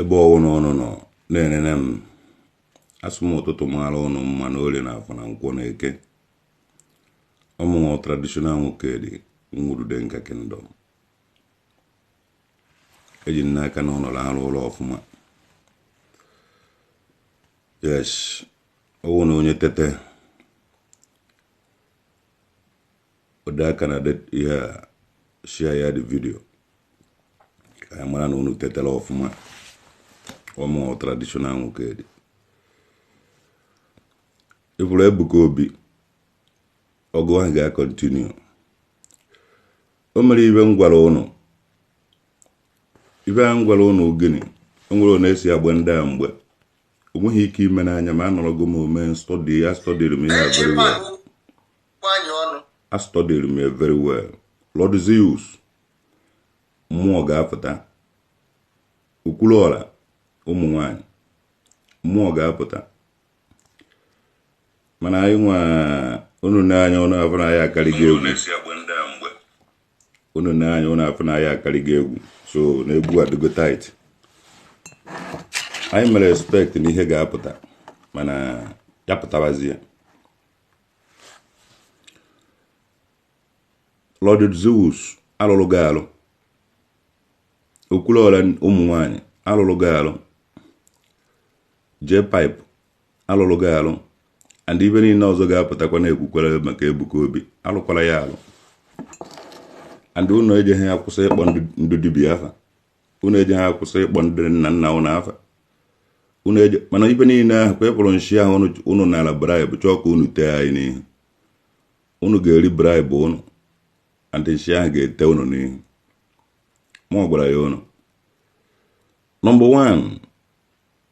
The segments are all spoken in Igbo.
Ebe ọwụna ụnụ nọ na-enene m, asị m ụtụtụ mara ụnụ mma na orie na afọ na nkwọ na eke. Ọmụnwa traditional nwoke dị nwurude nka kingdom. Eji m n'aka na ụnụ arụ ụlọ ọfụma. Yes, ọwụ na onye tete ode aka na ihe a, share ya the video ka anyị mara na unu tetara ọfụma. Ọmụnwa traditional nwoke dị ịfụrụ Ebuka Obi, ọgụ ahụ ga-akọntinu. O mere ibe m gwara ụnụ, ibe a m gwara ụnụ gịnị? O nwere ọ na-esi agba ndị a mgbe o nweghị ike ime n'anya ma anọrọgo m ome study ya, studyrị m ihe a very well. A studyrị m ya very well. Lord Zeus mmụọ ga-apụta, Okwuluọra ụmụ nwanyị mmụọ ga-apụta, mana anyị nwa unu n'anya unu afọ na anyị akarịgo egwu, unu n'anya unu afọ na anyị akarịgo egwu, so na egwu adịgo tight. Anyị mere expect na ihe ga-apụta, mana ya pụtabazie. Lord Zeus alụrụ gị alụ, Okwuluọra ụmụ nwanyị alụrụ gị alụ, J pipe alụrụ gị alụ, and ibe niile ọzọ ga-apụtakwa na-ekwukwara maka Ebuka Obi alụkwara ya alụ. And unu ejeghị akwụsị ịkpọ ndị dibịa afa, unu ejeghị akwụsị ịkpọ ndị nna nna unu afa, unu eje mana ibe niile ahụ kwa ịkpọrọ nshi ahụ unu nara bribe chọọ ka unu tee anyị n'ihu. Unu ga-eri bribe unu and nshi ahụ ga-ete unu n'ihu. Mụ gwara ya unu. Nọmba 1,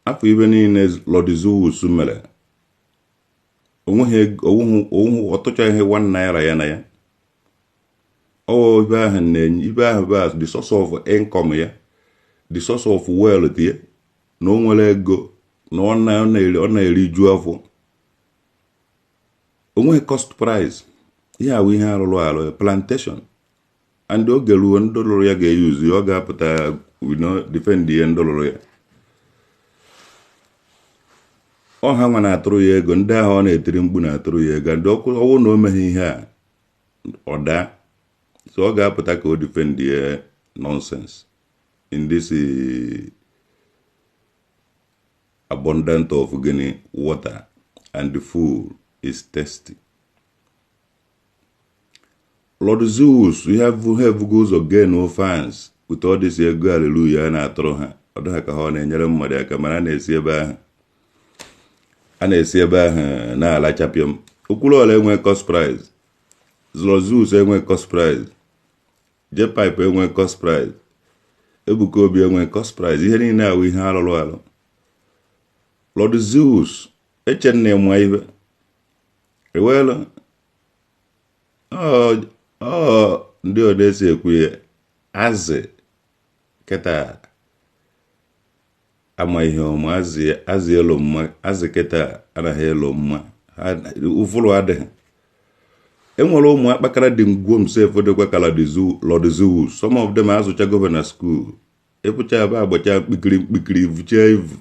afọ ibe niile Lord Zeus mere, onweghị onweghị ọtụchaghị 1 naira ya na ya. Ọ ibe ahụ na-enye ibe ahụ bụ the source of income ya, the source of wealth ya, na o nwere ego na ọ na-eriju afọ. Onweghị cost price. Ihe awụ ihe arụrụ arụ plantation, and oge ruo ndị lụrụ ya ga-eyuzu ya, ọ ga-apụta defend ihe ndị lụrụ ya. Ọ ha nwa na-atụrụ ya ego, ndị ahụ ọ na-etiri mkpu na-atụrụ ya ego, ndị ọwụ na o meghị ihe a ọ daa. So ọ ga-apụta ka o defend ya nonsense in this abundant of gịnị water and the food is thirsty. Lord Zeus, you have ebugo ụzọ gain fans with all this ego hallelujah na-atụrụ ha. Ọ dịghị ka ha ọ na-enyere mmadụ aka, mana a na-esi ebe ahụ a na-esi ebe ahụ na-alachapịọm. Okwuluọra enwe cost price, Lord Zeus enwe cost price, J pipe enwe cost price, Ebuka Obi enwe cost price. Ihe niile awụ ihe arụrụ arụ. Lord Zeus echenna ịma ibe ewelu ọ ndị odesi ekwu ya azị kịta ama ihe ọma, azị elo mma, azị kịta anaghị elo mma, ụfụrụ adịghị. Enwere ụmụ akpakara dị ngwom sef dịkwa ka Lord Zeus. Some of them azụchago na school, ịpụcha ebe agbacha mkpikiri mkpikiri vuchaa ivu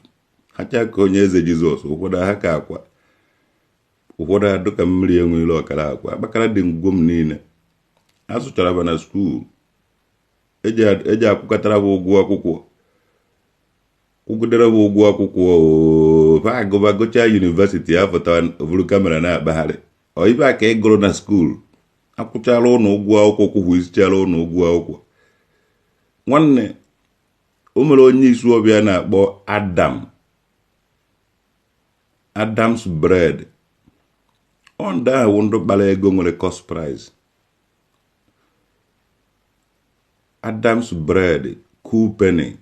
hacha ka onye eze Jizọs, ụfọdụ ha ka akwa, ụfọdụ adụ ka mmiri enweghịla ọkara akwa. Akpakara dị ngwom niile azụchara ba na skuul, eji akwụkọtara bụ ụgwọ akwụkwọ, kwụgidere bụ ụgwọ akwụkwọ, fa agụba gụchaa yunivesiti afụta buru kamera na-akpagharị. Ọ ibe a ka ị gụrụ na skuul, akwụchara ụnụ ụgwọ akwụkwọ, kwụkwụ isichara ụnụ ụgwọ akwụkwọ. Nwanne o mere onye isi ọbịa na-akpọ Adam, Adam's bread. Ọ ndị ahụ ndụ kpara ego nwere cost price. Adam's bread, Cool Penny.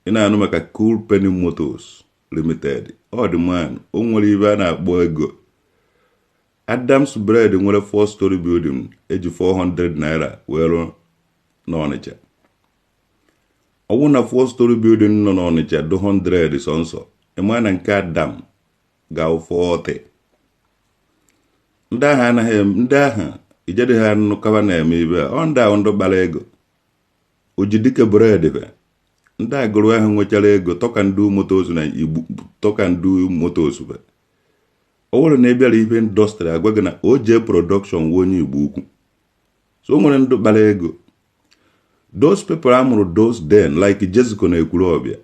Ị na-anụ maka Cool Penny Motors Limited. Ọ dị man, o nwere ibe a na-akpọ ego. Adam's bread nwere 4 story building eji 400 naira wee rụọ n'Ọnịcha. Ọ bụrụ na 4 story building nọ n'Ọnịcha dị 100 sọnsọ, ị na nke Adam ga-awụ 40. Ndị ahụ anaghị ndị ahụ ijede ha nnukaba na-eme ibe a. Ọ ndị ahụ ndị kpara ego. Ojidike bread be Ndị Agụrụ ahụ nwechara ego Talkandụ Motors na Igbo, Talkandụ Motors bụ ọ bụrụ na ị bịara ife industry, agwa gị na OJ Production wụ onye Igbo Ukwu. So o nwere ndị kpara ego, those people amụrụ those then, like Jessica na Ekwulọbịa.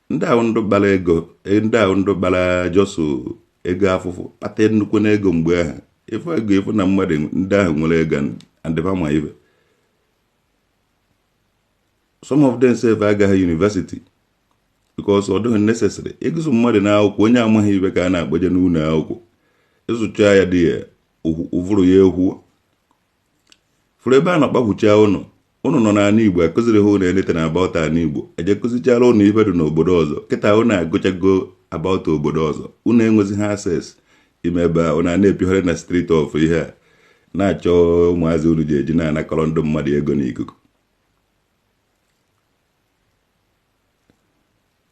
Ndị ahụ ndụ kpara ego, ndị ahụ ndụ kpara just ego afụfụ, kpata nnukwu n'ego mgbe ahụ. Ịfụ ego, ịfụ na mmadụ ndị ahụ nwere ego and fa ma ife. Some of them sef agaghị university because ọ dịghị necessary ịgụzụ mmadụ n'akwụkwọ. Onye amaghị ibe ka a na-akpọje n'ụlọ akwụkwọ. Ịzụcha ya dị ya, ụvụrụ ya ekwuo fụrụ ebe a na-akpagbucha ụnụ. Ụnụ nọ n'ala Igbo, akụziri ha ụnụ anything about ala Igbo. Eje kụzichara ụnụ ife dị n'obodo ọzọ. Kịta ụnụ agụchago about obodo ọzọ, ụnụ enwezighị access ime ebe a. Ụnụ a na-epigharị na street of ihe a na-achọ ụmụazị unu ji eji na-anakọrọ ndị mmadụ ego n'ikuku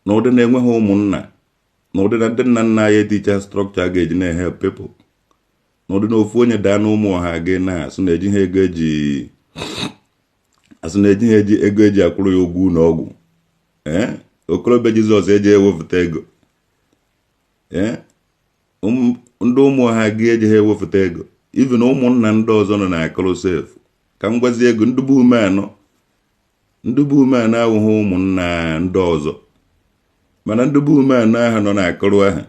n'ụdị na-enweghị ụmụnna, n'ụdị na ndị nna nna anyị eticha structure a ga-eji na-ehelp people, n'ụdị na ofu onye daa na ụmụ ọha gị na-asụ na eji ha ego eji asụ na eji ha eji ego eji akwụrụ ya ụgwọ ụlọ ọgwụ. Ee, okorobịa Jizọs eji ewepụta ego. Ee, ndị ụmụ ọha gị eji ha ewepụta ego. Even ụmụnna ndị ọzọ nọ na akụrụ sef ka m gwazie ego. Ndị bụ ume anọ, ndị bụ ume anọ awụghị ụmụnna ndị ọzọ, mana ndị bụ ume anọ ahụ nọ na-akụrụ ahụ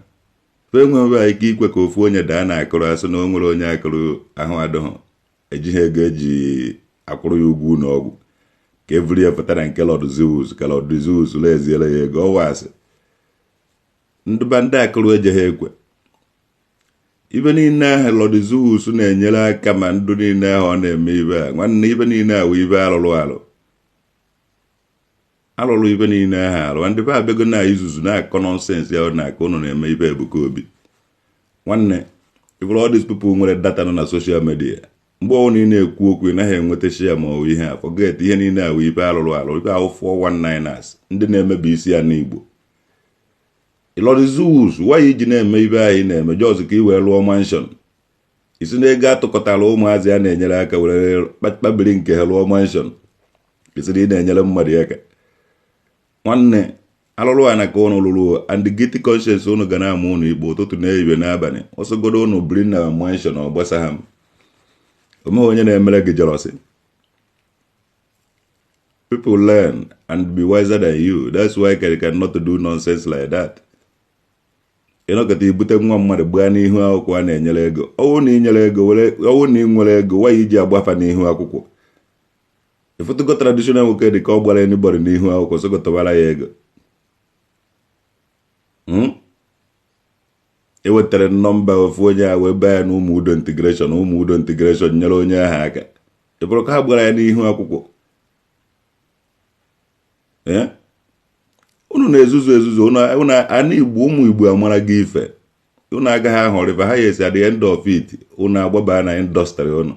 fe enweghị ike ikwe ka ofu onye daa na akụrụ, asị na o nwere onye akụrụ ahụ adịghị, ejighị ego eji akwụrụ ya ụgwọ ụlọ ọgwụ, ka e buru ya pụta na nke Lord Zeus, ka Lord Zeus leziere ya ego. Ọwa asị ndị ba ndị akụrụ ejeghị ekwe. Ibe niile ahụ Lord Zeus na-enyere aka, ma ndụ niile ahụ ọ na-eme ibe a, nwanne, ibe niile ahụ ibe alụrụ alụ alụrụ, ibe niile ahụ alụ. Ndị be abịago na izuzu na-akọ nonsense ya na-akọ. Ụnụ na-eme ibe Ebuka Obi. Nwanne, ifuru all these people nwere data nọ na social media, mgbe ọbụla ị na-ekwu okwu, ị naghị enweta share ma ọ bụ ihe a. Forget ihe niile ahụ, ibe alụrụ alụ, ibe ahụ 419ers, ndị na-emebi isi ya n'Igbo. Lord Zeus, why iji na-eme ibe anyị na-eme just ka ị wee lụọ mansion? Isi na ego atụkọtara ụmụazị a na-enyere aka were kpabiri nke ha lụọ mansion, isi na ị na-enyere mmadụ aka. Nwanne, alụrụ a na ka ụnụ lụrụ, and guilty conscience ụnụ ga na-ama ụnụ ikpe ụtụtụ na ehihie n'abalị. Ọsọgodo ụnụ biri na mansion, ọ gbasa ha. Omeghị onye na-emere gị jealousy. People learn and be wiser than you. That's why they cannot do nonsense like that. Ịnọkọta ibute nwa mmadụ gbaa n'ihu akwụkwọ a na-enyere ego. Ọwụ na inyere ego were, ọwụ na ị nwere ego, why iji agbafa n'ihu akwụkwọ? Ịfụtụgo traditional nwoke dị ka ọ gbara anybody n'ihu akwụkwọ sokọtawara ya ego? Ewetara nọmba ofu onye a wee baa ya na ụmụ udo integration, ụmụ udo integration nyere onye ahụ aka. Ị bụrụ ka ha gbara ya n'ihu akwụkwọ. Ee, unu na-ezuzu ezuzu. Unu ana Igbo, ụmụ Igbo amara gị ife. Unu agaghị ahọrịba ha ya esi. At the end of it, unu agbaba na industry, unu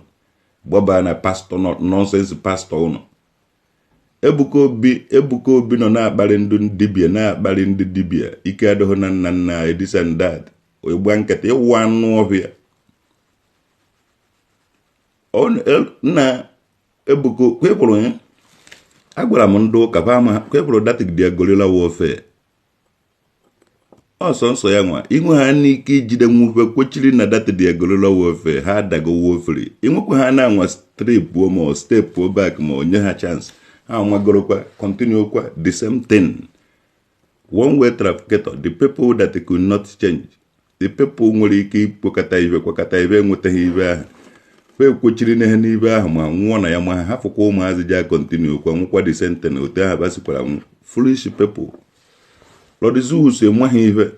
gbaba na pastor, nonsense pastor unu. Ebuka Obi, Ebuka Obi nọ na-akparị ndị dibịa, na-akparị ndị dibịa ike adịghị na nna nna anyị, this and that. Ịgba nkịta ịwụ anụ ọhịa nna Ebuka kwepụrụ ya. Agwara m ndị ụka kwepụrụ that their guerrilla warfare. Ọsọ nsọ ya nwa inwe ha n'ike ijide nwufe kwechiri na that their guerrilla warfare. Ha adago warfare inwekwa ha na-anwa strip ma ọ step back ma onye ha chance, ha nwagorokwa continue kwa the same thing, one way trafficator. The people that could not change, the people nwere ike ikpokọta ibe kwakọta ibe, enwetaghị ibe ahụ, fa ekwochiri n'ihe n'ibe ahụ ma nwụọ na ya, ma ha hafụkwa ụmụazị ji continue kwa nwụkwa the same thing otu ahụ basikwara nwụ. Foolish people. Lord Zeus, enweghị ife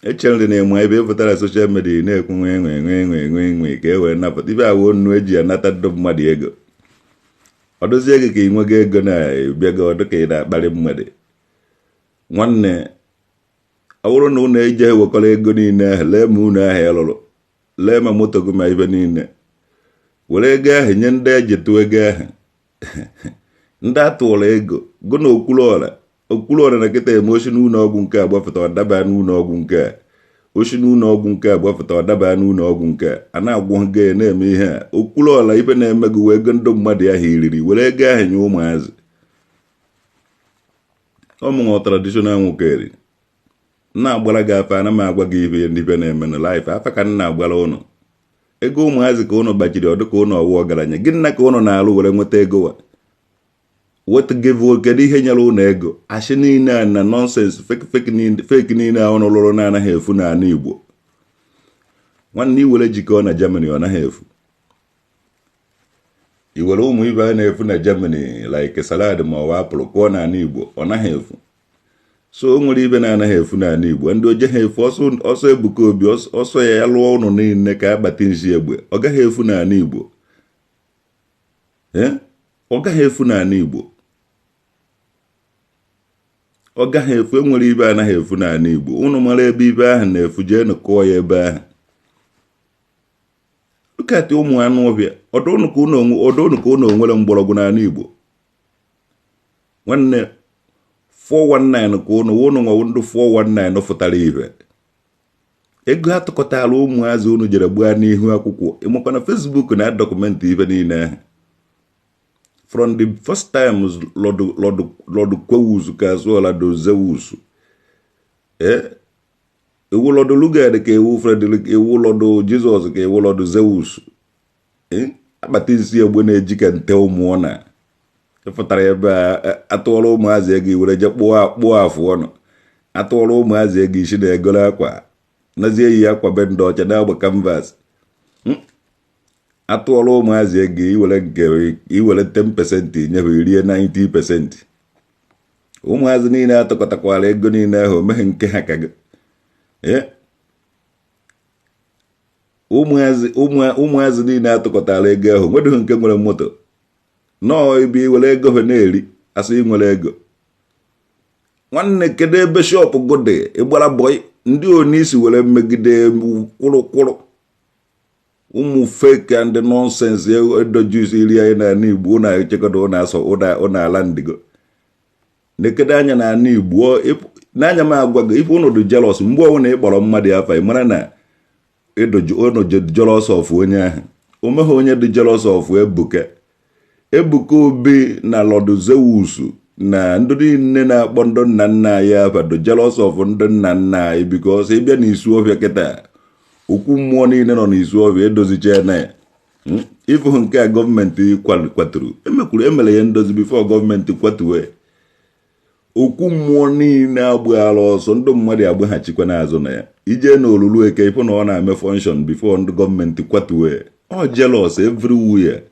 echere na ịma ebe ịpụtara social media na-ekwu nwe nwe nwe nwe nwe nwe ka e wee napụta ibe awụ nnu eji anata ndị mmadụ ego. Ọ dozie gị ka ị nwego ego na bịago ọdụ ka ị na-akparị mmadụ. Nwanne, ọ bụrụ na unu eje ewekọrọ ego niile ahụ, lee ma unu ahụ ịlụrụ, lee ma moto gị ma ibe niile, were ego ahụ nye ndị eji tụọ ego ahụ, ndị atụrụ ego gụ na Okwuluọra. Okwuluọra na kịta eme osi n'ụlọ ọgwụ nke a gbafụta, ọdaba n'ụlọ ọgwụ nke a, osi n'ụlọ ọgwụ nke a gbafụta, ọdaba n'ụlọ ọgwụ nke a. A na-agwọ gị na-eme ihe a. Okwuluọra, ibe na-eme gị wee ego ndị mmadụ ahụ iriri, were ego ahụ nye ụmụazị. Ọmụnwa traditional nwoke eri na-agbara gị afa. Ana m agwa gị ife ndị ife na-eme na life. Afa ka m na-agbara ụnụ. Ego ụmụazị ka ụnụ gbachiri ọdụ ka ụnụ ọwụ ọgaranya. Gịnị na ka ụnụ na-alụ were nweta ego wa? What give? Kedu ihe nyere ụnụ ego? Asị niile a na nonsense, fake niile a ụnụ lụrụ na-anaghị efu n'ala Igbo. Nwanne, iwere jikọọ na Germany, ọ naghị efu. Iwere ụmụ ibe a na-efu na Germany like salad ma ọ bụ apple kụọ n'ala Igbo, ọ naghị efu. So o nwere ibe na-anaghị efu n'ala Igbo. Ndị oje ha efu ọsọ Ebuka Obi, ọsọ ya ya lụọ ụnụ niile ka akpati nsi egbe, ọ gaghị efu n'ala Igbo. Ọ gaghị efu n'ala Igbo, ọ gaghị efu. Enwere ibe anaghị efu n'ala Igbo. Ụnụ mara ebe ibe ahụ na-efu, jeenụ kụọ ya ebe ahụ. Look ụmụ anụ ọbịa. Ọdụnụ ka ụnụ nwere mgbọrọgwụ n'ala Igbo. Nwanne, 419 ka ụnụ nwawo. Ndị 419 fụtara ibe ego atụkọtara ụmụazị unu jere gbaa n'ihu akwụkwọ. Ịmakwa na Facebook na document ibe niile ahụ from the first time Lord Lord Lord Kwewus ka azụọla do Zeus, ewu Lord Lugard ka ewu Frederick, ewu Lord Jesus ka ewu Lord Zeus. Akpati nsi egbe na-eji ka nte ụmụọ na ịfụtara ebe a atụọrọ ụmụazị ego iwere je kpụọ akpụọ afụ ọnụ. Atụọrọ ụmụazị ego isi na egolo akwa nazie yi akwa be ndị ọcha na-agba canvas. Atụọrọ ụmụazị ego, iwere nke iwere 10% nyefe, rie 90%. Ụmụazị niile atụkọtakwara ego niile ahụ, omeghe nke ha ka gị. Ụmụazị niile atụkọtara ego ahụ, nwedịghị nke nwere moto nọọ ibe iwere ego ha na-eri asị ị nwere ego. Nwanne, kedu ebe shop gụdị ịgbara boy? Ndị onisi were megide kwụrụ kwụrụ ụmụ fake and nonsense edojus iri anyị n'ala Igbo. Ụna echekọta ụna asọ ụna ala ndigo nekede anya n'ala Igbo n'anya m agwa gị ife. Ụnụ dị jealous. Mgbe ọbụla ị kpọrọ mmadụ afa, ị mara na ụnụ jealous of onye ahụ. O meghị onye dị jealous of Ebuka, Ebuka Obi na Lord Zeus na ndị niile na-akpọ ndị nna nna anyị afa dị jealous of ndị nna nna anyị, because ịbịa n'Isu Ọfịa kịta, okwu mmụọ niile nọ n'Isu Ọfịa edozicha na ya. Ịfụ nke a gọọmenti kwaturu, emekwuru emere ya ndozi before gọọmenti kwatuwe. Okwu mmụọ niile agbaghara ọsọ, ndị mmadụ agbaghachikwa n'azụ na ya. Ije na olulu eke, ịfụ na ọ na-eme function before ndị gọọmenti kwatuwe. Ọ jealous everywhere.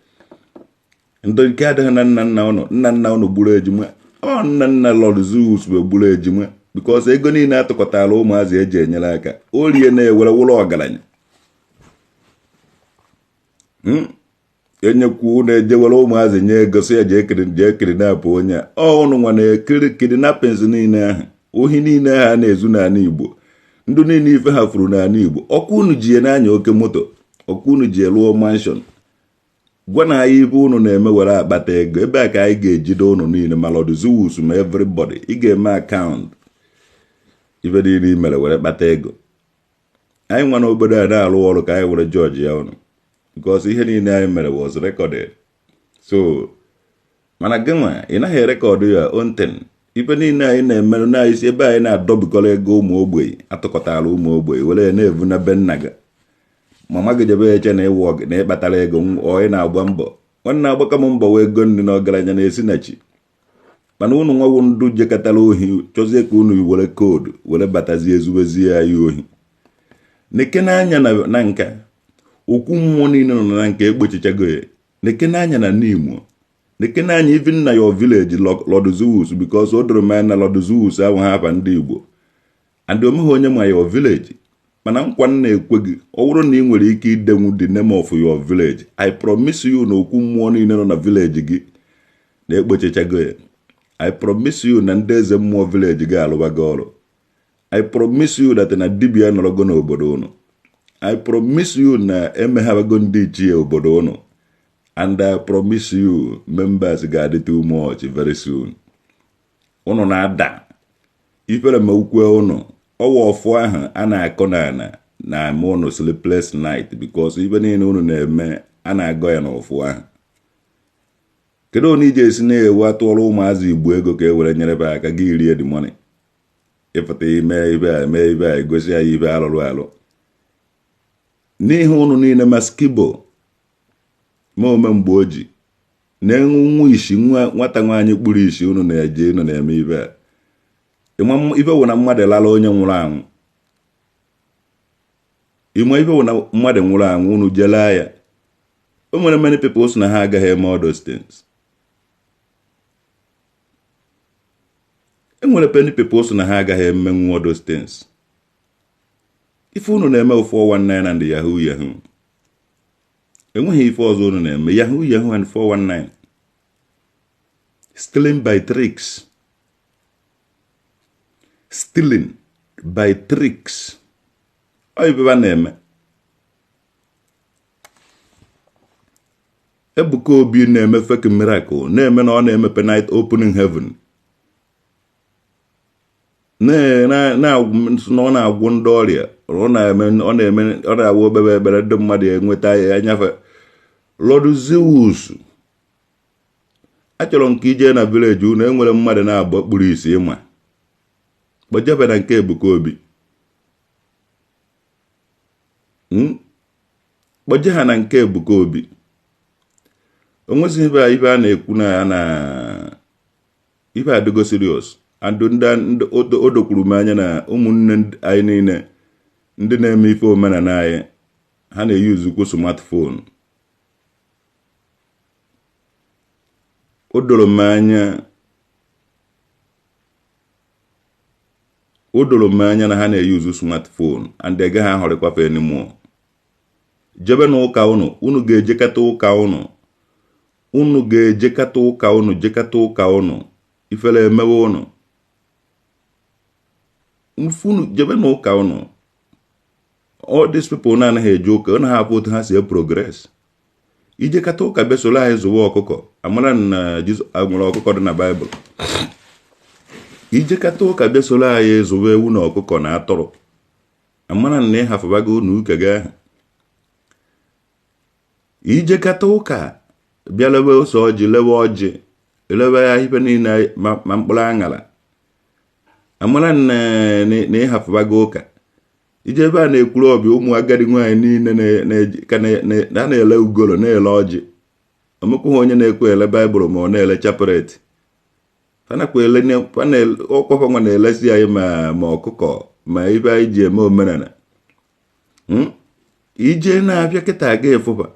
Ndị nke adịghị na nna nna ụnụ, nna nna ụnụ gburu ejima. Ọ nna nna Lord Zeus wee gburu ejima, because ego niile atụkọtara ụmụazị eji enyere aka, o rie na-ewere wụrụ ọgaranya. Enyekwu na-ejewere ụmụazị nye ego si ya jee kidnap onye a. Ọ ụnụ nwa na-ekiri kidnappings niile ahụ, ohi niile ahụ a na-ezu n'ala Igbo, ndụ niile ife ha furu n'ala Igbo. Ọkụ unu ji ya n'anya oke moto, ọkụ unu ji lụọ mansion. Gwa na anyị ife unu na-eme were akpata ego. Ebe a ka anyị ga-ejide unu niile, ma Lord Zeus ma everybody. Ị ga-eme account ife niile i mere were kpata ego. Anyị nwa n'obodo a na-arụ ọrụ ka anyị were jọji ya ụnụ, because ihe niile anyị mere was recorded. So mana gị nwa, ị naghị e record ya own thing. Ife niile anyị na-emerụ na isi ebe anyị na-adọbikọrọ ego ụmụ ogbenye atụkọtara ụmụ ogbenye were ya na-evu na be nna gị, mama gị jebe eche na ịwụ ọgụ na ịkpatara ego. Ọ ị na-agba mbọ, nwanne, agbaka m mbọ wee ego nri na ọgaranya na-esi na chi. Mana unu nwawo ndụ jekọtara ohi, chọzie ka unu were code were batazie ezubezie anyị ohi. Neke n'anya na nka okwu mmụọ niile nọ na nka ekpochichago ya. Neke n'anya na n'Imo, neke n'anya even na your village, Lord Zeus, because o doro m anya na Lord Zeus ahụ ha afa ndị Igbo and omeghe onye ma your village. Mana nkwa m na-ekwe gị, ọ bụrụ na ị nwere ike idenwu the name of your village, I promise you na okwu mmụọ niile nọ na village gị na-ekpochichago ya. I promise you na ndị eze mmụọ village gị alụbago ọrụ. I promise you that na dibịa nọrọgo n'obodo unu. I promise you na emeghabago ndị ichie obodo unu. And I promise you members ga-adị too much very soon. Unu na-ada ifere ma ukwe unu ọwa ọfụ ahụ a na-akọ n'ala na-eme unu sleepless night, because ife niile unu na-eme, a na-agọ ya n'ọfụ ahụ. Kedu onye iji esi na-ewu atụọrọ ụmụazị Igbo ego ka e were nyere be aka gị rie the money? Ịpụta ime ibe a, eme ibe a, egosi ya ibe alụrụ alụ n'ihe ụnụ niile. Ma skibo, ma ome mgbe o ji na-enwe nwa isi, nwata nwaanyị kpuru isi, unu na-eje unu na-eme ibe a. Ibe wụ na mmadụ lala onye nwụrụ anwụ. Ịma ibe wụ na mmadụ nwụrụ anwụ, unu jelaa ya. O nwere many people sị na ha agaghị eme all those things. E nwere many people sị na ha agaghị emenwu all those things. Ife unu na-eme 419 and yahoo yahoo. Enweghị ife ọzọ unu na-eme. Yahoo yahoo and 419, stealing by tricks, stealing by tricks. Ọ ife ba na-eme. Ebuka Obi na-eme fake miracle, na-eme na ọ na-emepe night opening heaven, na ọ na-agwọ ndị ọrịa, ọ na-eme ọ na-eme ọ na-awụ okpebe ekpere ndị mmadụ enweta ya anyafe. Lord Zeus, achọrọ m ka ije na village unu. Enwere mmadụ na-abụ kpuru isi ịma kpọjebe na nke Ebuka Obi. Kpọje ha na nke Ebuka Obi. O nwezighị ibe a na-ekwu na ya na ife adịgo serious. And ndị o dokwuru m anya na ụmụnne anyị niile ndị na-eme ife omenala anyị, ha na-eyuzukwu smartphone. O doro m anya, o doro m anya na ha na-eyuzu smartphone and agaghị ahọrịkwafe anymore. Jebe na ụka unu, unu ga-ejekata ụka unu, unu ga-ejekata ụka unu, jekata ụka unu, ifere emewe unu. Unu jebe na ụka unu. All these people na-anaghị eje ụka, unu ha afụ otu ha si progress. Ijekata ụka bịa soro anyị zụwa ọkụkọ, amara na Jizọs nwere ọkụkọ dị na Baịbụl. Ijekata ụka bịa soro anyị zụwa ewu na ọkụkọ na atụrụ, amara na ịhafụbago unu ụka gị ahụ. Ijekata ụka bịa lewe ose ọjị, lewe ọjị, lewe ya ife niile, ma mkpụrụ aṅara, amara na ịhafụbago ụka. Ije ebe a na-ekwuru ọbịa, ụmụ agadi nwaanyị niile na na-ele ugolo, na-ele ọjị, omekwu ha onye na-ekwe ele Baịbụl, ma ọ na-ele chaplet, ọkwafa nwa na-elesi anyị ma ọkụkọ ma ife anyị ji eme omenala. Ije na-abịa kịta aga efụba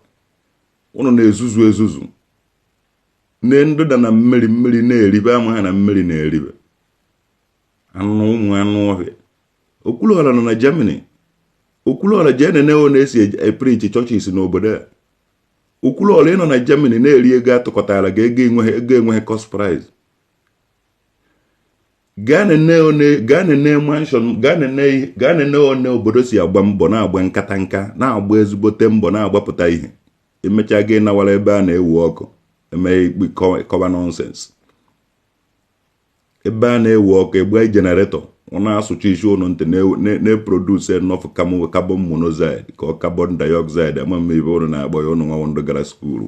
ụnụ na-ezuzu ezuzu ne ndụda na mmiri, mmiri na-eribe ama ha na mmiri na-eribe anụ, ụmụ anụ ọhịa. Okwuluọra nọ na Germany. Okwuluọra, jee nene ọ na-esi epreach churches n'obodo a. Okwuluọra, ịnọ na Germany na-eri ego atụkọtara gị, ego enweghị, ego enweghị cost price. Gaa nene mansion, gaa nene one obodo si agba mbọ, na-agba nkata nka, na-agba ezigbote mbọ, na-agbapụta ihe. Emechaa gị nawara ebe a na-ewu ọkụ, eme ikpe kọba nonsense. Ebe a na-ewu ọkụ, egbe generator, ọ na-asụcha isi ụnụ ntị, na-eproduce enough carbon monoxide ka ọ carbon dioxide, ama m ibe ụnụ na-akpọ ya, ụnụ nwa ndụ gara school.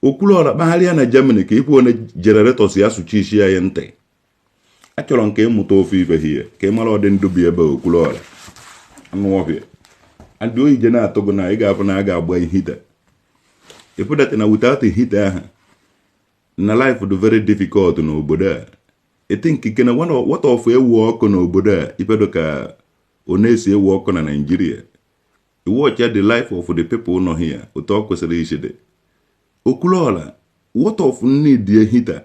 Okwuluọra, kpagharịa na Germany ka ịfụ one generator si asụcha isi anyị ntị. Achọrọ m ka ịmụta ofe ife hie ka ị mara ọdị ndụ bi ebe. Okwuluọra, anụ ọhịa andị oyi je na-atụ gị na ị ga-afụ na a ga-agba heater. Ịfụdata na without heater ahụ na life dị very difficult n'obodo a. Eti nkike na what of ewu ọkụ n'obodo a, ifedo ka ọ na-esi ewu ọkụ na Nigeria. Watch the life of the people nọ here, otu ọ kwesịrị isi dị. Okwuluọra, what of need heater,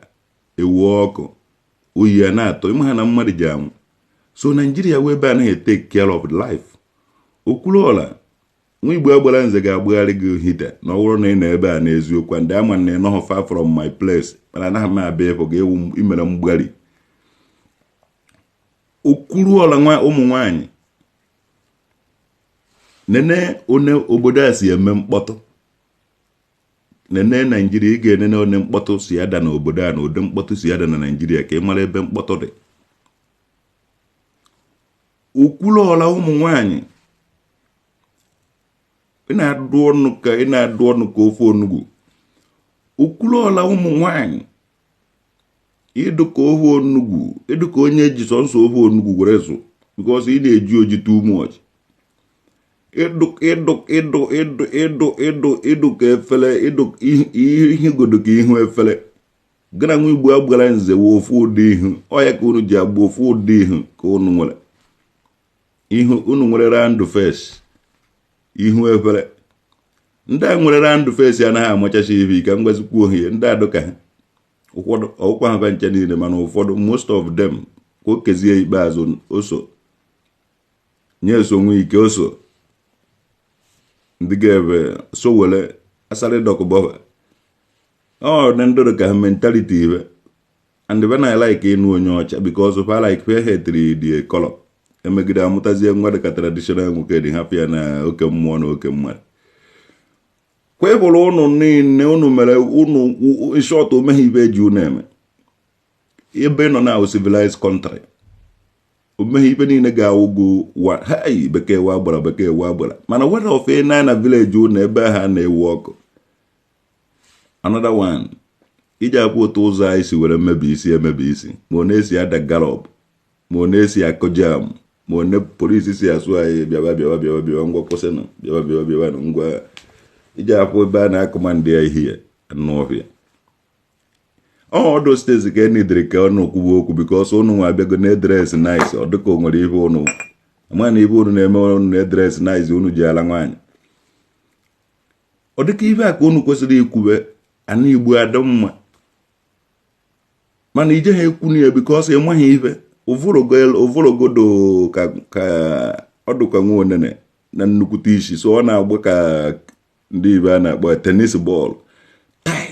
ewu ọkụ, oyi a na-atọ, ịma ha na mmadụ ji anwụ. So Nigeria wee ebe anaghị take care of life. Okwuluọra, nwa Igbo agbara nze ga-agbagharị gị heater na ọ bụrụ na ị nọ ebe a n'eziokwu. Ndị ama na ị nọghọ far from my place, mana anaghị m abịa ịfụ gị ewu imere mgbari. Okwuluọra, nwa ụmụ nwanyị, nene one obodo a si eme mkpọtụ. Nene Naijiria, ị ga-enene one mkpọtụ si ada n'obodo a na ụdị mkpọtụ si ada na Naijiria ka ị mara ebe mkpọtụ dị. Okwuluọra, ụmụ nwanyị, ị na-adụ ọnụ ka ị na-adụ ọnụ ka ofe onugbu. Okwuluọla ụmụ nwanyị ịdụ ka ofe onugbu, ịdụ ka onye ji sọnsọ ofe onugbu were zụ, because ị na-eji oji too much. Ịdụ ịdụ ịdụ ịdụ ịdụ ịdụ ịdụ ka efere, ịdụ ihe godo ka ihu efere. Gana nwa Igbo agbara nze wee ofu ụdị ihu ọ ya ka unu ji agba, ofu ụdị ihu ka unu nwere. Ihu unu nwere round face, ihu efere. Ndị a nwere round face anaghị amachacha ihu ike. Ngwazikwu ohi ndị adụ ka ha ụfọdụ ọkwa ha nche niile, mana ụfọdụ, most of them, ka o kezie ikpeazụ oso nye eso nwe ike oso ndị ga-ebe so were asarị dọkụbọba ọ na ndị ka ha mentality ibe and when I like ịnụ onye ọcha, because of I like fe hetiri the color. Emegide amụtazie nwa dịka traditional nwoke dị, hapụ ya na oke mmụọ na oke mmadụ kwepụrụ ụnụ niile unu mere unu short omeghe ibe eji unu eme ebe nọ na civilized country. Omeghe ibe niile ga-awụgo hai bekee wa agbara, bekee wa agbara, mana whether of na na village unu ebe ahụ a na-ewu ọkụ. Another one, iji akwụ otu ụzọ anyị si were mmebi isi emebi isi, ma ọ na-esi ada gallop, ma ọ na-esi akụ jam, ma ọ na polisi si asụ anyị bịaba bịaba bịaba bịaba, ngwa kwụsịnụ, bịaba bịaba bịaba nụ, ngwa iji akwụ ebe a na-akụmandị ya ihe n'ọhịa ọdụ steeti ka enidiri ka ọnụ kwuwe okwu, because ụnụ nwa abịago na dress nice. Ọ dịka o nwere ihe ụnụ ama na ibe unu na-eme. Unu na dress nice, unu ji ala nwaanyị. Ọ dịka ibe a ka unu kwesịrị ikwube ana Igbo adị mma, mana ije ha ekwu ya because ịmaghị ife ụvụrụgodo ka ọ dụka nwa onene na nnukwute isi, so ọ na-agba ka ndị ibe a na-akpọ tennis ball tai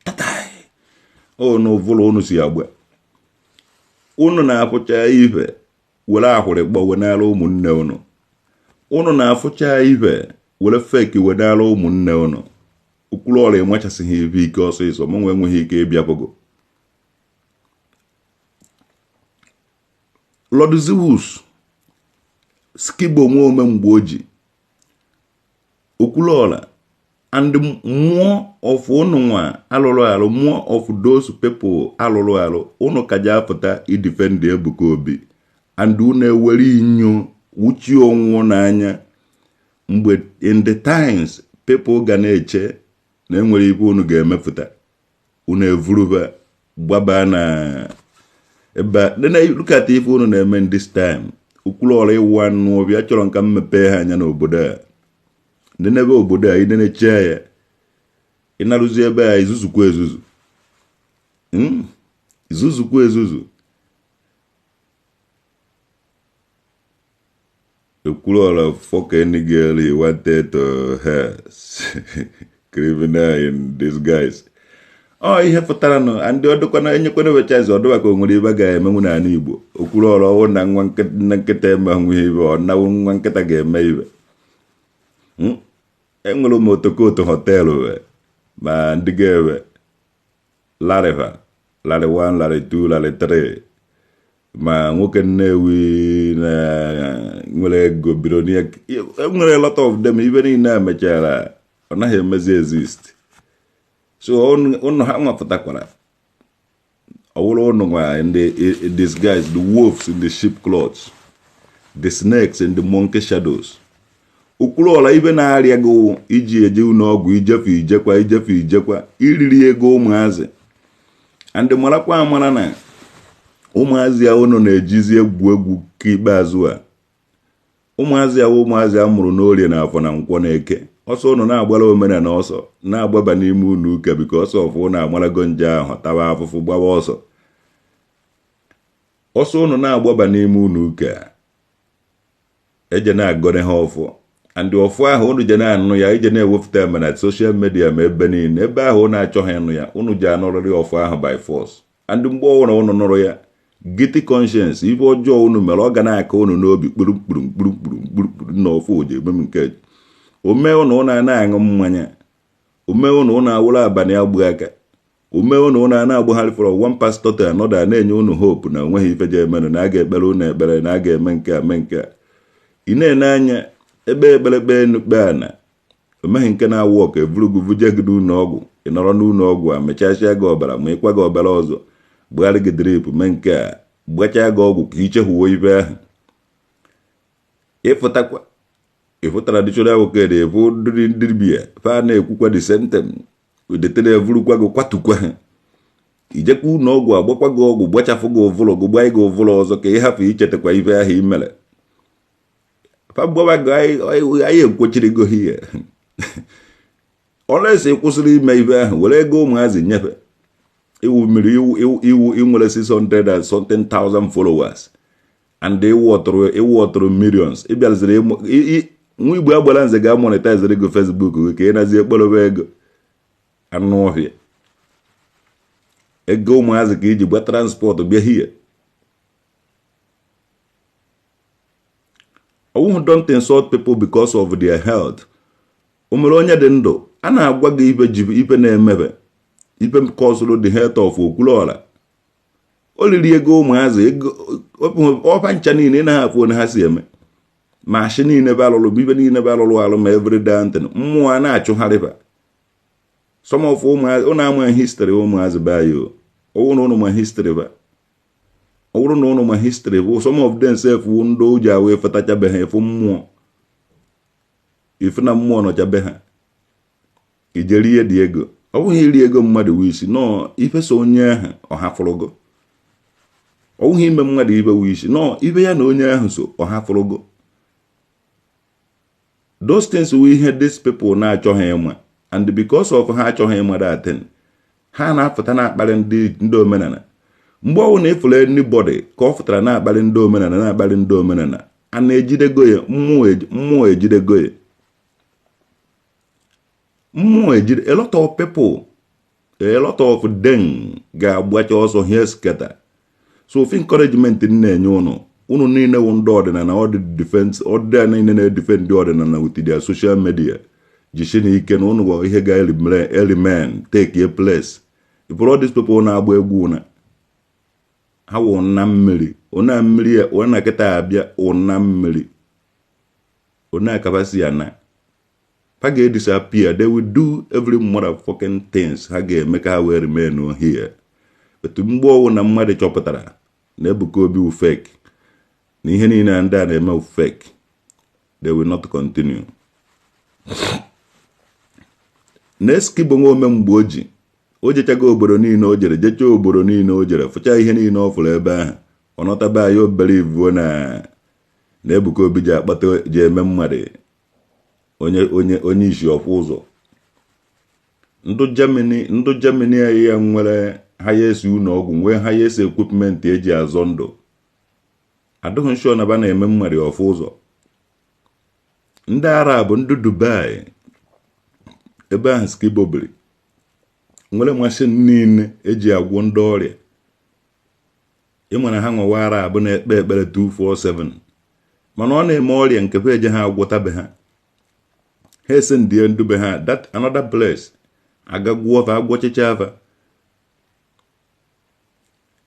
tatai. O na ụvụrụ unu si agba, unu na-afụcha ife were ahụrị gbawenara ụmụnne unu. Unu na-afụcha ife were fake wenara ụmụnne unu. Okwuluọra enwechasịghị ife ike ọsịsọ mụ nwe enweghị ike ịbịapụgo. Lord Zeus Skibo nwe ome mgbe o ji Okwuluọra and mmụọ of unu nwa alụrụ alụ, mmụọ of those people alụrụ alụ unu ka ji apụta idefend Ebuka Obi and unu ewere inyo wuchie onwụ n'anya mgbe in the times people ga na-eche na enwere ife unu ga-emepụta, unu evuruba gbaba na ebe. Look at ife unu na-eme in this time. Okwuluọra ịwụ anụ ọbịa chọrọ nka mmepe ha anya n'obodo a, ndị n'ebe obodo a ideneche ya ịnarụzi ebe a izuzukwa ezuzu, izuzukwa ezuzu. Okwuluọra fuck any girl he wanted to have, criminal in disguise. Ọ ihe pụtara nụ ndị ọdụkwana enyekwana wechaiz ọdụwa ka o nwere ibe ga-emenwu n'ala Igbo. Okwuluọra ọwụ na nwa nkịta emenwu ibe, ọ nawu nwa nkịta ga-eme ibe. Enwere m otokoto hotel ma ndị ga-ewe lariva larị 1, larị 2, larị 3, ma nwoke Nnewi na nwere ego billionaire, enwere lot of them. Ibe niile a mechara ọ naghị emezi exist, so ụnụ ha nwapụtakwara ọwụrụ ụnụ nwa ndị disguise, the wolves in the sheep clothes, the snakes in the monkey shadows. Okwuluọra ibe na-arịa gị iji eje ụlọ ọgwụ, ijefe ijekwa, ijefe ijekwa, iriri ego ụmụazị and marakwa amara na ụmụazị a unu na-ejizi egwu egwu ka ikpeazụ a, ụmụazị a, ụmụazị a mụrụ n'orie na afọ na nkwọ na eke ọsọ, unu na-agbara omenala ọsọ, na-agbaba n'ime unu ụka biko ọsọ ọfụ unu amarago nje ahụ, tawa afụfụ, gbawa ọsọ ọsọ unu na-agbaba n'ime unu ụka eje na-agọne ha ọfọ and ọfọ ahụ unu je na-anụ ya, ije na-ewepụta ya na social media ma ebe niile ebe ahụ unu achọghị ịnụ ya, unu ji anụrịrị ọfọ ahụ by force. And mgbe ọbụla unu nụrụ ya, guilty conscience, ife ọjọọ unu mere ọ ga na-aka unu n'obi kpuru mkpuru mkpuru mkpuru mkpuru mkpuru na ọfọ oji eme m nke ome unu. Unu na-aṅụ mmanya ome unu, unu awụrụ abalị agbụ aka ome unu, unu a na-agbagharị from one pastor to another na-enye unu hope na onweghị ife ji emenụ, na a ga-ekpere unu ekpere, na a ga-eme nke a mee nke a. Ị na-ene anya ebe ekpere kpee enu kpee ana. Omeghị nke na-awụ ọka evuru gị vuje gị n'ụlọ ọgwụ. Ị nọrọ n'ụlọ ọgwụ a mechasịa gị ọbara, ma ịkwa gị ọbara ọzọ, gbagharị gị drip, mee nke a, gbachaa gị ọgwụ ka ichehuo ibe ahụ. Ịfụtakwa ịfụ traditional nwoke na-efu ndị dibịa fa na-ekwukwa the same thing. Udetere evurukwa gị, kwatukwa ha, ijekwa ụlọ ọgwụ, agbakwa gị ọgwụ, gbachafụ gị ụvụlụ gị, gbaa gị ụvụlụ ọzọ ka ị hapụ ichetakwa ife ahụ i mere. Fa gbawa gị, anyị ekwochiri go ihe olesi kwụsịrị ime ife ahụ, were ego ụmụazị nyefe iwu mmiri iwu. Inwere 600 and something thousand followers and ịwụ ọtụrụ millions. Ịbịaziri nwa Igbo agbara nze ga-amonetizere gị Facebook gị ka ị nazie ekporobe ego anụ ọhịa, ego ụmụazị ka iji gba transport bịa hie. Ọwụhụ, don't insult people because of their health. O mere onye dị ndụ a na-agwa gị ife ji ife na-emebe ife kọsụrụ the health of Okwuluọra. O riri ego ụmụazị, ego ọfa ncha niile ị naghị afụ onye ha si eme ma ashị niile bụ alụlụ bụ ife niile bụ alụlụ alụ ma everyday ntị mmụọ a na-achụgharịba. Some of ụmụazị ụnụ ama history ụmụazị be anyị. O ọwụrụ na ụnụ ma history ba, ọ bụrụ na ụnụ ma history bụ some of them sef ndị o ji awụ efetachabe ha efu mmụọ, ifu na mmụọ nọchabe ha. Ijeri ihe dị ego, ọ bụghị iri ego mmadụ wụ isi nọọ ifesa onye ahụ ọhafụrụgo. Ọ bụghị ime mmadụ ibe wụ isi nọọ ibe ya na onye ahụ so ọhafụrụgo. Those things wụ ihe these people na-achọghị ịma, and because of ha achọghị ịma that thing, ha na-apụta na-akparị ndị omenala. Mgbe ọbụla na ịfụrụ anybody ka ọ fụtara na-akparị ndị omenala, na-akparị ndị omenala, a na-ejidego ya mmụọ, ejidego ya mmụọ ejide. A lot of people, a lot of them ga-agbacha ọsọ here scatter. So ofe encouragement m na-enye ụnụ, ụnụ niile wụ ndị ọdịnala, ọ dị defense ọdịda niile na-edefend ndị ọdịnala with their social media, jisi na ike na ụnụ gwa ihe ga-remain, take a place. If all these people na-agba egwu ụna ha wụ na mmiri, ụna mmiri ụna kịta abịa, ụna mmiri ụna akabasi ya na ha ga-edisappear. They will do every motherfucking things ha ga-eme ka ha wee remain here. But mgbe ọwụ na mmadụ chọpụtara na Ebuka Obi wụ fake, na ihe niile ndị a na-eme wụ fake, they will not continue. Na-eskibo nwa ome mgbe o ji o jechago obodo niile o jere, jechaa obodo niile o jere, fụcha ihe niile ọ fụrụ ebe ahụ, ọ nọtaba ya obere ivuo na Ebuka Obi ji akpata ji eme mmadụ onye isi ọfụ ụzọ. Ndụ Germany, ndụ Germany anyị ya nwere highest ụlọ ọgwụ, nwee highest equipment eji azọ ndụ. Adịghị nsure na ba na-eme mmadụ ọfụ ụzọ. Ndị Arab, ndị Dubai ebe ahụ Skibo biri, nwere machine niile eji agwọ ndị ọrịa. Ịmana ha nwewa Arab na-ekpe ekpere 247, mana ọ na-eme ọrịa nke fa eje ha agwọtabe ha, ha ese ndị ndube ha that another place aga gwụọ fa, agwọchicha afa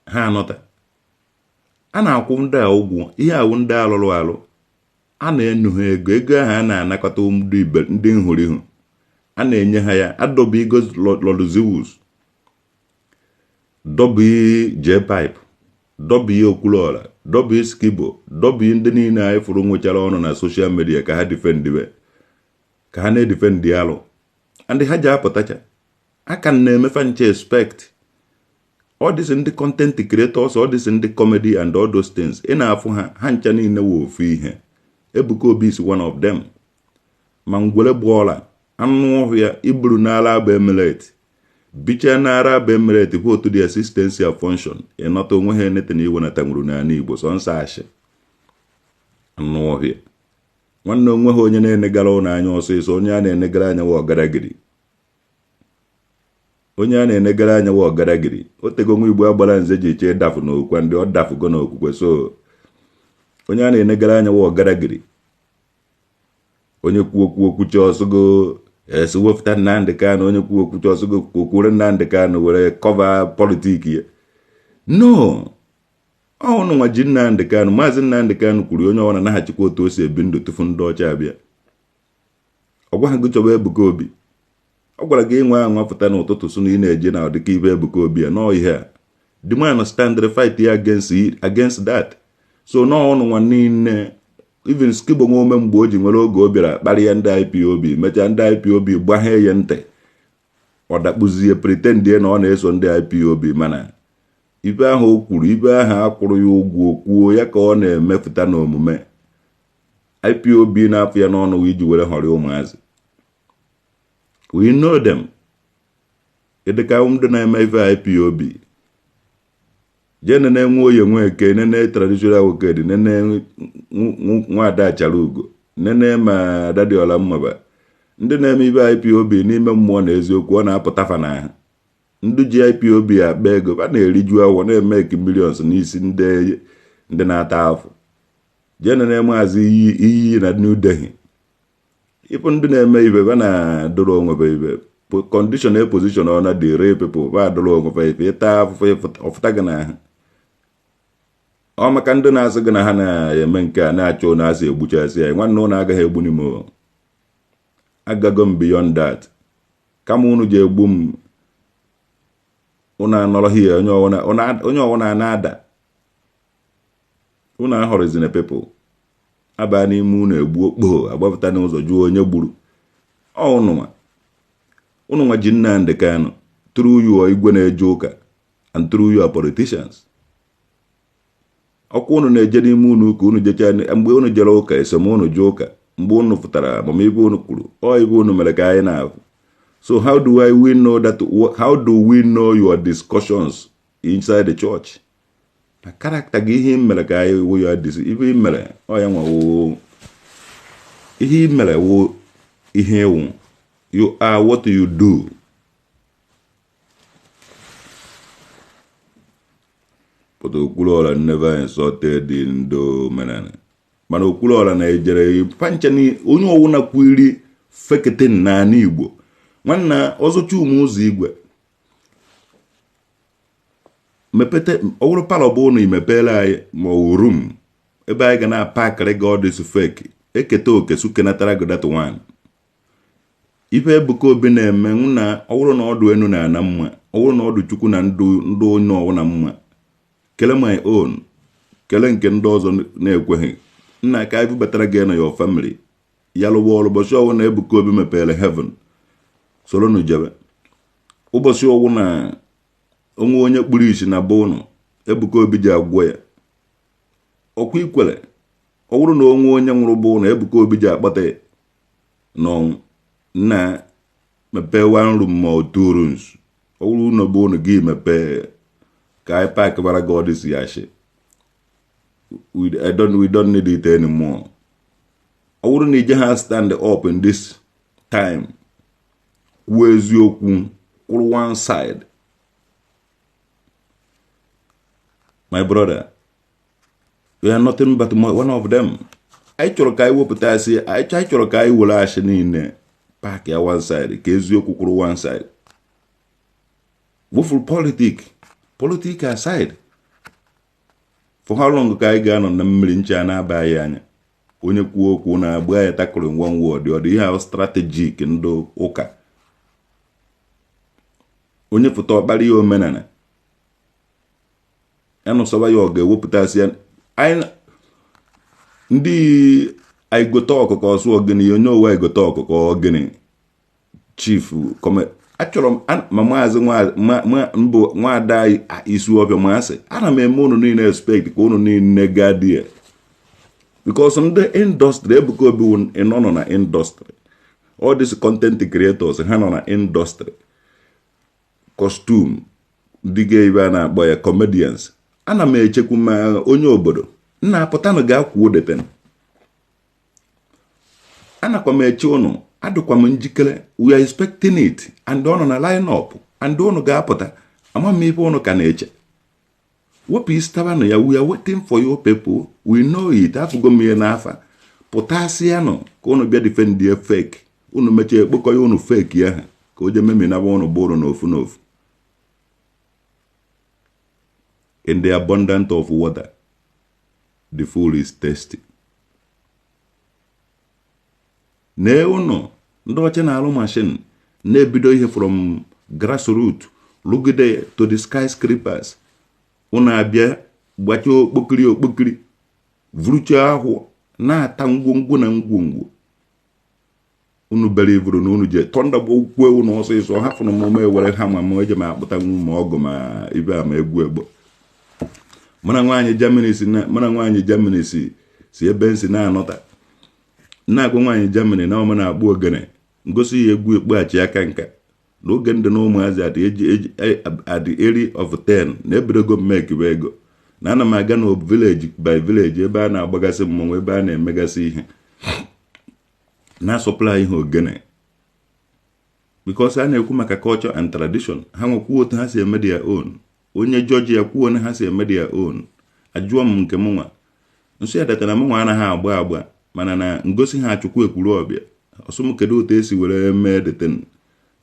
ha anọta. A na-akwụ ndị a ụgwọ ihe awụ ndị alụrụ alụ, a na-enu ha ego. Ego ahụ a na-anakọta ndị ibe ndị nhụrụ a na-enye ha ya adọba Lord Zeus, dọba J Pipe, dọba Okwuluọra, dọba Skibo, dọba ndị niile anyị fụrụ nwechara ọnụ na social media ka ha defendibe, ka ha na-edefendi alụ and ha ji apụtacha aka na-emefa nche expect all these ndị content creators, all these ndị comedy and all those things ị na-afụ ha, ha ncha niile wụ ofu ihe. Ebuka Obi is one of them. Ma ngwere bụ ọla anụ ọhịa iburu n'ala Arab Emirate, bichaa na Arab Emirate bụ otu the assistance function ịnọta onwe ha enete na iwenata nwuru n'ala Igbo sọ nsọ ashị anụ ọhịa. Nwanne, onwe ha onye na-enegara ụlọ anya ọsịsọ, onye a na-enegara anya wa ọgaragiri, onye a na-enegara anya wa ọgaragiri. O tego nwa Igbo agbara nze ji chee dafụ n'okwukwe ndị ọ dafụgo n'okwukwe. So onye a na-enegara anya wa ọgaragiri. Onye kwuo okwu okwuche ọsụgo esi wepụta Nnamdị Kanụ. Onye kwuo okwuche ọsụgo okwure Nnamdị Kanụ were cover politics ya. No ọnụ nwa ji Nnamdị Kanụ, Maazị Nnamdị Kanụ kwuru onye ọbụla naghachikwa otu o si ebi ndụ tupu ndị ọcha abịa. Ọ gwaghị gị chọba Ebuka Obi. Ọ gwara gị ịnwe anwa pụta n'ụtụtụ sị na ị na-eje na ọdịka ibe Ebuka Obi a nọọ ihe a. The man stand the fight ya against that. So nọọ ụnụ nwa niile, even Skigbo nwe ome mgbe o ji nwere oge o bịara kparịa ndị IPOB, mechaa ndị IPOB gbaghee ya ntị, ọ dakpuzie pretendie na ọ na-eso ndị IPOB. Mana ibe ahụ o kwuru, ibe ahụ akwụrụ ya ụgwọ kwuo ya ka ọ na-emepụta n'omume. IPOB na-apụ ya n'ọnụ iji were họrọ ụmụazị. We know them. Ịdịka ndị na-eme ife IPOB, jee nene nwa oye nweke, nene traditional wokedi, nene nwada achara ugo, nene ma Adadiola Mmaba, ndị na-eme ibe IPOB n'ime mmụọ na eziokwu. Ọ na-apụta fa n'ahụ. Ndị ji IPOB akpa ego a na-eriju awọ, na-eme millions n'isi ndị na-ata afụ. Jee nene Maazị iyi iyi na New Delhi, ịpụ ndị na-eme ibe ba na-adụrụ onwe ibe condition a position ọ na the real people ba adụrụ onwe fa ife ịta afụfụ ọfụta gị n'ahụ. Ọ maka ndị na-asị gị na ha na-eme nke a na-achọ na-asị egbuchasị ya. Nwanne, ụnụ agaghị egbu n'ime. Agago m beyond that. Kama unu ji egbu m, unu anọrọ hie onye ọwụna na-ada. Unu ahọrọzina people aba n'ime unu egbu okpo agbapụta n'ụzọ jụọ onye gburu ọ. Unu nwa ji Nnamdi Kanu through you, igwe na-eje ụka, and through your politicians. Ọkwa unu na-eje n'ime unu ụka, unu jechaa. Mgbe unu jere ụka, esom unu jee ụka. Mgbe unu fụtara amamihe unu kwuru, ọ ibe unu mere ka anyị na-afụ. So how do I we know that? How do we know your discussions inside the church? Na character gị, ihe mere ka anyị wụ ya dis, ife mere ọ ya nwa wụ ihe mere wụ ihe wụ. You are what you do. But Okwuluọra never insulted ndị omenala, mana Okwuluọra na-ejere pancha onye ọwụna kwiri fekete n'ala Igbo. Nwanna ọzọcha ụmụ ụzọ igwe mepete ọwụrụ parlour bụ ụnụ imepeela anyị ma ọ room ebe anyị ga na-apakịrị gị ọdịs fake eketa oke sukenatara gị that one. Ife Ebuka Obi na-eme na ọwụrụ na ọdụ enu na ana mma, ọwụrụ na ọdụ Chukwu na ndụ ndụ onye ọwụna mma. Kele my own, kele nke ndị ọzọ na-ekweghị nna ka anyị bubatara gị na your family ya lụwa ọrụ. Ụbọchị ọwụ na Ebuka Obi mepere heaven, soronu jebe. Ụbọchị ọwụ na onwe onye kpuru isi na be ụnụ, Ebuka Obi ji agwọ ya. Ọkwa ikwere, ọ bụrụ na onwe onye nwụrụ bụ ụnụ, Ebuka Obi ji akpọta ya n'ọnwụ. Nna, mepee one room ma ọ two rooms, ọ bụrụ ụlọ bụ ụnụ gị mepee ka anyị pack bara gị ọdịsi ya shi. We don't need it anymore. Ọ bụrụ na ije ha stand up in this time, kwuo eziokwu, kwụrụ one side, my brother, we are nothing but one of them. Anyị chọrọ ka anyị wepụta asị anyị chọrọ ka anyị were asị niile pack ya one side, ka eziokwu kwụrụ one side. Wofuru politic aside. For how long ka anyị ga-anọ na mmiri ncha na-aba anyị anya? Onye kwuo okwu na-agba ya takụrụ one word. Ọ dị ihe ahụ strategic ndị ụka. Onye foto ọkpara ya omenala ya nụsọba ya, ọ ga-ewepụtasị ya anyị ndị aigote ọkụkọ ọsụ ogene onye owe aigote ọkụkọ ogene chief. Achọrọ m ma maazị mbụ nwaada isi ọbịa masị, ana m eme unu niile expect ka unu niile gaa die, because ndị industry Ebuka Obi nọ na industry, all these content creators ha nọ na industry, costume ndị ga-ebe a na-akpọ ya comedians. Ana m echekwu ma onye obodo nna apụtanụ ga-akwuo deten. Anakwa m eche ụnụ, adịkwa m njikere. We are expecting it and ọ nọ na line up and ụnụ ga-apụta. Ama m ife ụnụ ka na-eche. Wepụ isitabanụ ya. We are waiting for your people. We know it. Afụgo m ihe n'afa. Pụtasịanụ ka ụnụ bịa defend ya fake. Ụnụ mechaa ekpokọ ya ụnụ fake ya ha ka o jee meminaba ụnụ bụ ụnụ n'ofu n'ofu. In the abundance of water, the fool is thirsty. Nee ụnụ Ndị ọcha na-alụ machine na-ebido ihe from grassroot lụgide to the skyscrapers. Unu abịa gbachaa okpokiri okpokiri, vuruchaa ahụ na-ata ngwongwo na ngwongwo unu bere ivuru na unu je tọnda gbokwe unu ọsịsọ. Ha fụrụ m, ewere ha ma m eje m akpụta nwu ma ọgụ ma ibe a ma egwu egbo. Mụ na nwaanyị Germany si ebe nsi na-anọta, na-agwa nwaanyị Germany na ọma na-akpụ ogene, ngosi ya egwu ekpughachi aka nka n'oge ndị na ụmụazị at the age of 10 na ebidogo mmekibe ego, na ana m aga na village by village, ebe a na-agbagasị mmọnwụ, ebe a na-emegasị ihe, na-asupply ihe ogene, because a na-ekwu maka culture and tradition. Ha nwekwa otu ha si eme their own. Onye Georgia kwuo na ha si eme their own. Ajụọ m nke mụnwa, nsị ya datara mụnwa anaghị agba agba, mana na ngosi ha Achụkwu ekwuru ọbịa ọsụm. Kedu otu esi were mee deten?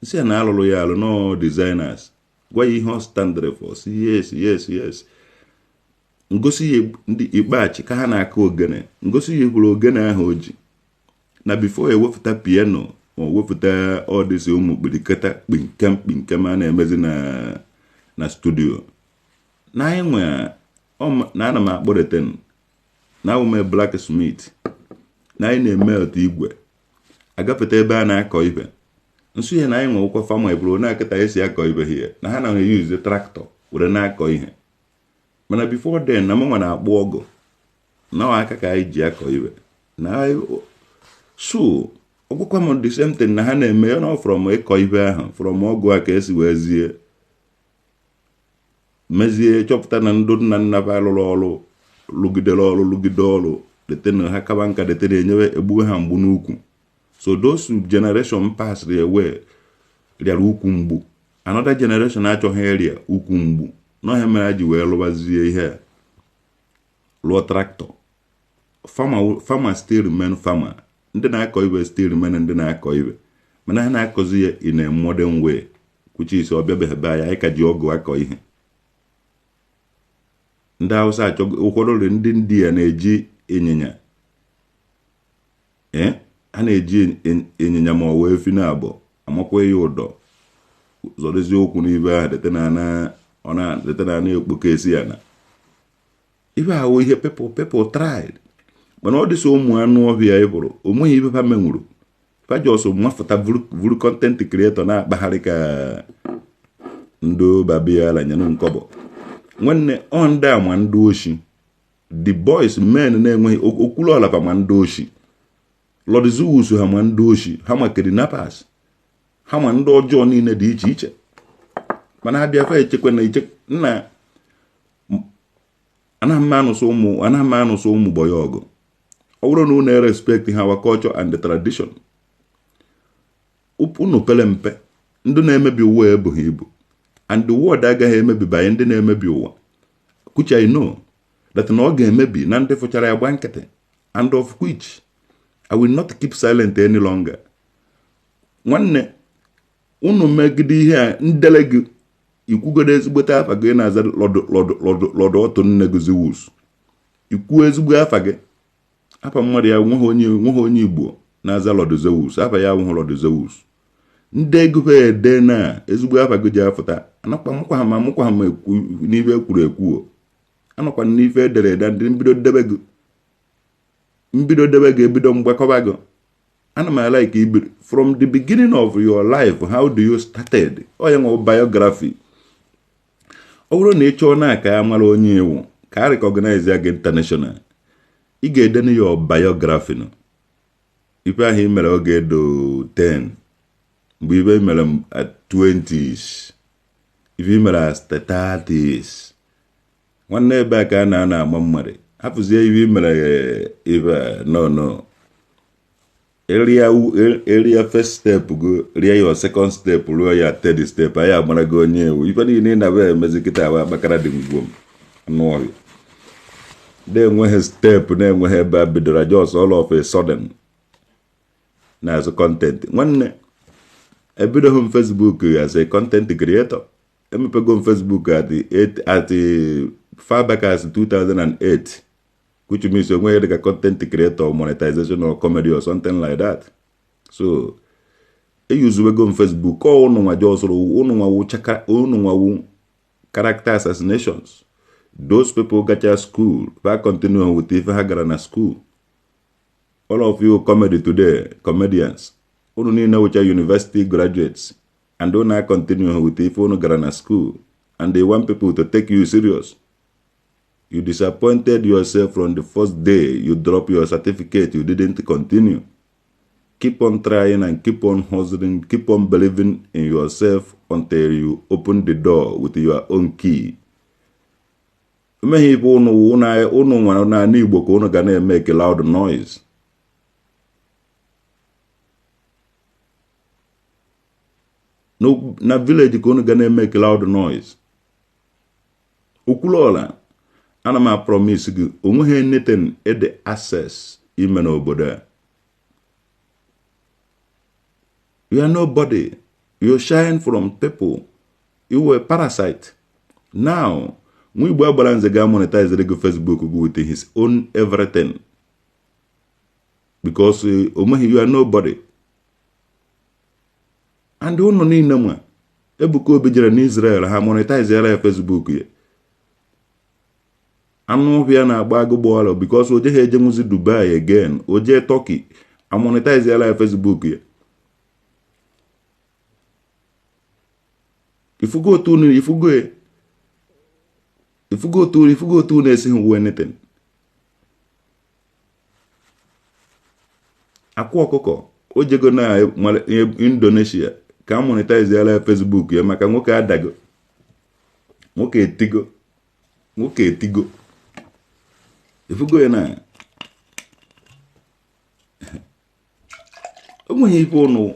Nsị ya na alụrụ ya alụ no designers, gwa ya ihe ọ standard for. Si yes. Ngosi ya ndị ikpeachi ka ha na-akụ ogene, ngosi ya hụrụ ogene ahụ o ji na before ewepụta piano ma wepụta ọdịsị ụmụ kpirikata kpinkem kpinkem a na-emezi na studio na anyị nwe na ana m akpọreten na awụ m blacksmith, na anyị na-eme otu igwe agafeta ebe a na-akọ ibe. Nsụ ya na anyị nwewụkwa farmer eburu na-akịta esi akọ ibe hie na ha na-eyuze tractor were na-akọ ihe, mana before then na mụnwa na-akpụ ọgụ na aka ka anyị ji akọ ibe na. So ọgwụkwa m the same thing na ha na-eme ya na from ịkọ ibe ahụ, from ọgụ a ka esi wee zie mezie, chọpụta na ndụ nna nna ba lụrụ ọrụ, lụgidere ọrụ, lụgide ọrụ dete na ha kaba nka, dete na enyewe egbuwe ha mgbu n'ukwu. So those generation passed away rịara ukwu mgbu, another generation achọghị ịrịa ukwu mgbu n'ọhịa mere ha ji wee lụbazie ihe a, lụọ tractor. Farmer, farmer still remain farmer. Ndị na-akọ ibe still remain ndị na-akọ ibe, mana ha na-akọzi ya in a modern way, which is ọbịabeghị be anyị. Anyị ka ji ọgụ akọ ihe. Ndị Hausa achọgo ụfọdụ ndị India na-eji ịnyịnya, ee, ha na-eji ịnyịnya ma ọ wee efi na abụọ amakwa ya ụdọ zọdozie ụkwụ n'ibe ahụ dete na ana, ọ na dete na ana ekpoko esi ya na ife ahụ ihe people tried. Mana ọ dịsị ụmụ anụ ọhịa ị hụrụ onweghị ife ha menwuru. Fa just mafụta vuru content creator na-akpagharị ka ndị babiala nyenụ nkọbọ. Nwanne, ọ ndị a ma ndị oshi, the boys men na-enweghị okwulu ọla, ma ndị oshi Lord Zeus ha, ma ndị oshi ha, ma kidnappers ha, ma ndị ọjọọ niile dị iche iche. Mana ha bịa fa echekwa na iche nna anaghị m anụsụ ụmụ boy ọgụ. Ọ bụrụ na unu respect ha, our culture and the tradition, unu pere mpe. Ndị na-emebi ụwa ebughị ibu, and the world agaghị emebi banye ndị na-emebi ụwa, which I know that na ọ ga-emebi na ndị fụchara ya gba nkịtị, and of which I will not keep silent any longer. Nwanne, unu megide ihe a ndele gị ikwugodo ezigbote afa gị na-aza lọdụ ọtụ nne gị Zeus. Ikwuo ezigbo afa gị, afa mmadụ ya nweghị onye Igbo na-aza Lord Zeus, afa ya awụghị Lord Zeus. Ndị ego ha ede na ezigbo afa gị ji afụta anakwa mụkwa ha ma mụkwa ha ma ekwu n'ife ekwuru ekwu o. Anọkwa n'ife edere ede. Ndị mbido debe gị, mbido debe gị, ebido mgbakọba gị. Ana m like ibido from the beginning of your life. How do you started? Ọ ya nwe biography. Ọ bụrụ na ị chọọ na aka ya mara onye iwu ka a recognize ya gị international, ị ga-ede your biography nọ ife ahụ ị mere oge edo 10, mgbe ife ị mere at 20s, ife ị mere at 30s. Nwanne, ebe a ka a na-ana ama mmadụ. Hapụzie ife ị mere ife a, no no area first step go ria your second step ruo ya third step, anyị amarago onye ewu. Ife niile ị na-abịa emezi kịta ahụ akpakara dị ngwom anụ ọhịa na-enweghị step, na-enweghị ebe a bidoro, just all of a sudden na-azụ content. Nwanne, ebidoghị m Facebook as a content creator. Emepego m Facebook at the far back as 2008, which means onweghị dịka content creator, monetization or comedy or something like that. So Eyuzuwego m Facebook. Ọ ụnụ nwa jọsụrụ ụnụ nwawu character assassinations. Those people gacha school fa continue with ife ha gara na school. All of you comedy today, comedians, unu niile wụcha university graduates, and unu continue with ife unu gara na school, and they want people to take you serious. You disappointed yourself from the first day you drop your certificate. You didn't continue. Keep on trying and keep on hustling, keep on believing in yourself until you open the door with your own key. Emeghe ife unu unu nwere n'ala Igbo ka unu ga na-eme loud noise. Na village ka unu ga na-eme loud noise. Okwuluọla, ana m apromise gị, onweghị anything ede access ime n'obodo a. You are nobody. You shine from people. You were parasite. Now nwa Igbo agbara nze ga monetize gị Facebook gị with his own everything, because onweghị, you are nobody. And unu niile ma Ebuka Obi jere n'Israel, ha monetize ya Facebook ya. Anụ ọhịa na-agba agụgbọọla because o jeghị ejenwuzi Dubai again, o jee Turkey, amonetize ya Facebook ya. Ifugo otu unu, ifugo ifugo otu, ifugo otu unu esighị wu anything. Akwa ọkụkọ o jego na Indonesia ka monetize ya Facebook ya, maka nwoke adago, nwoke etigo, nwoke etigo. Ifugo ya na o nweghị ife ụnụ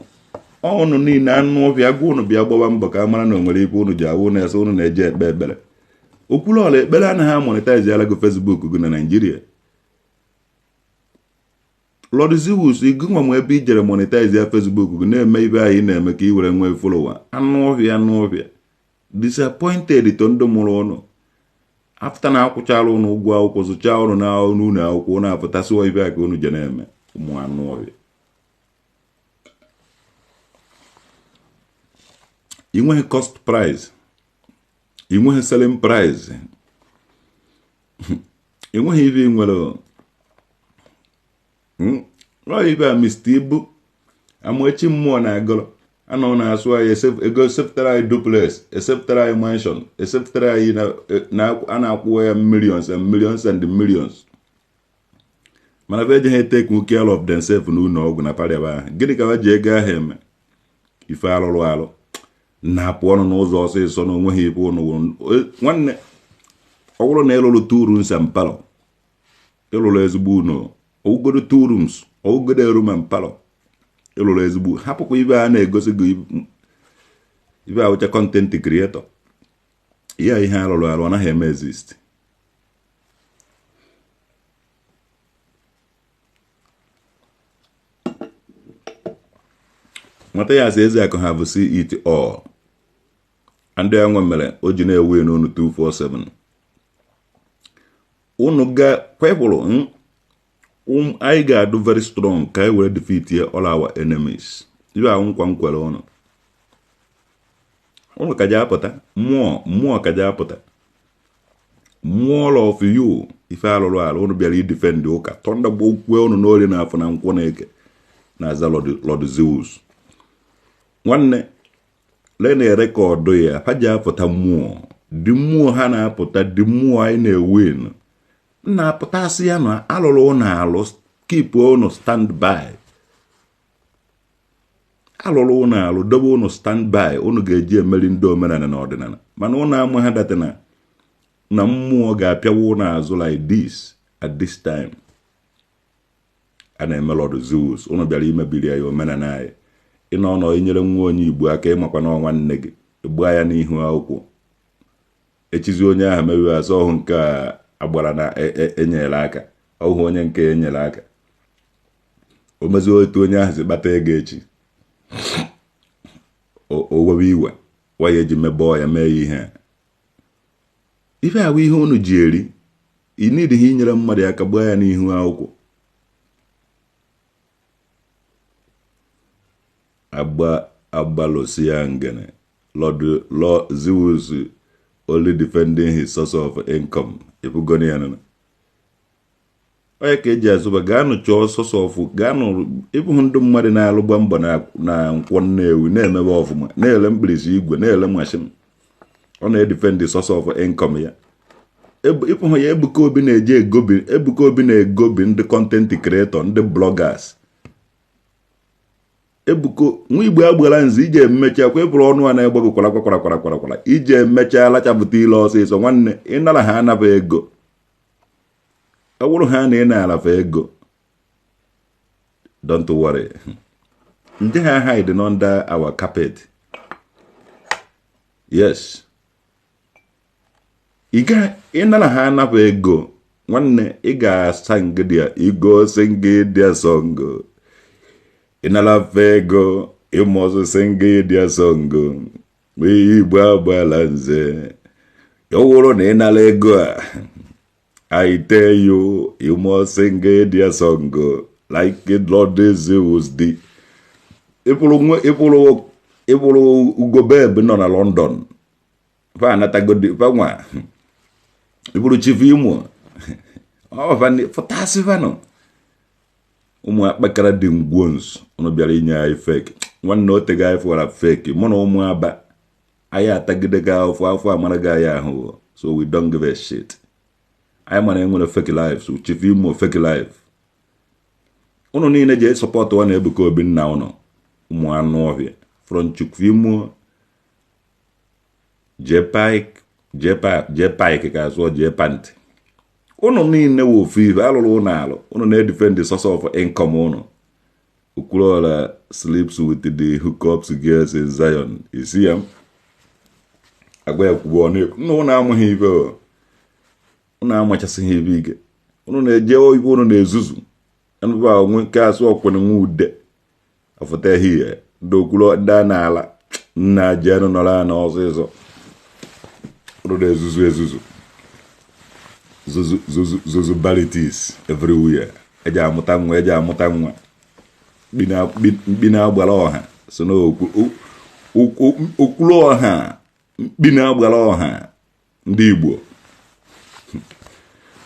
ọnụ niile. Anụ ọbịa gwa ụnụ bịa gbawa mbọ ka a mara na o nwere ife ụnụ ji awụ na-ese ụnụ na-eje ekpe ekpere. Okwuluọla, ekpere anaghị amonetize ala gị Facebook gị na Naịjirịa. Lord Zeus, gị nwa m, ebe i jere monetize ya Facebook gị na-eme ibe anyị na-eme ka ị were nwee follower. Anụ ọhịa, anụ ọhịa, disappointed to ndị mụrụ ụnụ. After na akwụchala ụnụ ụgwọ akwụkwọ, zụchaa ụnụ na ụlọ akwụkwọ, ụnụ apụtasịwa ibe a ka ụnụ je na-eme. Ụmụ anụ ọhịa, ị nweghị cost price, ị nweghị selling price, ị nweghị ibe ị nwere ọ ibe a. Mr. Ibu Amaechi, mmụọ na-agọrọ anọ na-asụ anyị ego, esepụtara anyị duplex, esepụtara anyị mansion, esepụtara anyị na a na-akwụ ya millions and millions and millions, mana fa ejeghị take care of themselves n'ụlọ ọgwụ na parịaba ahụ. Gịnị ka ha ji ego ahụ eme? Ife alụrụ alụ na-apụ ọnụ n'ụzọ ọsịsọ na onweghị ife ụnụ. Nwanne, ọ bụrụ na ịlụrụ two rooms and parlour, ịlụrụ ezigbo ụlọ, ọwụgodo two rooms, ọwụgodo room and parlour, ịlụrụ ezigbo. Hapụkwa ibe a na-egosi gị ibe awụcha content creator ya. Ihe alụrụ alụ ọ naghị eme exist. Nwata ya asị Ezeakụ ha bụ see it all. Ndị anwa mere o ji na-ewu n'unu 247 unu ga kwepụrụ. Anyị ga-adụ very strong ka anyị were defeat all our enemies. Ibe ahụ nkwa nkwere ụnụ, ụnụ kaja apụta mmụọ, mmụọ kaja apụta mmụọ. All of you ife alụrụ alụ, ụnụ bịara idefend ụka tọnda gbokwe ụnụ n'ori na afọ na nkwọ na eke na-aza Lord Zeus. Nwanne, lee na record ya. Ha ji apụta mmụọ dị, mmụọ ha na-apụta dị, mmụọ anyị na-ewin na-apụtasị ya na alụrụ ụnụ alụ. Keep ụnụ stand by. Alụrụ ụnụ alụ, dobe ụnụ stand by. Ụnụ ga-eji emeri ndị omenala na ọdịnala, mana ụnụ ama ha datana na mmụọ ga-apịawa ụnụ azụ like this. At this time a na-eme Lord Zeus, ụnụ bịara imebiri ya omenala anyị. Ịnọ nọ inyere nwa onye Igbo aka, ịmakwa na nwanne gị gbaa ya n'ihu akwụkwọ echizi onye ahụ mewe azụ ọhụ nke a agbara na enyere aka ọhụ onye nke enyere aka. O mezie otu onye ahụ si kpata ego echi, o wewe iwe waya eji mebọọ ya, mee ya ihe ife ahụ. Ihe unu ji eri ịnidịghị inyere mmadụ aka gbaa ya n'ihu akwụkwọ. Agba agbalosia ngene. Lord Lord Zeus only defending his source of income. Ịfụgoni ya nụ. Onye ka eji azụba, gaanụ chọọ source of, gaanụ ịbụhụ ndị mmadụ na-alụgba mbọ na Nkwọ Nnewi, na-emebe ọfụma, na-ele mkpirisi igwe, na-ele machine. Ọ na-edefend the source of income ya. Ịpụhụ ya, Ebuka Obi na-eji egobi. Ebuka Obi na-egobi ndị content creator, ndị bloggers. Ebuka nwa Igbo agbara nze ije emecha kwa ịbụrụ ọnụ a na-egbago kwara kwara kwara kwara kwara ije emechaa lachapụta ile ọsịsọ. Nwanne, ịnara ha anaba ego. Ọ bụrụ ha na ị na-arafa ego, don't worry, ndị ha hide under our carpet. Yes, ị ga ịnara ha anapụ ego. Nwanne, ị ga-asa ngịdịa igo sing their song. Ịnarafa ego, you must sing their song. Igbo agbala nze, ọ wụrụ na ịnara ego a, I tell you, you must sing their song like Lord Zeus dị. Ịpụrụ Ugobeb nọ na London, fa anatagodi fa nwa. Ịpụrụ Chief Imo fụtasịfanụ ụmụ akpakara dị ngwons. Unu bịara inye anyị fake. Nwanne, o tego anyị fụwara fake. Mụ na ụmụ Aba anyị atagide gị afọ afọ amara gị anyị ahụ, so we don't give a shit. Anyị mara enwere fake life. So Chief Imo, fake life unu niile jee support wa na Ebuka Obi nna unu. Ụmụ anụ ọhịa, from Chief Imo, jee pike ka asụọ jee pant. Unu niile wụ ofu ife alụrụ ụnụ alụ. Unu na-edefend the source of income unu. Okwuluora sleeps with the hookups girls in Zion. Isi ya agwa ya kwubo ọnụ nna. Unu amụghị ife o, unu amachasịghị ife ike. Unu na-eje ife, unu na-ezuzu nba onwe nke asụ ọkwene nwa ude afụta ehihie. Ndị okwulu ndị a na-ala nna jenụ nọrọ ana ọsịsọ. Unu na-ezuzu ezuzu, zuzu zuzu zuzu balitis everywhere. Eji amụta nwa, eji amụta nwa. Mkpi na-agbara ọha so na okwulu ọha. Mkpi na-agbara ọha ndị Igbo,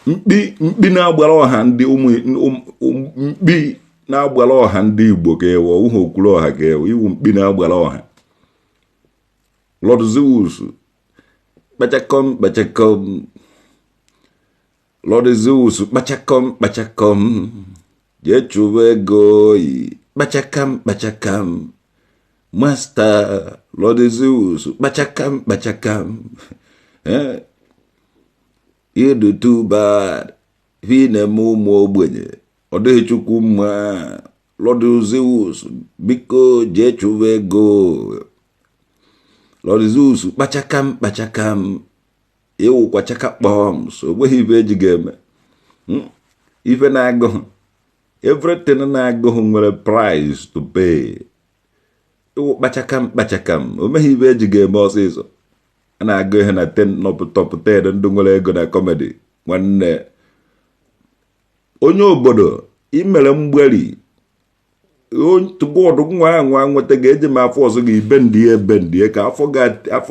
mkpi, mkpi na-agbara ọha ndị ụmụ mkpi na-agbara ọha ndị Igbo ka ewe ọwụha okwulu ọha ka ewe iwu mkpi na-agbara ọha. Lord Zeus kpachakọm kpachakọm. Lord Zeus kpachakọm kpachakọm, jee chụwa ego oyi. Kpachakam kpachakam, Master Lord Zeus, kpachakam kpachakam. You do too bad. Ife ị na-eme ụmụ ogbenye, ọ dịghị Chukwu mma. Lord Zeus, biko jee chụwa ego. Lord Zeus kpachakam kpachakam, ịwụkwa chaka kpọm. So onweghị ife eji ga-eme ife na-agụ. Everything na-agụghị nwere price to pay. Ịwụ kpachakam kpachakam, o meghị ife eji ga-eme ọsịsọ. A na-agụ ihe na 10 nọpụ top 10 ndị nwere ego na comedy. Nwanne, onye obodo imere mgberi tụgọdụ nwa nwa nweta ga-eji m afọ ọzọ ga ibe ndị ebe ndị ka afọ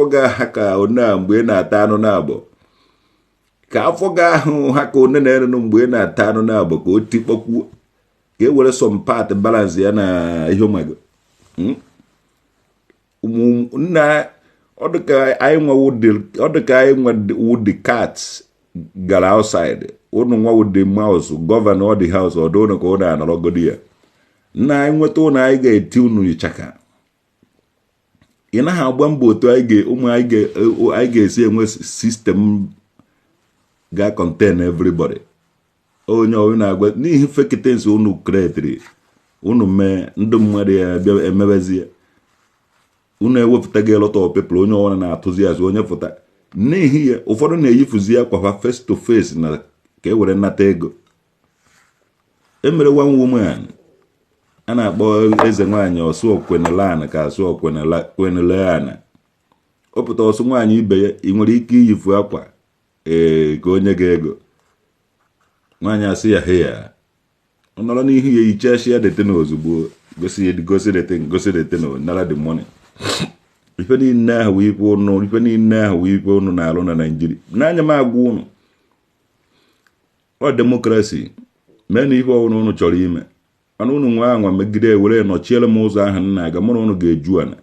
ga-aha ka one a mgbe ị na-ata anụ na-abụ, ka afọ ga-ahụ ha ka one na-erenụ mgbe ị na-ata anụ na-abụ, ka o tikpọkwuo, ka e were some part balance ya na ihe ụmụgo nna. Ọ dịka anyị nwe wụ the cat gara outside, ụnụ nwa wụ the mouse governor the house. Ọdụ ụnụ ka ụnụ anọrọgodi ya. Nna, anyị nweta ụnụ, anyị ga-eti unu ịchaka. Ị naghị agba mbọ otu anyị ụmụ anyị ga-esi enwe system ga contain everybody. Onye ọbụla na-agwa n'ihi fake things unu createri, unu mee ndị mmadụ ya bịa emebezie. Unu ewepụtaghị a lot of people. Onye ọbụla na-atụzi azụ onye fụta n'ihi ya. Ụfọdụ na-eyifuzi akwa ha face to face na ka e were nata ego. Emere one woman a na-akpọ eze nwaanyị ọsụ okwenelan ka asụ okweneleana. Ọ pụta ọsụ nwaanyị ibe ya, ị nwere ike iyifu akwa ee ka onye ga ego. Nwaanyị asị ya he ya, ọ nọrọ n'ihu ya yichasi ya dete na ozugbo. Gosi gosi the thing, gosi the thing, nara the money. Ife niile ahụ wee ife ụnụ, ife niile ahụ wee ife ụnụ na-alụ na Naijiria. N'anya m agwa ụnụ, ọ democracy mee na ife ọbụla ụnụ chọrọ ime, mana ụnụ nwee anwa megide were nọchiere m ụzọ ahụ m na-aga, mụ na ụnụ ga-eju ana.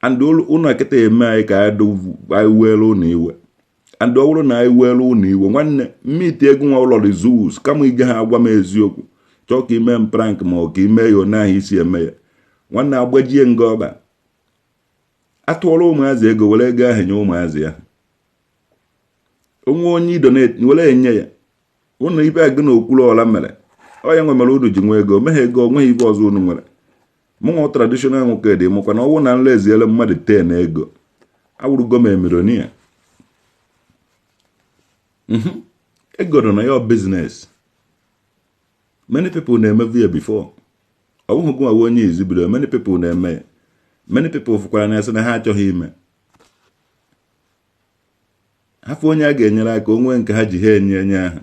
And ụnụ akịta eme anyị ka anyị weere ụnụ iwe. And ọ bụrụ na anyị weere ụnụ iwe, nwanne, mmiti ego nwa ụlọ Zeus, kama ije ha agwa m eziokwu, chọọ ka ime m prank ma ọ ka ime ya one ahụ isi eme ya, nwanne, agbajie nga ọba atụọrọ ụmụazị ego, were ego ahụ nye ụmụazị ya. Onwe onye idonate, were enye ya. Ụnụ ibe agụ na okwuru ọla mere ọ ya nwe mere unu ji nwee ego meghe ego, onweghị ibe ọzọ unu nwere. Mụnwa traditional nwoke dị mụkwa na ọnwụ na nla eziele mmadụ 10 ego, awụrụgo m millionaire. Ego nọ na ya business. Many people na-emevu ya before. Ọ bụghị gụnwa onye izi bido. Many people na-eme ya. Many people fụkwara na asị na ha achọghị ime. Hafụ onye a ga-enyere aka, o nwee nke ha ji ha enye enye ahụ.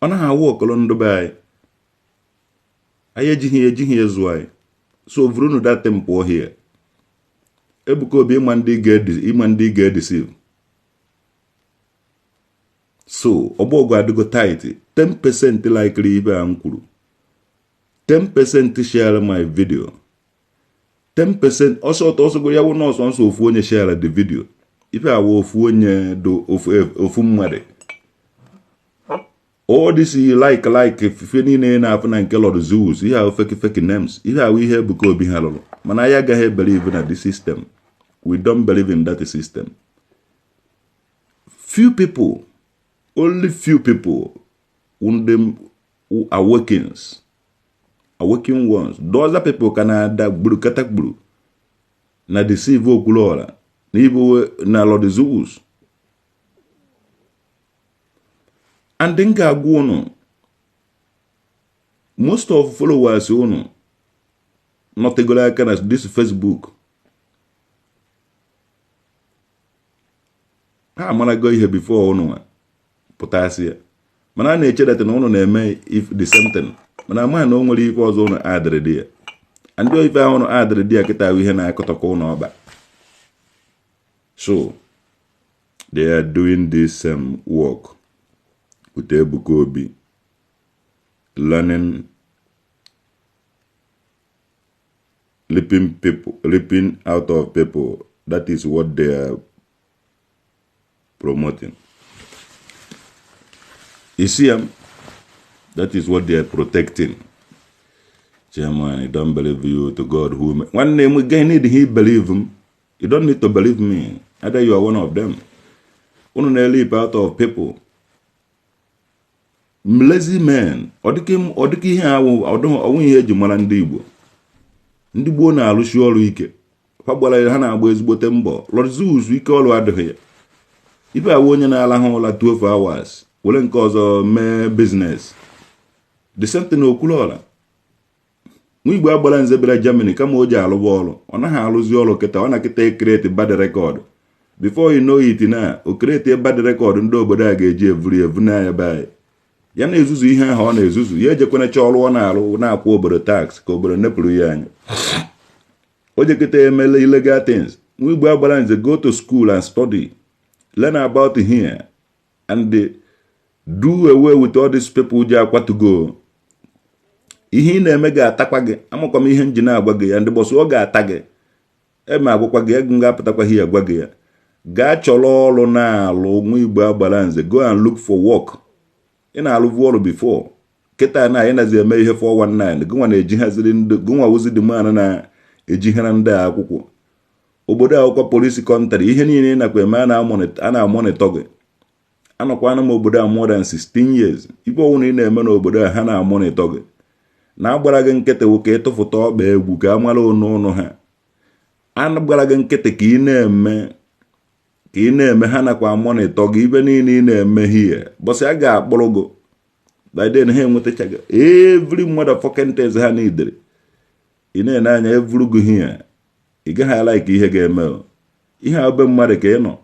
Ọ naghị awụ ọkọlọ ndụ be anyị. Anyị ejighị ya zụọ anyị. So vrunu that thing pụọ here. Ebuka Obi, ịma ndị ga-edeceive. So ọgbọgụ adịgo tight. 10% likely ibe a m kwuru, 10% share my video, 10% ọsọ ọtọ ọsọgo ya wụ nọọsụ nsọ ofu onye share the video. Ife awa ofu onye do ofu ofu mmadụ. All this like ife niile na-afụ na nke Lord Zeus, ihe ahụ fake fake names, ihe ahụ ihe Ebuka Obi ha lụrụ. Mana anyị agaghị believe na the system. We don't believe in that system. Few people, only few people, ndị awakens, awakened ones. The other people ka na-ada gburu kata gburu na deceive Okwuluọra na ibu na Lord Zeus. And m ga-agwa unu, most of followers unu nọtegoro aka na this Facebook, ha amarago ihe before unu nwa pụtasị ya. Mana a na-echedata na unu na-eme if the same thing, mana amaghị na o nwere ife ọzọ unu adịrị dị ya. Ndị ife ahụ unu adịrị dị ya kịta ahụ ihe na-akọtọkọ unu ọba. So they are doing this same work with Ebuka Obi, learning, leaping people, leaping out of people. That is what they are promoting. You see them? That is what they are protecting. Chairman, I don't believe you to God who. One name again need he believe him. You don't need to believe me. Either you are one of them. Unu na-leap out of people. Lazy men. Ọ dịka ihe awụ ọwụ ihe eji mara ndị Igbo. Ndị gboo na-alụsi ọrụ ike. Ha gbara ya, ha na-agba ezigbote mbọ. Lord Zeus, ike ọrụ adịghị ya. Ife awụ onye na-alahụ ụra 12 hours were nke ọzọ mee business. The same thing Okwuluọra. Nwa Igbo agbara nze bịara Germany, kama o ji alụba ọrụ, ọ naghị alụzi ọrụ kịta. Ọ na-akịta e-create bad record. Before you know it, na o create bad record, ndị obodo a ga-eji evuri evu n'anya be anyị. Ya na-ezuzu ihe ahụ ọ na-ezuzu ya, ejekwana ọrụ ọ na-arụ na-akwụ obodo tax ka obodo nepụrụ ya anya. O jekịta emela illegal things. Nwa Igbo agbara nze, go to school and study, learn about here and do away with all these people ji akwatugo. Ihe ị na-eme ga-atakwa gị. Amakwa m ihe m ji na-agwa gị ya. Ndị bọsụ ọ ga-ata gị eme agwakwa gị ego m ga-apụtakwa ihe agwa gị ya. Gaa chọrọ ọrụ na-alụ. Nwa Igbo agbara nze, go and look for work. Ị na-alụvu ọrụ before. Kịta na anyị nazi eme ihe 419. Gụnwa na-ejighaziri ndị gụnwa wụzi dị man na-ejighara ndị a akwụkwọ obodo akwụkwọ police country. Ihe niile ị nakwa eme, a na-amonitor gị. Anọkwana m obodo a more than 16 years. Ife ọbụla ị na-eme n'obodo a, ha na-amonitor gị. Na-agbara gị nkịtị wụ ka ịtụfụta ọkpa egwu ka a mara ụnụ ụnụ ha. A gbara gị nkịtị ka ị na-eme ka ị na-eme, ha nakwa amonitor gị. Ibe niile ị na-eme hie, bọsị a ga-akpụrụ gị. By then ha enwetachaghị every motherfucking things ha needed. Ị na-ene anya evuru gị hie, ị gaghị ala ka ihe ga-eme o. Ihe a be mmadụ ka ị nọ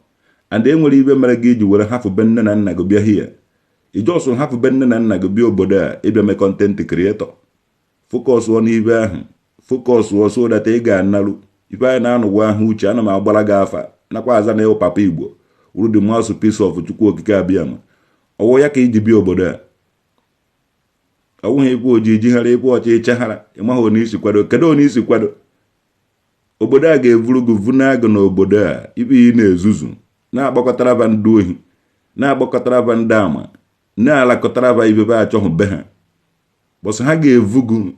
and e nwere ibe mere gị iji were hafụ be nne na nna gị bịa hie. I just hapụ be nne na nna gị bịa obodo a ịbịa mee content creator. Focus n'ibe ahụ, focus so that ị ga-analụ ife anyị na-anụgwa ahụ. Uche, ana m agbara gị afa nakwa aza na ịwụ papa Igbo wuru the mouthpiece of Chukwu Okike Abịama. Ọwụ ya ka iji bịa obodo a? Ọ bụghị ịbụ ojii jighara, ịbụ ọcha ịchaghara. Ịmaghị onye isi kwado. Kedu onye isi kwado? Obodo a ga-evuru gị vuna gị n'obodo a. Ibe ị na-ezuzu, na-akpọkọtara ba ndị ohi, na-akpọkọtara ba ndị ama, na-alakọtara ba ibebe achọghị be ha. Bọsụ ha ga-evu gị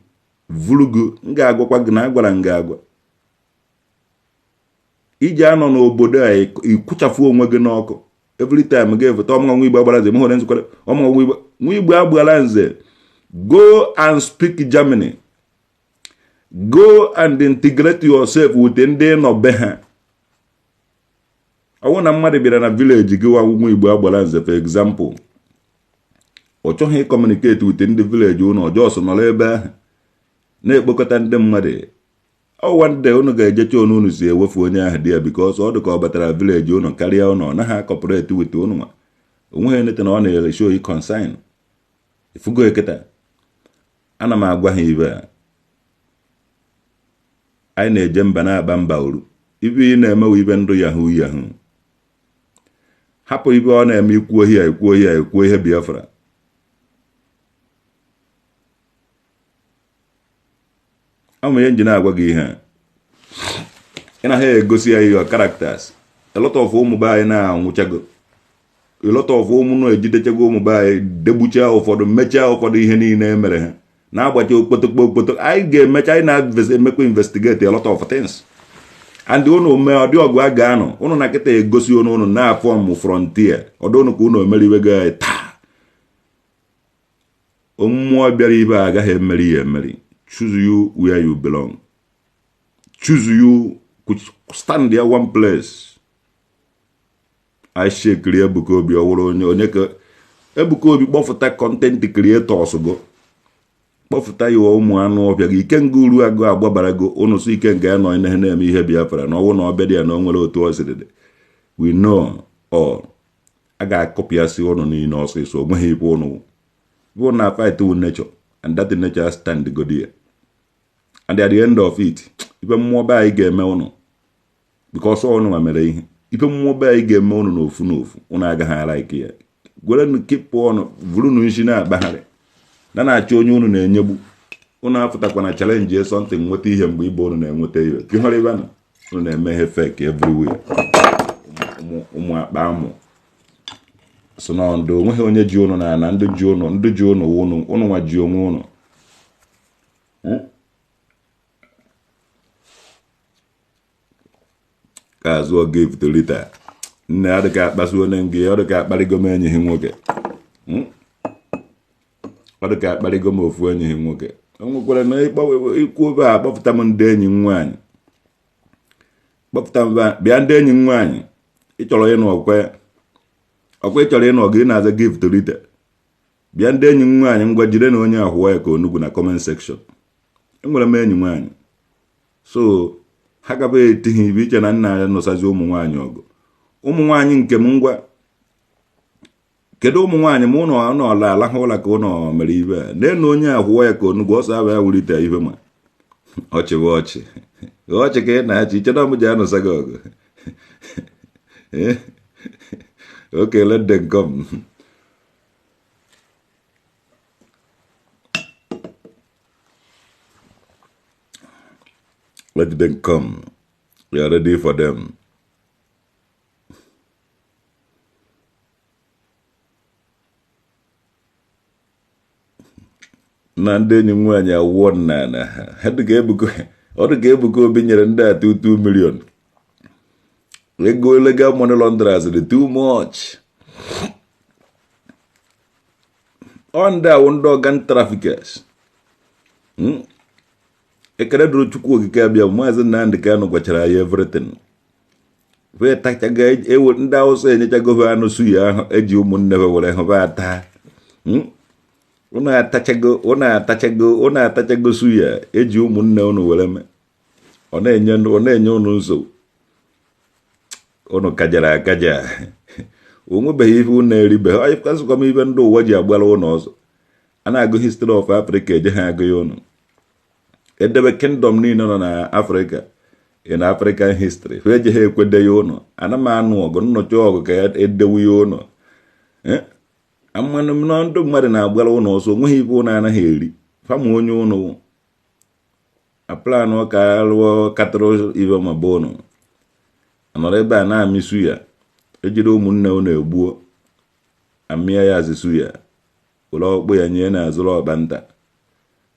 vuru gị. M ga-agwakwa gị na agwara m gị agwa iji anọ n'obodo a ịkwụchafụ onwe gị n'ọkụ. Every time ga-eveta ọmụnwa nwa Igbo agbara nze mụhụrụ nzukọrọ ọmụnwa nwa Igbo, nwa Igbo agbara nze. Go and speak Germany, go and integrate yourself with ndị nọ be ha. Ọ bụrụ na mmadụ bịara na village gị, nwa nwa Igbo agbara nze, for example, ọ chọghị ịcommunicate with ndị village ụnụ, ọjọọ nọrọ ebe ahụ na-ekpokọta ndị mmadụ. Ọwa ndị unu ga-ejecha onu unu si ewefu onye ahụ dị ya, because ọ dị ka ọ batara village unu karịa ụnụ. Ọ naghị acooperate with unu nwa onweghị anything ọ na-ere show concern. Ifugo eketa ana m agwa ha ibe a anyị na-eje mba na-akpa mba uru. Ibe ị na-emewe ibe ndụ yahoo yahoo, hapụ ibe ọ na-eme. Ikwu ohi a, ikwu ohi a, ikwu ihe Biafra. Ọ ihe nji na-agwa gị ihe a, ị na ha egosi ya your characters. A lot of ụmụ be anyị na-anwụchago, a lot of ụmụ nọ ejidechago ụmụ be anyị, degbuchaa ụfọdụ, mechaa ụfọdụ ihe niile e mere ha na-agbacha okpotokpo okpoto. Anyị ga-emecha, anyị na-emekwa investigate a lot of things and unu mee ọdị ọgụ a ga-anọ unu na kịta egosi unu unu na-aform frontier ọdụ unu ka unu emeriwego anyị taa. Mmụọ bịara ibe a agaghị emeri ya emeri. Choose you where you belong, choose you stand there one place. I shekiri Ebuka Obi, ọ wụrụ onye onye ka Ebuka Obi kpọfụta content creators go kpọfụta ya, ụmụ anụ ọbịa gị. Ikenga uru agụ agbabarago ụnụ so Ikenga ya nọ ihe na-eme ihe Biafra na ọnwụ na ọbịa dị ya na o nwere otu ọ siri dị. We know all. A ga-akọpịasị ụnụ niile ọsịsọ. Onweghị ibe ụnụ bụ na fight with nature, and that nature stand go there, and at the end of it, ibe mmụọ be anyị ga-eme ụnụ, because ụnụ nwa mere ihe ife mmụọ be anyị ga-eme ụnụ n'ofu n'ofu, ụnụ agaghị ara ike ya. Gwere kipụ ọnụ vụrụ isi na-akpagharị na na-achọ onye ụnụ na-enyegbu. Ụnụ apụtakwa na challenge something, nweta ihe mgbe ibe ụnụ na-enweta ihe kihọrịbanụ. Ụnụ na-eme ihe fake everywhere. Ụmụ akpa amụ so na ndụ onweghị onye ji ụnụ na ana ndị ji ụnụ, ndị ji ụnụ ụnụ ụnụ nwa ji onwe ụnụ. Ka azụọ gift lita nne adịka akpasu onye ngị. Ọ dịka akparịgo m enyi nwoke, ọ dịka akparịgo m ofu enyi nwoke. O nwekwara na ikwu obe a, kpọpụta m ndị enyi m nwaanyị, kpọpụta m bịa ndị enyi m nwaanyị. Ị chọrọ ịnụ ọkwa ọkwa, ị chọrọ ịnụ ọgụ, ị na-aza gift lita. Bịa ndị enyi m nwaanyị, ngwa jide na onye ahụwa ya ka onugbu na comment section. Enwere m enyi nwaanyị, so ha gaba etighi ibe iche na nna ya nụsazi ụmụ nwaanyị ọgụ. Ụmụ nwaanyị nke m, ngwa, kedu ụmụ nwaanyị m? Ụnọ ụnọ alahụ ụla ka ụnọ mere ibe a na-enu onye ahụwa ya ka onugbu ọsọ aba ya wulite ibe ma ọchị bụ ọchị ọchị ka ị na-achị iche na m ji anụsa gị ọgụ. Okay, let them come. Let them come. We are ready for them. Na ndị enyi m nwaanyị awụọ nna na ha dịka Ebuka, ọ dịka Ebuka Obi nyere ndị a 22 million ego illegal money launderers dị too much. Ọ ndị awụ ndị organ traffickers. Ekele dịrị Chukwu Okike abịa. Maazị Nnamdị Kanụ gwachara ya everything wee tachaga ewe. Ndị Awụsa enyechago ha anụ suya ahụ eji ụmụnne ha were hụ ata. Ụnụ atachago, ụnụ atachago, ụnụ atachago suya eji ụmụnne ụnụ were mee. Ọ na-enye ụnụ nsogbu. Ụnụ kajara akaja. Onwebeghị ife unu eribeghị. Onye m ibe ndị ụwa ji agbara ụnụ ọzọ. A na-agụ history of Africa, eje ha agụ ya ụnụ. Edebe kingdom niile nọ na Africa in African history, ha eje ha ekwede ya ụnụ. Ana m anụ ọgụ nnọchi ọgụ ka edewe ya ụnụ. Amanụ m na ndị mmadụ na-agbara ụnụ ọsọ. Onweghị ife ụnụ anaghị eri. Fama onye ụnụ aplanụ ka rụọ katụrụ ibe ma bụ ụnụ anọrọ ebe a na-amịsu ya, ejiri ụmụnne ụnụ egbuo, amịa ya azịsu ya, were ọkpụ ya nye na-azụrụ ọkpa nta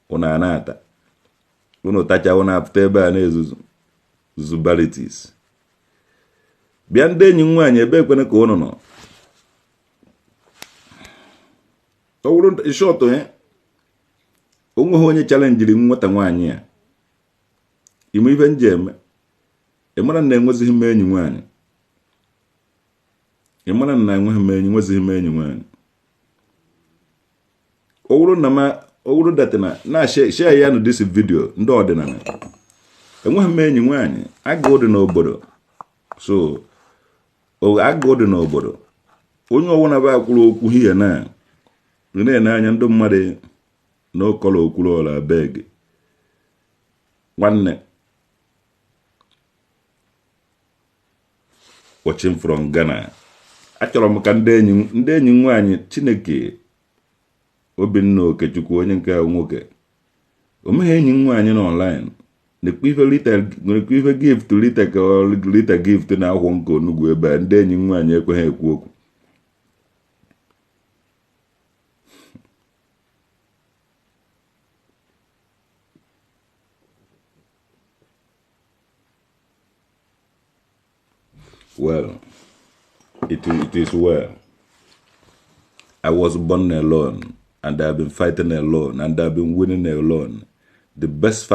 ụnụ a na-ata. Ụnụ tacha, ụnụ apụta ebe a na-ezuzu zubalitis. Bịa, ndị enyi m nwaanyị, ebe ekwene ka ụnụ nọ. Ọ bụrụ short ya, onweghị onye challengeri nwata nwaanyị a ime ife nji eme. Ị mara na enwezighị m enyi nwaanyị. Ị mara na enweghị m enyi, nwezighị m enyi nwaanyị. Ọ bụrụ na ma ọ bụrụ that na share ya nụ this video. Ndị ọdịnala, enweghị m enyi nwaanyị. Agụụ dị n'obodo, so agụụ dị n'obodo. Onye ọbụla bụ akwụrụ okwu hie na na-ene anya ndị mmadụ n'okọrọ okwuru ọla beg. Nwanne, watching from Ghana. Achọrọ m ka ndị enyi m nwaanyị, Chineke Obinna Okechukwu, onye nke nwoke o meghị enyi m nwaanyị na online nekwa ife Rita, nekwa ife gift Rita, ka Rita gift na-akwụ nke onugbu ebe a. Ndị enyi m nwaanyị ekweghị ekwu okwu. Well, it is well. I was born alone, and I've been fighting alone, and I've been winning alone. The best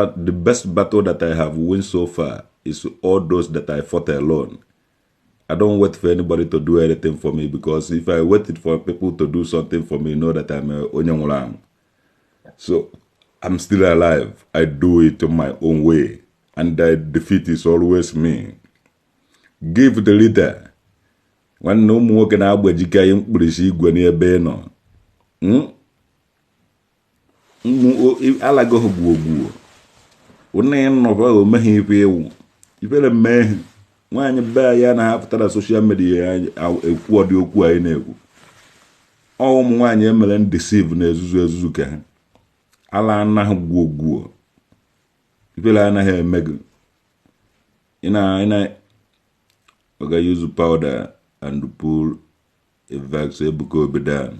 battle that I have won so far is all those that I fought alone. I don't wait for anybody to do anything for me, because if I waited for people to do something for me, know that I'm a onye nwụrụ anwụ. So I'm still alive. I do it my own way, and the defeat is always me. Give the leader. Nwanne, ụmụ nwoke na-agbajike anyị mkpirisi igwe n'ebe ị nọ. Alagoghị gbuo gbuo ụnụ nọba omeghe ife ịwụ ifere mmehie. Nwaanyị be ya na-apụta na social media ekwu ọdị okwu anyị na-ekwu. Ọ ụmụ nwaanyị emere deceive na-ezuzu ezuzu ka ha ala anaghị gwuo gwuo. Ifere anaghị eme gị. Ị na ọ ga use powder and pull a vex Ebuka Obi down.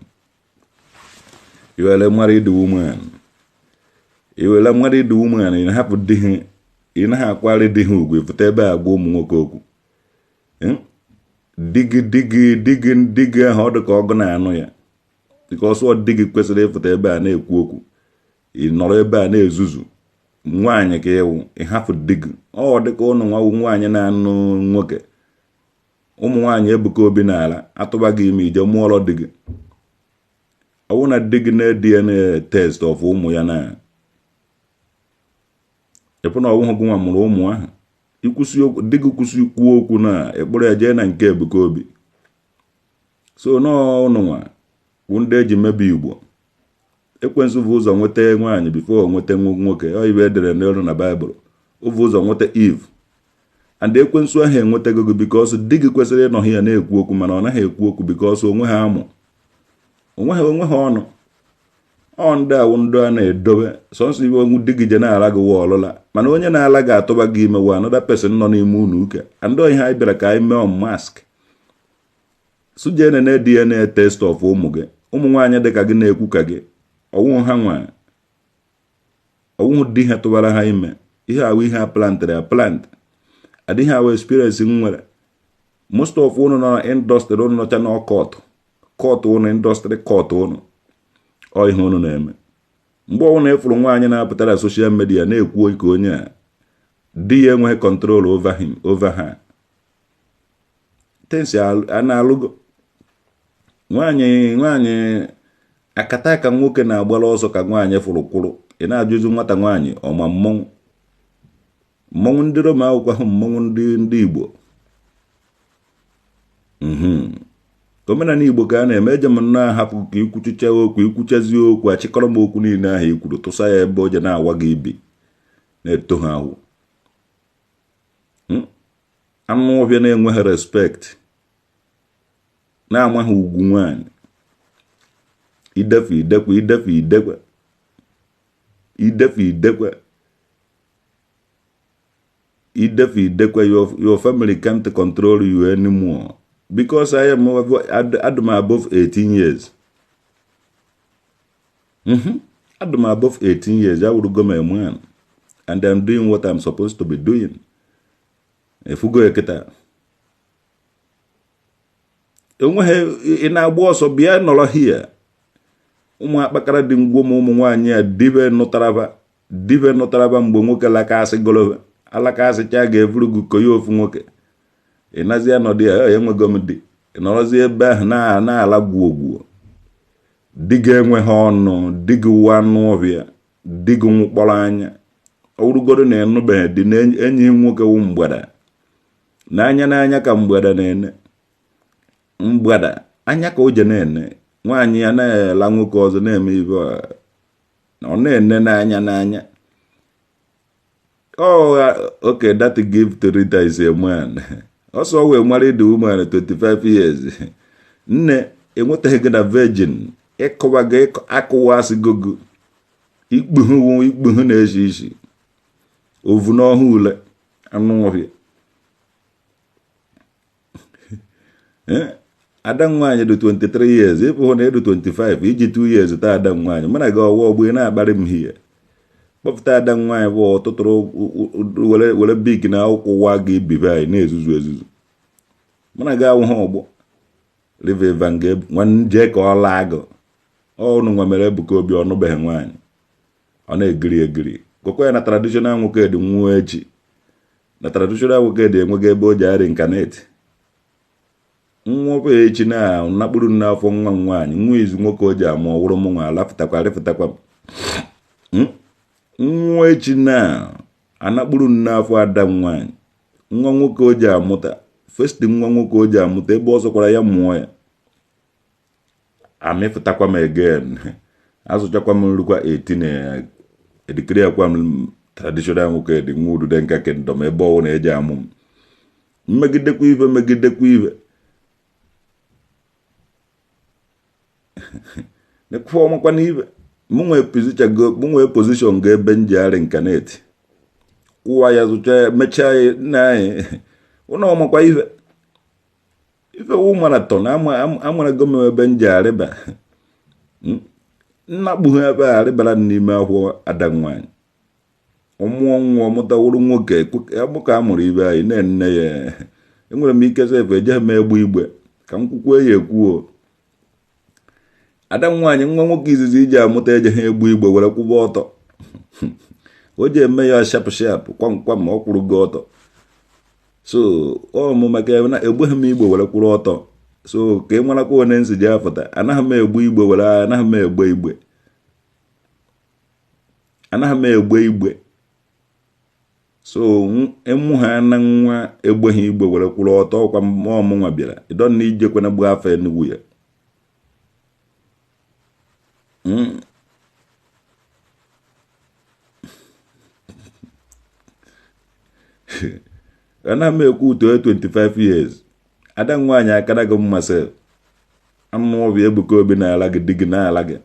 Iwere married woman, iwere married woman, ị na-ahapụ di ha, ị naghị akwari di ha ugwu, ịpụta ebe a gwa ụmụ nwoke okwu. Di gị, di gị, di gị, di gị ahụ, ọ dị ka ọgụ na-anụ ya, because ọ di gị kwesịrị ịpụta ebe a na-ekwu okwu. Ị nọrọ ebe a na-ezuzu nwaanyị ka ịwụ, ịhapụ di gị. Ọ dị ka ụnụ nwa nwaanyị na-anụ nwoke. Ụmụ nwaanyị Ebuka Obi n'ala atụba gị ime, ije mụọrọ di gị. Ọ bụrụ na di gị na DNA test of ụmụ ya na ịpụ na ọwụhụ gị nwa mụrụ ụmụ ahụ, ikwụsị okwu di gị, kwụsị kwuo okwu na ịkpụrụ ya jee na nke Ebuka Obi. So n'ọnụ nwa bụ ndị eji mebe Igbo. Ekwensu bụ ụzọ nweta nwaanyị before nweta nwoke. Ọ ibe edere n'elu na Baịbụl, o bụ ụzọ nweta Eve, and ekwensu ahụ enwetago gị, because di gị kwesịrị ịnọ ya na-ekwu okwu, mana ọ naghị ekwu okwu because onwe ha amụ onwe ha ọnụ. Ọ ndị awụ ndị a na-edobe sọnsọ iwe onwu di gị je na-ala gị wa ọlụla, mana onye na-ala gị atụba gị ime wa another person nọ n'ime ụlọ ụka. And ihe anyị bịara ka anyị mee unmask suje nene DNA test of ụmụ gị. Ụmụ nwaanyị dị ka gị na-ekwu ka gị ọwụhụ ha nwa, ọwụhụ di ha tụbara ha ime. Ihe awụ ihe a plantịrị a plant adịghị awụ experience m nwere. Most of ụnụ nọ na industry, ụnụ nọcha na cult, cult ụnụ, industry cult ụnụ. Ọ ihe ụnụ na-eme mgbe ọbụla ịfụrụ nwaanyị na-apụta na social media na-ekwu ka onye a di ya enweghị control over him, over her. Things a na-alụgo nwaanyị, nwaanyị akata aka nwoke na-agbara ọsọ ka nwaanyị fụrụ kwụrụ. Ị na-ajụzi nwata nwaanyị ọma mmọnwụ, mmọnwụ ndị Roma akwụkwọ ahụ, mmọnwụ ndị Igbo. Omenala Igbo ka a na-eme. Eje m nnọọ ahapụ ka ikwuchicha okwu, ikwuchazie okwu, achịkọrọ m okwu niile ahụ i kwuru, tụsa ya ebe o je na-awa gị ibi na-eto ha ahụ. Anụ ọhịa na-enweghị respect, na-amaghị ugwu nwaanyị. Idefe idekwe, idefe idekwe, idefe idekwe, idefe idekwe. Your family can't control you anymore because I am adum above 18 years. Adum above 18 years. I would go my man and I'm doing what I'm supposed to be doing. Efugo eketa enweghị ị na-agba ọsọ bịa nọrọ hie. Ụmụ akpakara dị ngwo ma ụmụ nwaanyị a dibe nụtaraba, dibe nụtaraba mgbe nwoke lakasị golobe alakasịcha ga-evuru gị konye ofu nwoke. Ị nazi anọdụ ya, enwego m di. Ị nọrọzi ebe ahụ na-ala gwuo gwuo. Di gị enweghị ọnụ, di gị wụ anụ ọhịa, di gị nwụkpọrọ anya. Ọ bụrụgodo na ịnụbeghị di na enyi nwoke wụ mgbada n'anya n'anya ka mgbada na-ene mgbada anya ka o je na-ene nwaanyị ya na-ela nwoke ọzọ na-eme ibe ọ na-ene n'anya n'anya. Oh, okay, that give to Rita is a man. Also we married the woman 25 years. Nne enwetaghị gị na virgin, ịkụwa gị akụwasị gogo ikpughu ikpughu na-esi isi ovu n'ọhụụ ule anụ ọhịa. Ada nwaanyị dị 23 years, ịpụ na ịdị 25 iji 2 years taa. Ada nwaanyị mana gị ọwa ọgbụ ị na-akparị m hie. Kpọpụta ada nwaanyị bụ ọtụtụrụ were were big na akwụkwọ wa gị bibe anyị na-ezuzu ezuzu. Mana gị awụghị ọgbọ rive nwanne jee ka ọ laa gị ọnụ. Nwa mere Ebuka Obi ọnụbeghị nwaanyị, ọ na-egiri egiri gwakwa ya na traditional nwoke dị nwụọ echi na traditional nwoke dị enweghị ebe o ji arị incarnate nwa echi na nakpụrụ n'afọ nwa m nwaanyị nwa izu nwoke o ji amụ ọwụrụ m nwa alafụtakwa arịfụtakwa m nwa echi na anakpụrụ n'afọ ada m nwaanyị nwa nwoke o ji amụta first nwa nwoke o ji amụta ebe ọ sọkwara ya mụọ ya amịfụtakwa m again, azụchakwa m nrukwa 18, edikiri akwa m traditional nwoke dị nwa udude nka kingdom ebe ọwụ na-eji amụ m mmegidekwa ibe megidekwa ibe nekwa ọmakwa n'ibe. Mụ nwee position ga ebe m ji arị nkaneti kwụwa ya zụcha ya mechaa ya. Nna anyị ụnụ ọmakwa ife ife wụ marathon amarago m ebe m ji arịba nnakpughe ebe a arịbara n'ime akwụkwọ ada nwaanyị ọmụọ nwa ọmụtawụrụ nwoke ka a mụrụ ibe anyị na-enne ya. Enwere m ike sef ejeghị m egbe igbe ka m kwukwe ya ekwuo. Ada nwaanyị nwa nwoke izizi iji amụta ejeghị egbu igbe were kwụba ọtọ, o ji eme ya shap shap kwam kwam ọ kwụrụ gị ọtọ. So ọ mụ maka na egbeghị m igbe were kwụrụ ọtọ. So ka ị marakwa one nsi ji apụta, anaghị m egbu igbe were, anaghị m egbe igbe, anaghị m egbe igbe. So ịmụ ha na nwa egbeghị igbe were kwụrụ ọtọ ọkwa mmụọ mụnwa bịara ịdọ na ijekwana gbuo afọ Enugu ya. Anaghị m ekwu uto 25 years. Ada nwaanyị akara gị mma sef. Anụ ọbịa Ebuka Obi na-ala gị di gị na-ala gị.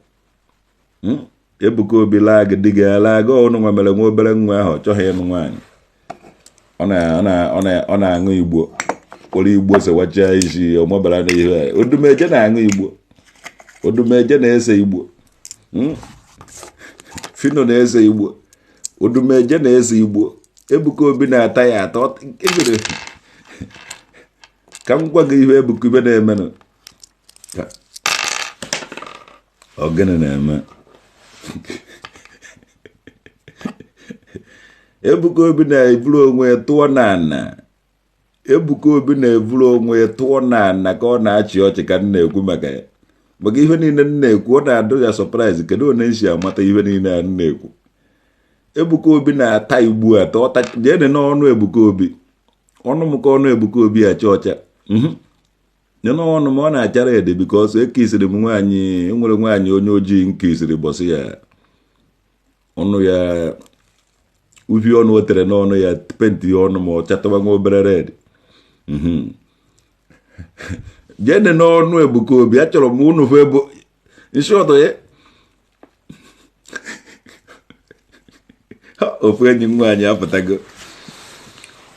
Ebuka Obi laa gị di gị ala gị. Ọnụ nwa mere nwa obere nwa ahụ ọ chọghị ịnụ nwaanyị, ọ na-aṅụ igbo kpọrọ igbo sewachaa isi ọmabara n'ihu ya. Odumeje na-aṅụ igbo, Odumeje na-ese igbo, Fino na-ese igbo, Odumeje na-ese igbo. Ebuka Obi na-ata ya ata. Ka m gwa gị ihe Ebuka Obi na-emenụ. Ọ gịnị na-eme? Ebuka Obi na-eburu onwe ya tụọ n'ana. Ebuka Obi na-eburu onwe ya tụọ n'ana ka ọ na-achị ọchị ka m na-ekwu maka ya, maka ihe niile m na-ekwu ọ na-adụ ya surprise. Kedu onye nsi amata ihe niile a m na-ekwu? Ebuka Obi na-ata igbu atọ jee n'ọnụ Ebuka Obi, ọnụ m ka ọnụ Ebuka Obi acha ọcha. Nene ọnụ m, ọ na-acha red because ekisiri m nwaanyị. Enwere nwaanyị onye ojii nkisiri bọsị ya, ọnụ ya uhie, ọnụ o tere n'ọnụ ya, paint ọnụ ma ọ chataba nwa obere red. Jene n'ọnụ Ebuka Obi, achọrọ m unu fụ ebu nshọtụ ya. Ofu enyi m nwaanyị apụtago,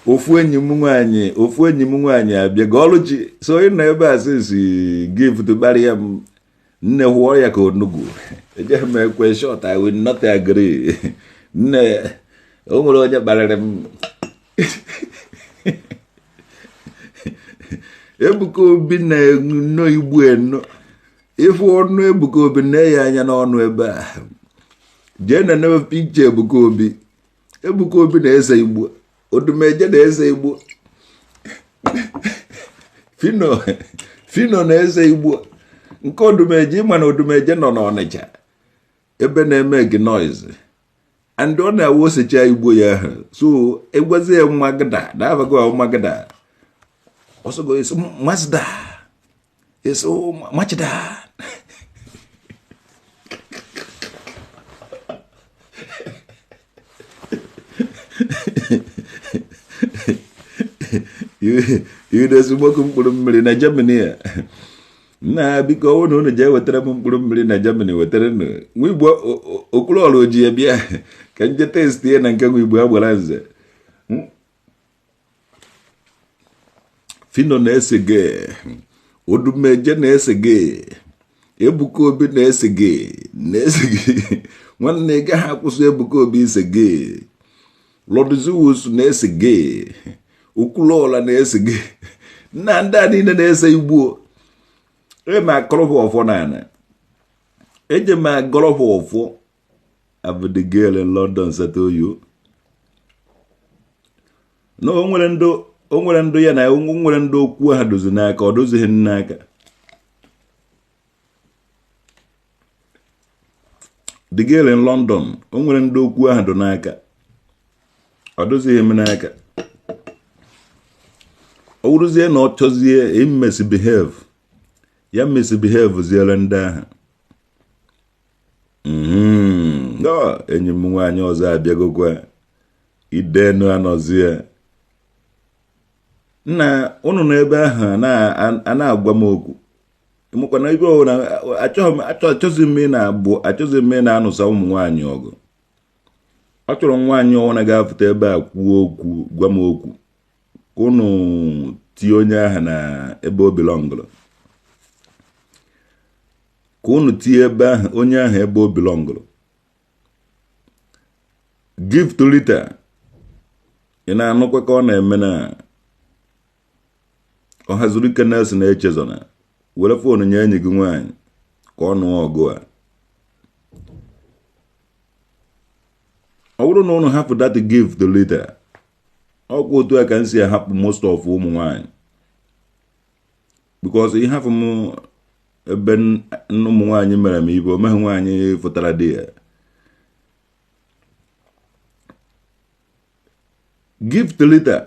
ofu enyi m nwaanyị, ofu enyi m nwaanyị abịago. Ọlụchi so ị nọ ebe a since Gift kparịa m. Nne, hụọ ya ka onugwu. Ejeghị m ekwe short, I will not agree. Nne, o nwere onye kparịrị m. Ebuka Obi na-eno igbu eno. Ịfụ ọnụ Ebuka Obi, na ya anya n'ọnụ ebe a. Jee na nebe picture Ebuka Obi. Ebuka Obi na-ese igbo, Odumeje na-ese igbo, Fino Fino na-ese igbo nke Odumeje. Ịma na Odumeje nọ n'Ọnịcha ebe na-eme gị noise, and ọ na-awụ osecha igbo ya ahụ. So egwazi ya magda na-abago magda ọsọgo esi mazda eso machida. Idezi nwoke mkpụrụ mmiri na Germany a. Nna, biko, ọwụ na unu jee wetara m mkpụrụ mmiri na Germany, wetara nụ nwa Igbo Okwuluọra oji ya bịa ka nje test ya na nke nwa Igbo agbara nze. Fino na-ese gị, Odumeje na-ese gị, Ebuka Obi na-ese gị, na-ese gị. Nwanne, ị gaghị akwụsị Ebuka Obi ise gị. Lord Zeus na-ese gị, Okwuluọra na-ese gị. Nna, ndị a niile na-ese igbo ema akọrọbụ ọfọ n'ala eje m agọrọbụ ọfọ. Abụ the girl in London settle you. Na o nwere ndụ, o nwere ndụ ya na o nwere ndị okwu ha dozi n'aka, ọ dozighị n'aka. The girl in London, o nwere ndị okwu ahụ do n'aka, ọ dozighị m n'aka. Ọ wụrụzie na ọ chọzie misbehave ya, misbehave ziere ndị ahụ. Enyi m nwaanyị ọzọ abịagokwa. Idenu anọzie nna unu n'ebe ahụ a na-agwa m okwu mụkwa na ibe ọbụla. Achọghị m ị na-abụ, achọghị m ị na-anụsa ụmụ nwaanyị ọgụ. Ọ chọrọ nwaanyị ọbụla ga-apụta ebe a kwuo okwu, gwa m okwu, ka unu tie onye ahụ na ebe o belongụrụ, ka unu tie ebe ahụ onye ahụ ebe o belongụrụ. Gift Rita, ị na-anụkwa ka ọ na-eme na Ọhazurike Nelson Echezona. Were phone nye enyi gị nwaanyị ka ọ nụọ ọgụ a. Ọ bụrụ na ụnụ hapụ that Gift Rita, ọkwa otu a ka m si ahapụ most of ụmụ nwaanyị, because ịhapụ m ebe ụmụ nwaanyị mere m ibe omeghe nwaanyị fụtara di ya. Gift Rita,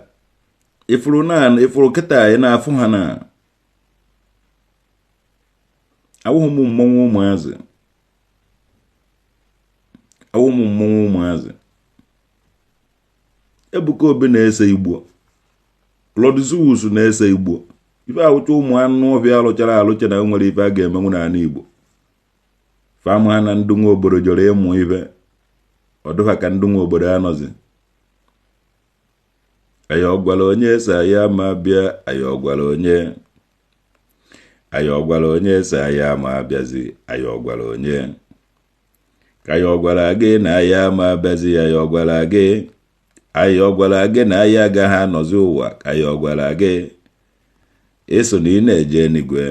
ifuru na ifuru kịta ị na-afụ ha na awụghị m mmọnwụ ụmụazị, awụ m mmọnwụ ụmụazị. Ebuka Obi na-ese igbo, Lord Zeus na-ese igbo. Ife awụcha ụmụ anụ ọfịa alụchara alụcha na nwere ife a ga-emenwu n'ala Igbo. Fama ha na ndị nwe obodo jọrọ ịmụ ife ọdụha ka ndị nwe obodo anọzi. Anyị ọgwara onye ese ya ma bịa, anyị ọgwara onye, anyị ọgwara onye ese ya ma abịazi, anyị ọgwara onye ka anyị ọgwara gị na ya ma abịazi, anyị ọgwara gị, anyị ọgwara gị na anyị agaghị anọzi ụwa, ka anyị ọgwara gị eso na ị na-eje enigwe,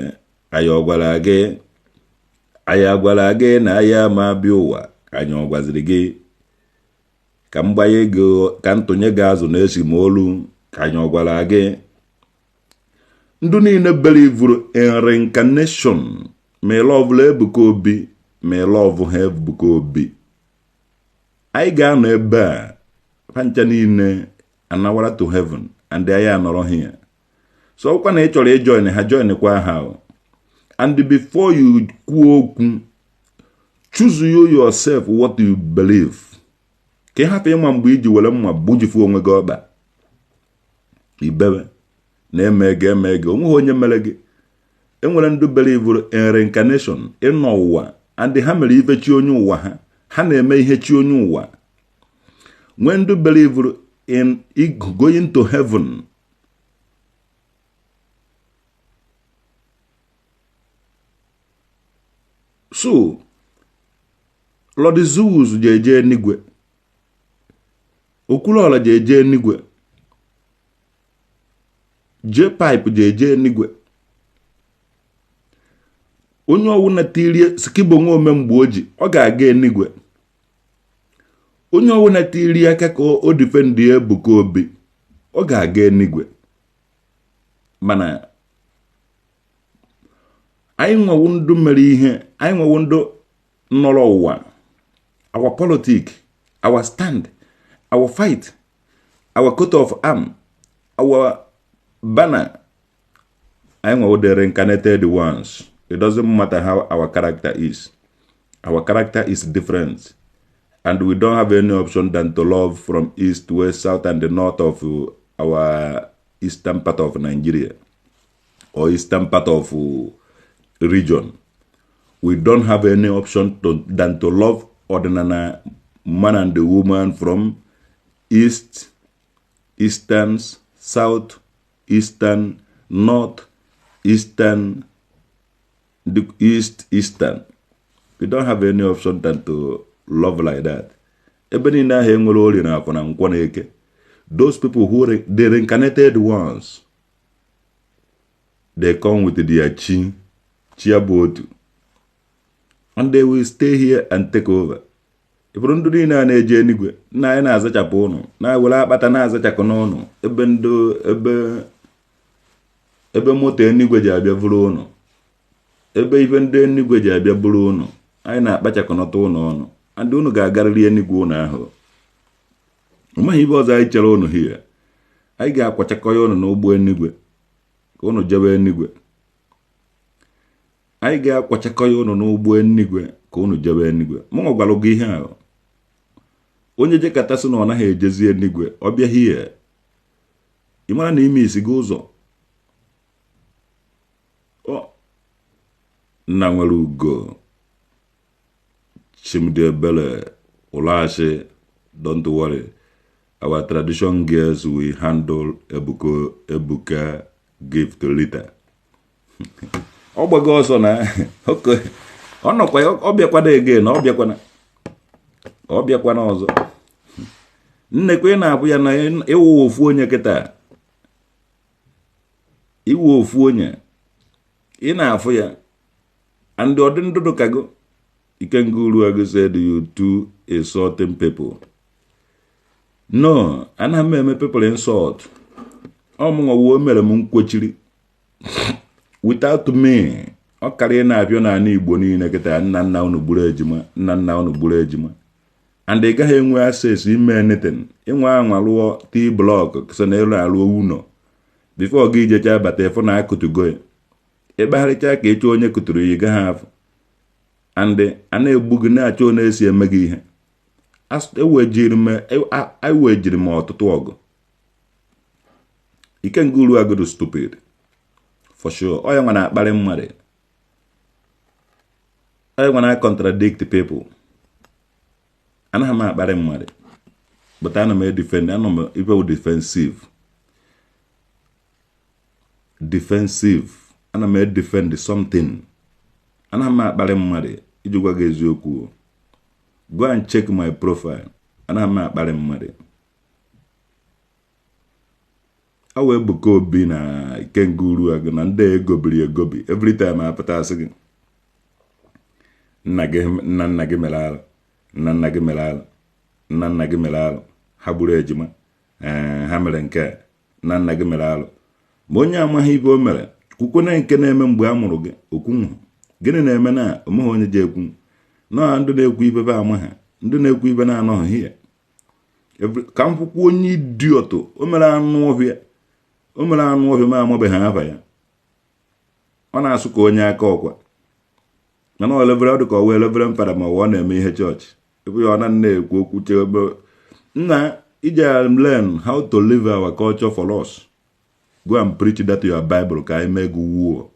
anyị ọgwara gị, anyị agwara gị na anyị ama abịa ụwa, ka anyị ọgwaziri gị ka m gbanye ego ka ntụnye gị azụ na-esi m olu, ka anyị ọgwara gị. Ndụ niile belivuru in reincarnation, ma ị lọvụla Ebuka Obi, ma ị lọvụ ha Ebuka Obi, anyị ga-anọ ebe a pancha niile anawara to heaven and anyị anọrọ here. So ọkwa na ị chọrọ ịjoin ha, join kwa ha. And before you kwuo okwu, choose you yourself what you believe, ka ị hapụ ịma mgbe iji were mma gbujifu onwe gị ọkpa ibebe na-eme gị eme gị. Onweghị onye mere gị. Enwere ndị believe in reincarnation, ịnọ ụwa, and ha mere ife chi onye ụwa ha, ha na-eme ihe chi onye ụwa. Nwee ndị believe in going to heaven. So Lord Zeus ji eje enigwe, Okwuluọla ji eje enigwe, J pipe ji eje enigwe. Onye ọwụna tirie skibo nwa ome mgbe o ji, ọ ga-aga enigwe. Onye ọwụna tirie aka ka o defend Ebuka Obi, ọ ga-aga enigwe. Mana anyị nwewu ndụ mere ihe, anyị nwewu ndụ nọrọ ụwa. Our politic, our stand, our fight, our coat of arm, our banner, anyị nwewu the reincarnated ones. It doesn't matter how our character is, our character is different, and we don't have any option than to love from east, west, south and the north of our eastern part of Nigeria or eastern part of region. We don't have any option than to love ordinary man and the woman from east, eastern, south, eastern, north, eastern, the east, eastern. We don't have any option than to love like that. Ebe niile ahụ enwere ori na afọ na nkwọ na eke, those people who the reincarnated ones, they come with their chi chi bụ otu, and they will stay here and take over. Ịbụrụ ndụ niile a na-eje enigwe nna anyị na-azachapụ ụnụ, na-ewere akpata na-azachapụ n'ụnụ, ebe ndụ ebe ebe moto enigwe ji abịa buru ụnụ, ebe ife ndị enigwe ji abịa buru ụnụ, anyị na-akpachakọnọta ụnụ ọnụ, and ụnụ ga-agarịrị enigwe ụnụ ahụ. Onweghị ibe ọzọ anyị chere ụnụ hie. Anyị ga-akwachakọ ya ụnụ n'ụgbọ enigwe ka ụnụ jebe enigwe. Anyị ga-akwachakọ ya ụnụ n'ụgbọ enigwe ka ụnụ jebe enigwe. Mụnwa gwara gị ihe ahụ. Onye jekọtasị na ọ naghị ejezi enigwe, ọ bịa hie, ị mara na ime isi gị ụzọ. Nna nwere ugo Chimdiebere ụlọachị, don't worry, our tradition girls will handle Ebuka. Ebuka gift later. Ọ gbago ọsọ na ọ nọkwa, ọ bịakwana again, ọ bịakwana, ọ bịakwana ọzọ. Nnekwa ị na-abụ ya na ịwụ ofu onye kịta, iwu ofu onye ị na-afụ ya, and ọdị ndụdụ ka go. Ikenga Uruagu said you too insulting people. No, anaghị m eme people insult. Ọmụnwa wuo mere m nkwechiri. Without me, ọ karịa na-abịa n'ala Igbo niile kịta, nna nna unu gburu ejima, nna nna unu gburu ejima, and ị gaghị enwe access ime anything. Ịnwe anwa rụọ t block so na elu alụọ ụlọ before gị ijecha bata, ịfụ na akụtugo ya. Ịkpagharịcha ka ịchọ onye kụturu ya, ị gaghị afụ, and a na-egbu gị, na-achọ onye esi eme gị ihe. Ewejiri m ọtụtụ ọgụ. Ikenga Uruagu stupid for sure. Ọ ya nwa na-akparị mmadụ, ọ ya nwa na contradict people. Anaghị m akparị mmadụ, but ana m edefend, ana m ife defensive, defensive. Ana m edefend something. Anaghị m akparị mmadụ. Iji gwa gị eziokwu, go and check my profile. Anaghị m akparị mmadụ. Ọ wee Ebuka Obi na Ikenga Uruagu na ndị egobiri egobi, every time apụta asị gị nna gị, nna nna gị mere alụ, nna nna gị mere alụ, nna nna gị mere alụ, ha gburu ejima, ee, ha mere nke a, nna nna gị mere alụ. Ma onye amaghị ibe o mere, kwukwene nke na-eme mgbe a mụrụ gị. Okwunwu gịnị na-eme na omeghị onye ji ekwu na ndị na-ekwu ibe be ama ha, ndị na-ekwu ibe na-anọghị hie. Ka m kwukwu onye idiot o mere anụ ọhịa. O mere anụ ọhịa m amabeghị afa ya. Ọ na-asụ ka onye aka ọkwa, mana ọ reverend, ọ dị ka ọ wee reverend father, ma ọ na-eme ihe chọọchị ebe ya ọ na na-ekwu okwu chebe nna ije. Learn how to live our culture for us. Go and preach that your Bible ka anyị mee gị wuo.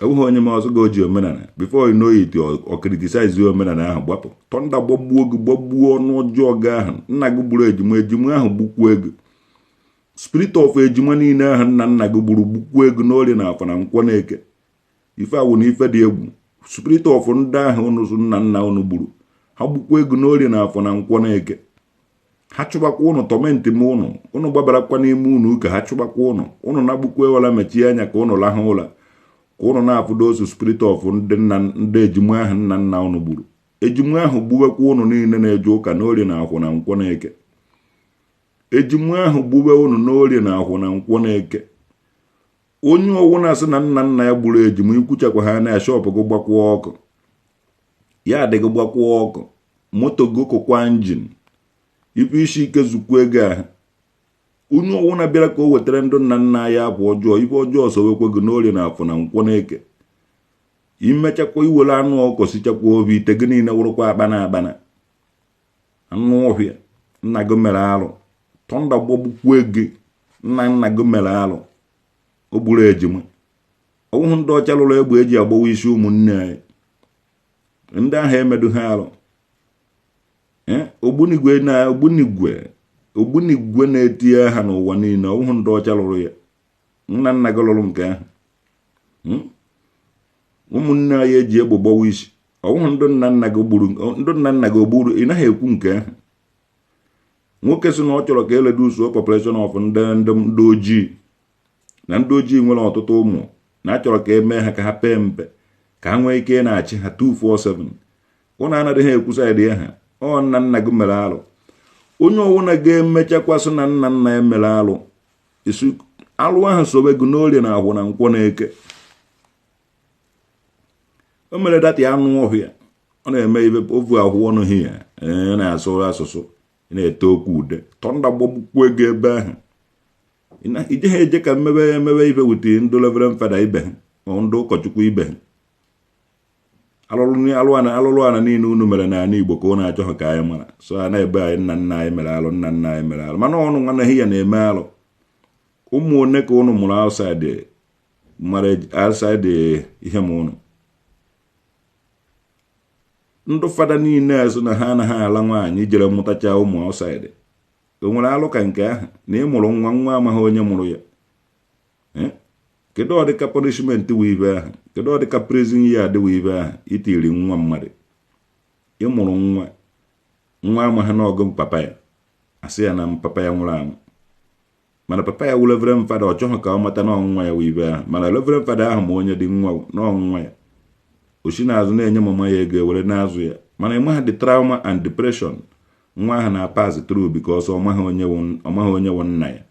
Enweghị onye ma ọzọ ga-oji omenala. Before you know it, ọ criticize omenala ahụ, gbapụ thunder gbagbuo gị, gbagbuo ọnụ ọjọọ gị ahụ. Nna gị gburu ejima, ejima ahụ gbukwuo ego. Spirit of ejima niile ahụ nna nna gị gburu gbukwuo ego n'orie na afọ na nkwọ na eke. Ife awụ na ife dị egwu. Spirit of ndị ahụ unu nna nna unu gburu ha gbukwa ego n'orie na afọ na nkwọ na eke. Ha chụbakwa ụnụ, torment m ụnụ, ụnụ gbabarakwa n'ime ụnụ ụka. Ha chụbakwa ụnụ, ụnụ na-agbukwa ụra, mechie anya ka ụnụ lahụ ụra, ka ụnụ na-afụdo osu spirit of ndị nna, ndị ejima ahụ nna nna ụnụ gburu. Ejima ahụ gbuwekwa ụnụ niile na-eje ụka n'orie na akwụ na nkwọ na eke. Ejima ahụ gbuwe ụnụ n'orie na akwụ na nkwọ na eke. Onye ọwụna sị na nna nna ya gburu ejima, ikwuchakwa ha na shop gị gbakwa ọkụ, ya adịghị gbakwa ọkụ, moto gị kụkwa engine, ife isi ike zukwa ego ahụ. Onye ọwụna bịara ka o wetara ndụ nna nna ya akwa ọjọọ, ife ọjọọ sowekwe gị n'orie na afọ na nkwọ na eke. Imechakwa iwere anụ ọkụ sichakwa obi ite gị niile wụrụkwa akpana akpana anụ ọhịa. Nna gị mere arụ, thunder gbagbukwe gị. Nna nna gị mere arụ, o gburu ejima. Ọwụhụ ndị ọcha lụrụ egbe eji agbawa isi ụmụnne anyị ndị ahụ emedu ha arụ. Ogbunigwe na ogbunigwe, ogbunigwe na-etinye ha n'ụwa niile, ọwụhụ ndị ọcha lụrụ ya. Nna nna gị lụrụ nke ahụ. Ụmụnne anyị eji egbe gbawa isi, ọwụhụ ndị nna nna gị gburu, ndị nna nna gị gburu. Ị naghị ekwu nke ahụ. Nwoke sị na ọ chọrọ ka e reduce population of ndị ndị ojii, na ndị ojii nwere ọtụtụ ụmụ, na achọrọ ka emee ha ka ha pee mpe, ka ha nwee ike ị na-achị ha 247. Ụnụ anaghị ekwu side ha. Ọ nna nna gị mere alụ. Onye ọwụna ga-emechakwasị na nna nna ya mere alụ, isi alụ ahụ sobe gị n'orie na akwụ na nkwọ na eke. O mere data anụ ọhịa, ọ na-eme ibe ovu ahụ ọnụ hia na-asụ asụsụ na-ete okwu ude. Thunder gbagbukwu ego ebe ahụ. Ije ha eje ka mmebe emebe ife wute ndị reverend father ibe ha ma ndị ụkọchukwu ibe ha. Alụrụ ana niile unu mere n'ala Igbo ka unu achọghị ka anyị mara. So a na-ebe anyị nna nna anyị mere alụ, nna nna anyị mere alụ, mana ọnụ nwanne ya na-eme alụ. Ụmụ one ka unu mụrụ outside marriage, outside ihe ma unu ndị fada niile a sị na ha anaghị ala nwaanyị jere mụtacha ụmụ outside. O nwere alụ ka nke ahụ na ị mụrụ nwa, nwa amaghị onye mụrụ ya? Kedu ọdịka punishment wụ ibe ahụ? Kedu ọdịka prison yard wụ ibe ahụ itiri nwa mmadụ? Ịmụrụ nwa, nwa amaghị na ọgụ papa ya, asị ya na papa ya nwụrụ anwụ, mana papa ya wụ reverend father. Ọ chọghị ka ọ mata na ọnwa ya wụ ibe ahụ, mana reverend father ahụ ma onye dị nwa n'ọnwa ya. Osi n'azụ na-enye mama ya ego ewere na-azụ ya, mana ịmaghị the trauma and depression nwa ahụ na-pass through because ọ maghị onye wụ nna ya.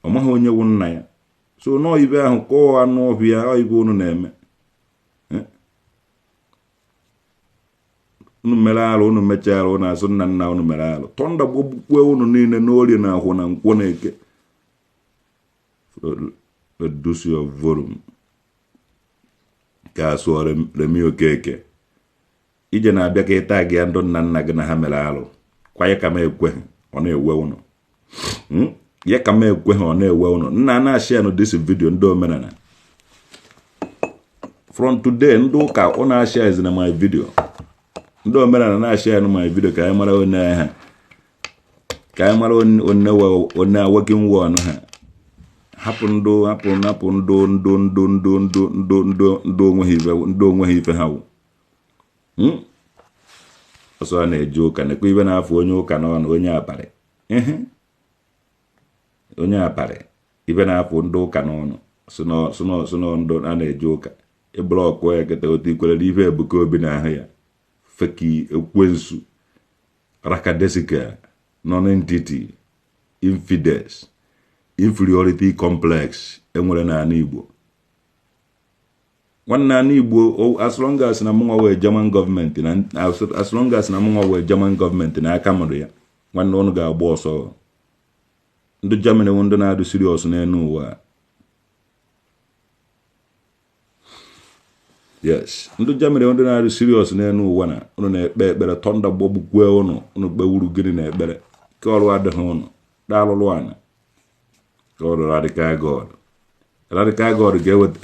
Ọ maghị onye wụ nna ya. So nọọ ibe ahụ kọọ anụ ọhịa, ọ ibe unu na-eme. Unu mere alụ, unu mechaa alụ, unu asụ nna nna unu mere alụ. Thunder gbagbukwe unu niile n'orie na akwụ na nkwọ na eke. Reduce your volume ka asụọ Remi Okeke. Ije na-abịa ka ịta gị ya ndụ nna nna gị na ha mere alụ kwa ya ka m ekwe ọ na-ewe unu ya ka m ekwe ha ọ na-ewe unu. Nna na-ashị ya this video. Ndị omenala, from today, ndị ụka ọ na-ashị ya na my video. Ndị omenala na-ashị ya na my video ka anyị mara onye ha, ka anyị mara onye working one ha. Hapụ ndụ, hapụ, hapụ ndụ ndụ ndụ ndụ ndụ ndụ ndụ ndụ onweghị ife, ndụ onweghị ife ha wụ ọsọ a na-eje ụka nekwa ibe na-afụ onye ụka n'ọnụ, onye aparị, onye aparị, ibe na-afụ ndị ụka n'ọnụ sụnọ ndụ a na-eje ụka. Ịblọkụ ya kịta otu ikwere n'ife Ebuka Obi na ahụ ya feki ekwensu rakadesika non-entity infidels inferiority complex enwere n'ala Igbo. Nwanne, ala Igbo, as long as na mụnwa wee German gọọmenti na as long as na mụnwa wee German gọọmenti na aka mụrụ ya. Nwanne, ụnụ ga-agba ọsọ. Ndị Germany wụ ndị na-adụ serious n'elu ụwa. Yes, ndị Germany ndị na-adụ serious n'elu ụwa na ụnụ na-ekpe ekpere thunder gbagbukwe ụnụ. Ụnụ kpewuru gịnị na ekpere ke ọrụ adịghị ụnụ daalụlụ anya ka ọrụ radical God. Radical God ga-eweta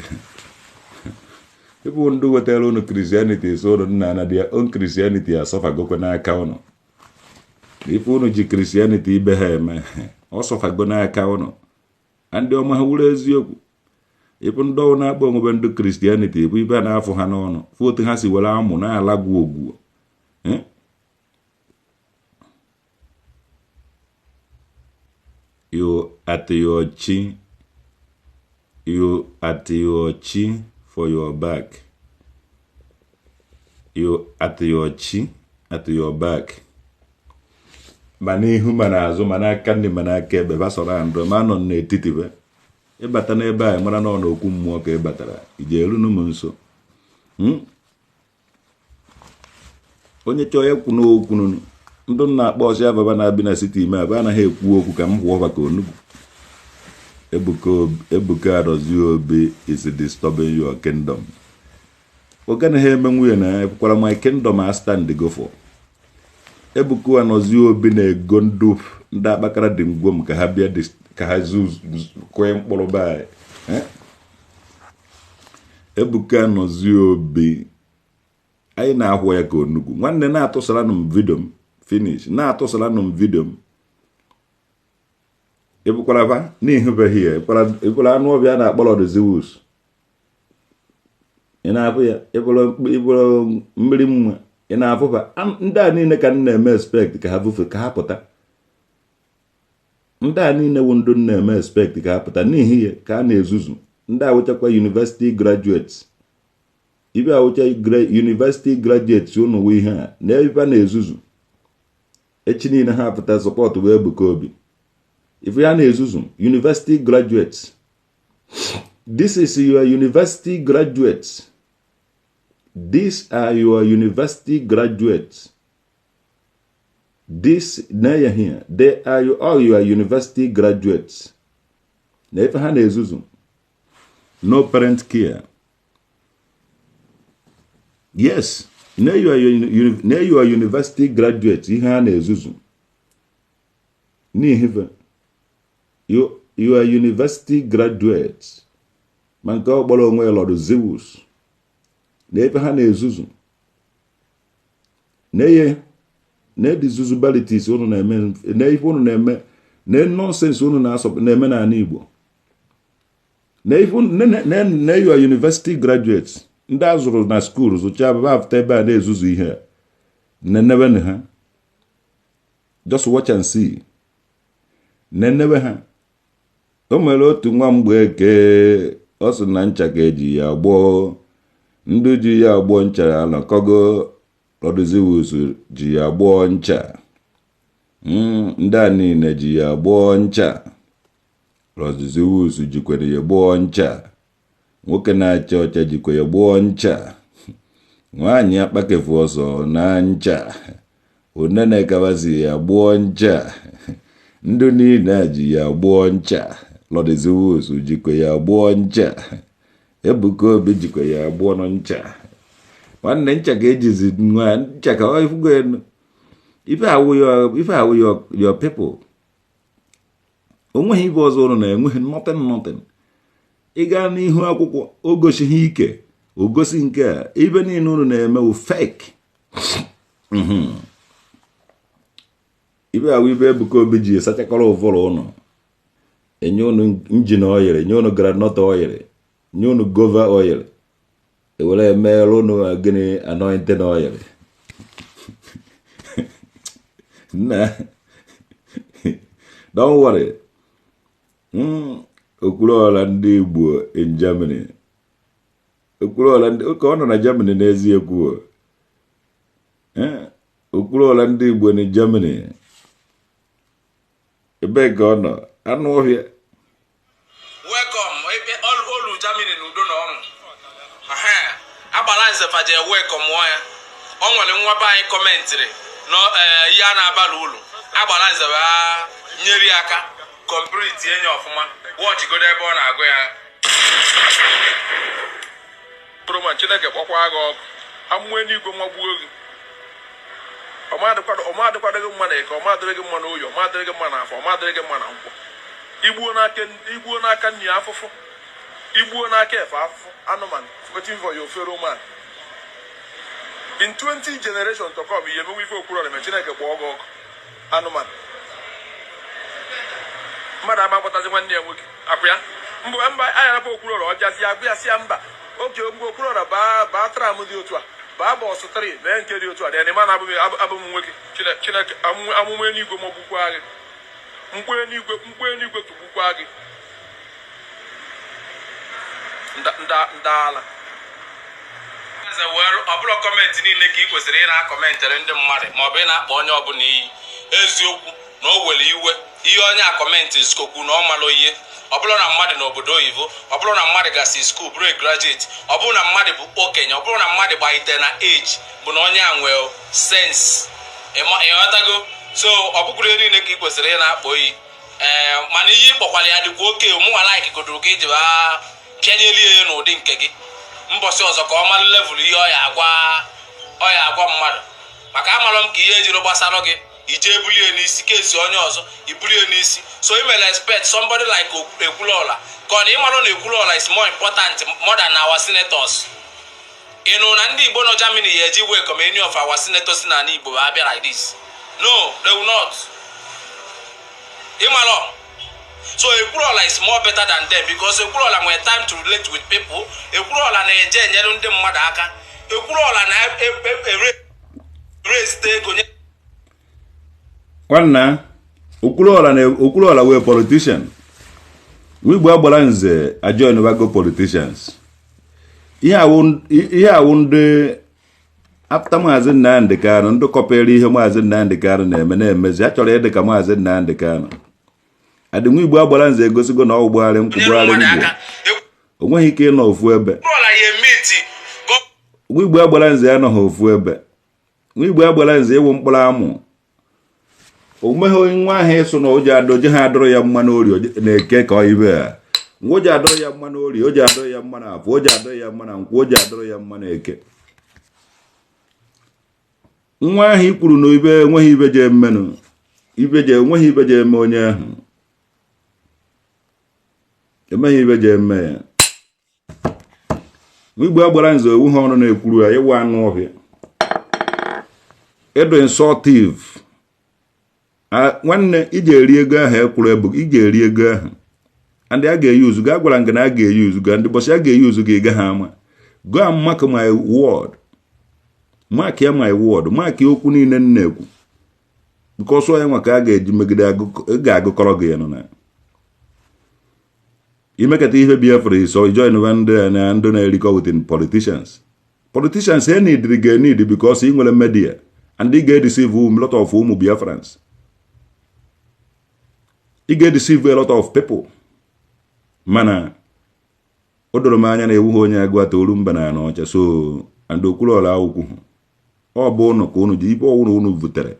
ịbụ ndị wetara ụnụ Christianity, so ụnụ nna na their own Christianity asọfagokwe n'aka ụnụ. Ife ụnụ ji Christianity ibe ha eme, ọ sọfago n'aka ụnụ. Ndị ọma ha wuru eziokwu. Ịbụ ndị ọwụ na-akpọ onwebe ndị Christianity bụ ibe a na-afụ ha n'ọnụ, fụ otu ha si were amụ na-alagwu ogwu. You at your chi, you at your chi for your back, you at your chi at your back, ma n'ihu ma n'azụ, ma n'aka nri ma n'aka ekpe, basọrọ ndụ ma nọ n'etiti be. Ịbata n'ebe a, mara na ọ n'okwu mmụọ ka ị batara. Ije eru m nso. Onye chọọ ekwu n'okwu, ndị na-akpọ ọsị ababa na-abi na siti ime aba anaghị ekwu okwu ka m hụọ ka onugbu. Ebuka Adozie Obi is disturbing your kingdom. Ọ ganaghị eme nwunye na ekwukwara my kingdom a stand go for. Ebuka Anozie Obi na-ego ndụ ndị akpakara dị ngwom ka ha bịa ka ha kụọ mkpụrụ be anyị. Ebuka Anozie Obi, anyị na-ahụ ya ka onugbu. Nwanne, na-atụsaranụ m video m finish, na-atụsaranụ m video m. Ịbụkwara n'ihụbeghị ya, ịbụkwara anụ ọbịa na-akpọ Lord Zeus, ị na-afụ ya, ịbụrụ mmiri mma, ị na-afụfa. Ndị a niile ka m na-eme expect ka ha bufe ka ha pụta. Ndị a niile wụ ndụ m na-eme expect ka ha pụta n'ihi ya ka a na-ezuzu. Ndị awụchakwa university graduates, ibe awụcha university graduates ụnụ wụ ihe a na ebe a na-ezuzu. Echi niile ha pụta support wee Ebuka Obi. Ife ya na-ezuzu university graduates. This is your university graduates. These are your university graduates. This na here, they are your, all your university graduates. Na ife ha na-ezuzu. No parent care. Yes, na your university graduates, ihe ha na-ezuzu. N'ihi you are university graduates. Ma nke ọ kpọrọ onwe Lord Zeus. Na ebe ha na-ezuzu. Na ihe na the zuzubalities unu na-eme, na ife unu na-eme, na nonsense unu na-eme n'ala Igbo. Na ife na your university graduates, ndị a zụrụ na school zụcha baba afụta ebe a na-ezuzu ihe. Nenebe ha. Just watch and see. Nenebe ha. O nwere otu nwa mgbeke ọ sị na ncha ka eji ya gbọọ. Ndị ji ya agbọ ncha anọkọgo. Lord Zeus ji ya gbọọ ncha. Ndị a niile ji ya gbọọ ncha. Lord Zeus jikwere ya gbọọ ncha. Nwoke na-acha ọcha jikwa ya gbọọ ncha. Nwaanyị akpakefu ọsọ na ncha. Onene kabazi ya gbọọ ncha. Ndị niile ji ya gbọọ ncha. Lord Zeus jikwa ya gbọọ ncha. Ebuka Obi jikwa ya gbọọ ncha. Nwanne, ncha ka ejizi nwa ncha ka ọ ifugo enu. Ife awụ your people. Onweghị ife ọzọ ụnụ na-enweghị, nothing, nothing. Ị gaa n'ihu akwụkwọ, o gosighị ike, o gosi nke a. Ibe niile unu na-eme wụ fake. Ibe awụ ibe Ebuka Obi ji sachakọrọ ụvụrụ ụnụ, enye unu engine oil, nye unu groundnut oil, nye unu guava oil, ewere emeere unu gịnị? Anointing oil. Nna, don't worry. Okwuluọla ndị Igbo in Germany, Okwuluọla ndị ka ọ nọ na Germany n'ezie kwuo. Okwuluọla ndị Igbo in Germany, ebee ka ọ nọ? Anụ ọhịa. Welcome ebe olu Germany na udo na ọṅụ. Agbala nze faje welcome ya. O nwere nwa be anyị commentịrị na ihe a na-abalị ulu. Agbala nze wee nyere ya aka complete enye ọfụma. Wọchigodo ebe ọ na-agụ ya. Roman, Chineke kpọkwa gị ọkụ. Amụma eluigwe magbuo gị. Ọma adịkwadịghị mma na eke, ọma adịrị gị mma na oyi, ọma adịrị gị mma na afọ, ọma adịrị gị mma na nkwọ. Igbuo n'aka, igbuo n'aka nri, afụfụ. Igbuo n'aka efe, afụfụ. Anụmanụ waiting for your fellow man in 20 generation to come. Ihe emenwe ife okwuru na Chineke kpọọ gị ọkụ. Anụmanụ mmadụ ama akpọtazi nwanne ya nwoke akwụ ya mbụ mba anyị arapụ Okwuluọra. Ọ bịazi agụ ya, si ya mba oke mgbe Okwuluọra baa baa tram dị otu a, baa bus 3, mee nke dị otu a dị ma na abụ m nwoke. Chineke, amụma eluigwe magbukwa gị. Mkpu eluigwe, mkpu eluigwe tụgbukwa gị. Ndaala. Nze wee ọ bụrụ comment niile ka ị kwesịrị ị na-acommentịrị ndị mmadụ maọbụ ị na-akpọ onye ọbụla iyi. Eziokwu na o were iwe ihe onye a comment skokwu na ọ malụ ihe. Ọ bụrụ na mmadụ n'obodo oyibo, ọ bụrụ na mmadụ gasị school bụrụ a graduate, ọ bụrụ na mmadụ bụ okenye, ọ bụrụ na mmadụ gbanyite na age, bụ na onye a nwee sense. Ịghọtago? So ọ bụkwuru ihe niile ka ị kwesịrị ị na-akpọ iyi. Ee, mana ihe ị kpọkwara ya dịkwa oke. Mụnwa like godoro ka iji baa pịanyelie ya n'ụdị nke gị. Mbọsị ọzọ ka ọ malụ level ihe ọ ya agwa, ọ ya agwa mmadụ, maka amalụ m ka ihe ejiri gbasara gị ije bulie n'isi kesi onye ọzọ ibulie n'isi. So i mere expect somebody like Ekwulọla ka ọ na ịmalụ na Ekwulọla is more important more than our senators. Ị nụ na ndị Igbo nọ Germany ya eji welcome any of our senators na ala Igbo abịa like this? No, they will not. Ịmalụ, so Ekwulọla is more better than them because Ekwulọla nwere time to relate with people. Ekwulọla na-eje enyere ndị mmadụ aka. Ekwulọla na-erezite ego nye. Nwanna, Okwuluọra na Okwuluọra wee politician. Nwigbo Agbara Nze ajoin wago politicians. Ihe awụ ndị after Maazị Nnamdị Kanụ, ndị kọpere ihe Maazị Nnamdị Kanụ na-eme na-emezi. A chọrọ ịdị ka Maazị Nnamdị Kanụ adị. Nwigbo Agbara Nze egosigo na ọ gbugharị nyere nkwugharị mmadụ ngwo. Aka. O nweghị ike ịnọ ofu ebe. Ekwulọla ya emeti. Nwigbo Agbara Nze anọghị ofu ebe. Nwigbo Agbara Nze ịwụ mkpụrụ amụ. O meghị onye nwa ahụ ịsụ na ụjọ adọ je ha adọrọ ya mma n'ori na eke ka ọ ibe a nwa o ji adọrọ ya mma n'ori, o ji adọrọ ya mma na afọ, o ji adọrọ ya mma na nkwụ, o ji adọrọ ya mma na eke. Nwa ahụ i kwuru na ibe enweghị ibe je emenụ ibe je enweghị ibe je eme onye ahụ emeghị ibe je eme ya. Igbo Agbara Nze owu ha ọnụ na-ekwuru ya ịwa anụ ọhịa ịdụ insultive. Nwanne, iji eri ego ahụ ekwuru ebu, ị ga-eri ego ahụ and a ga-eyi uzu gị. Agwara m gị na a ga-eyi uzu gị ndị bọsị a ga-eyi uzu gị. Ị gaghị ama. Go and mark my word, mark ya my word, mark okwu niile m na-ekwu, because onye nwa ka a ga-eji megide ị ga-agụkọrọ gị ya nọ na imekata ihe Biafra iso join ndị a na ndị na-erikọ within politicians. Politicians e need ga need because ị nwere media and ị ga-edeceive a lot of ụmụ Biafrans. Ị ga-edeceive a lot of people, mana o doro m anya na ewughị onye agụ atoru mba na ọcha. So and Okwuluọra akwụkwụ ọ bụ ụnụ ka ụnụ ji ibe ọwụrụ ụnụ butere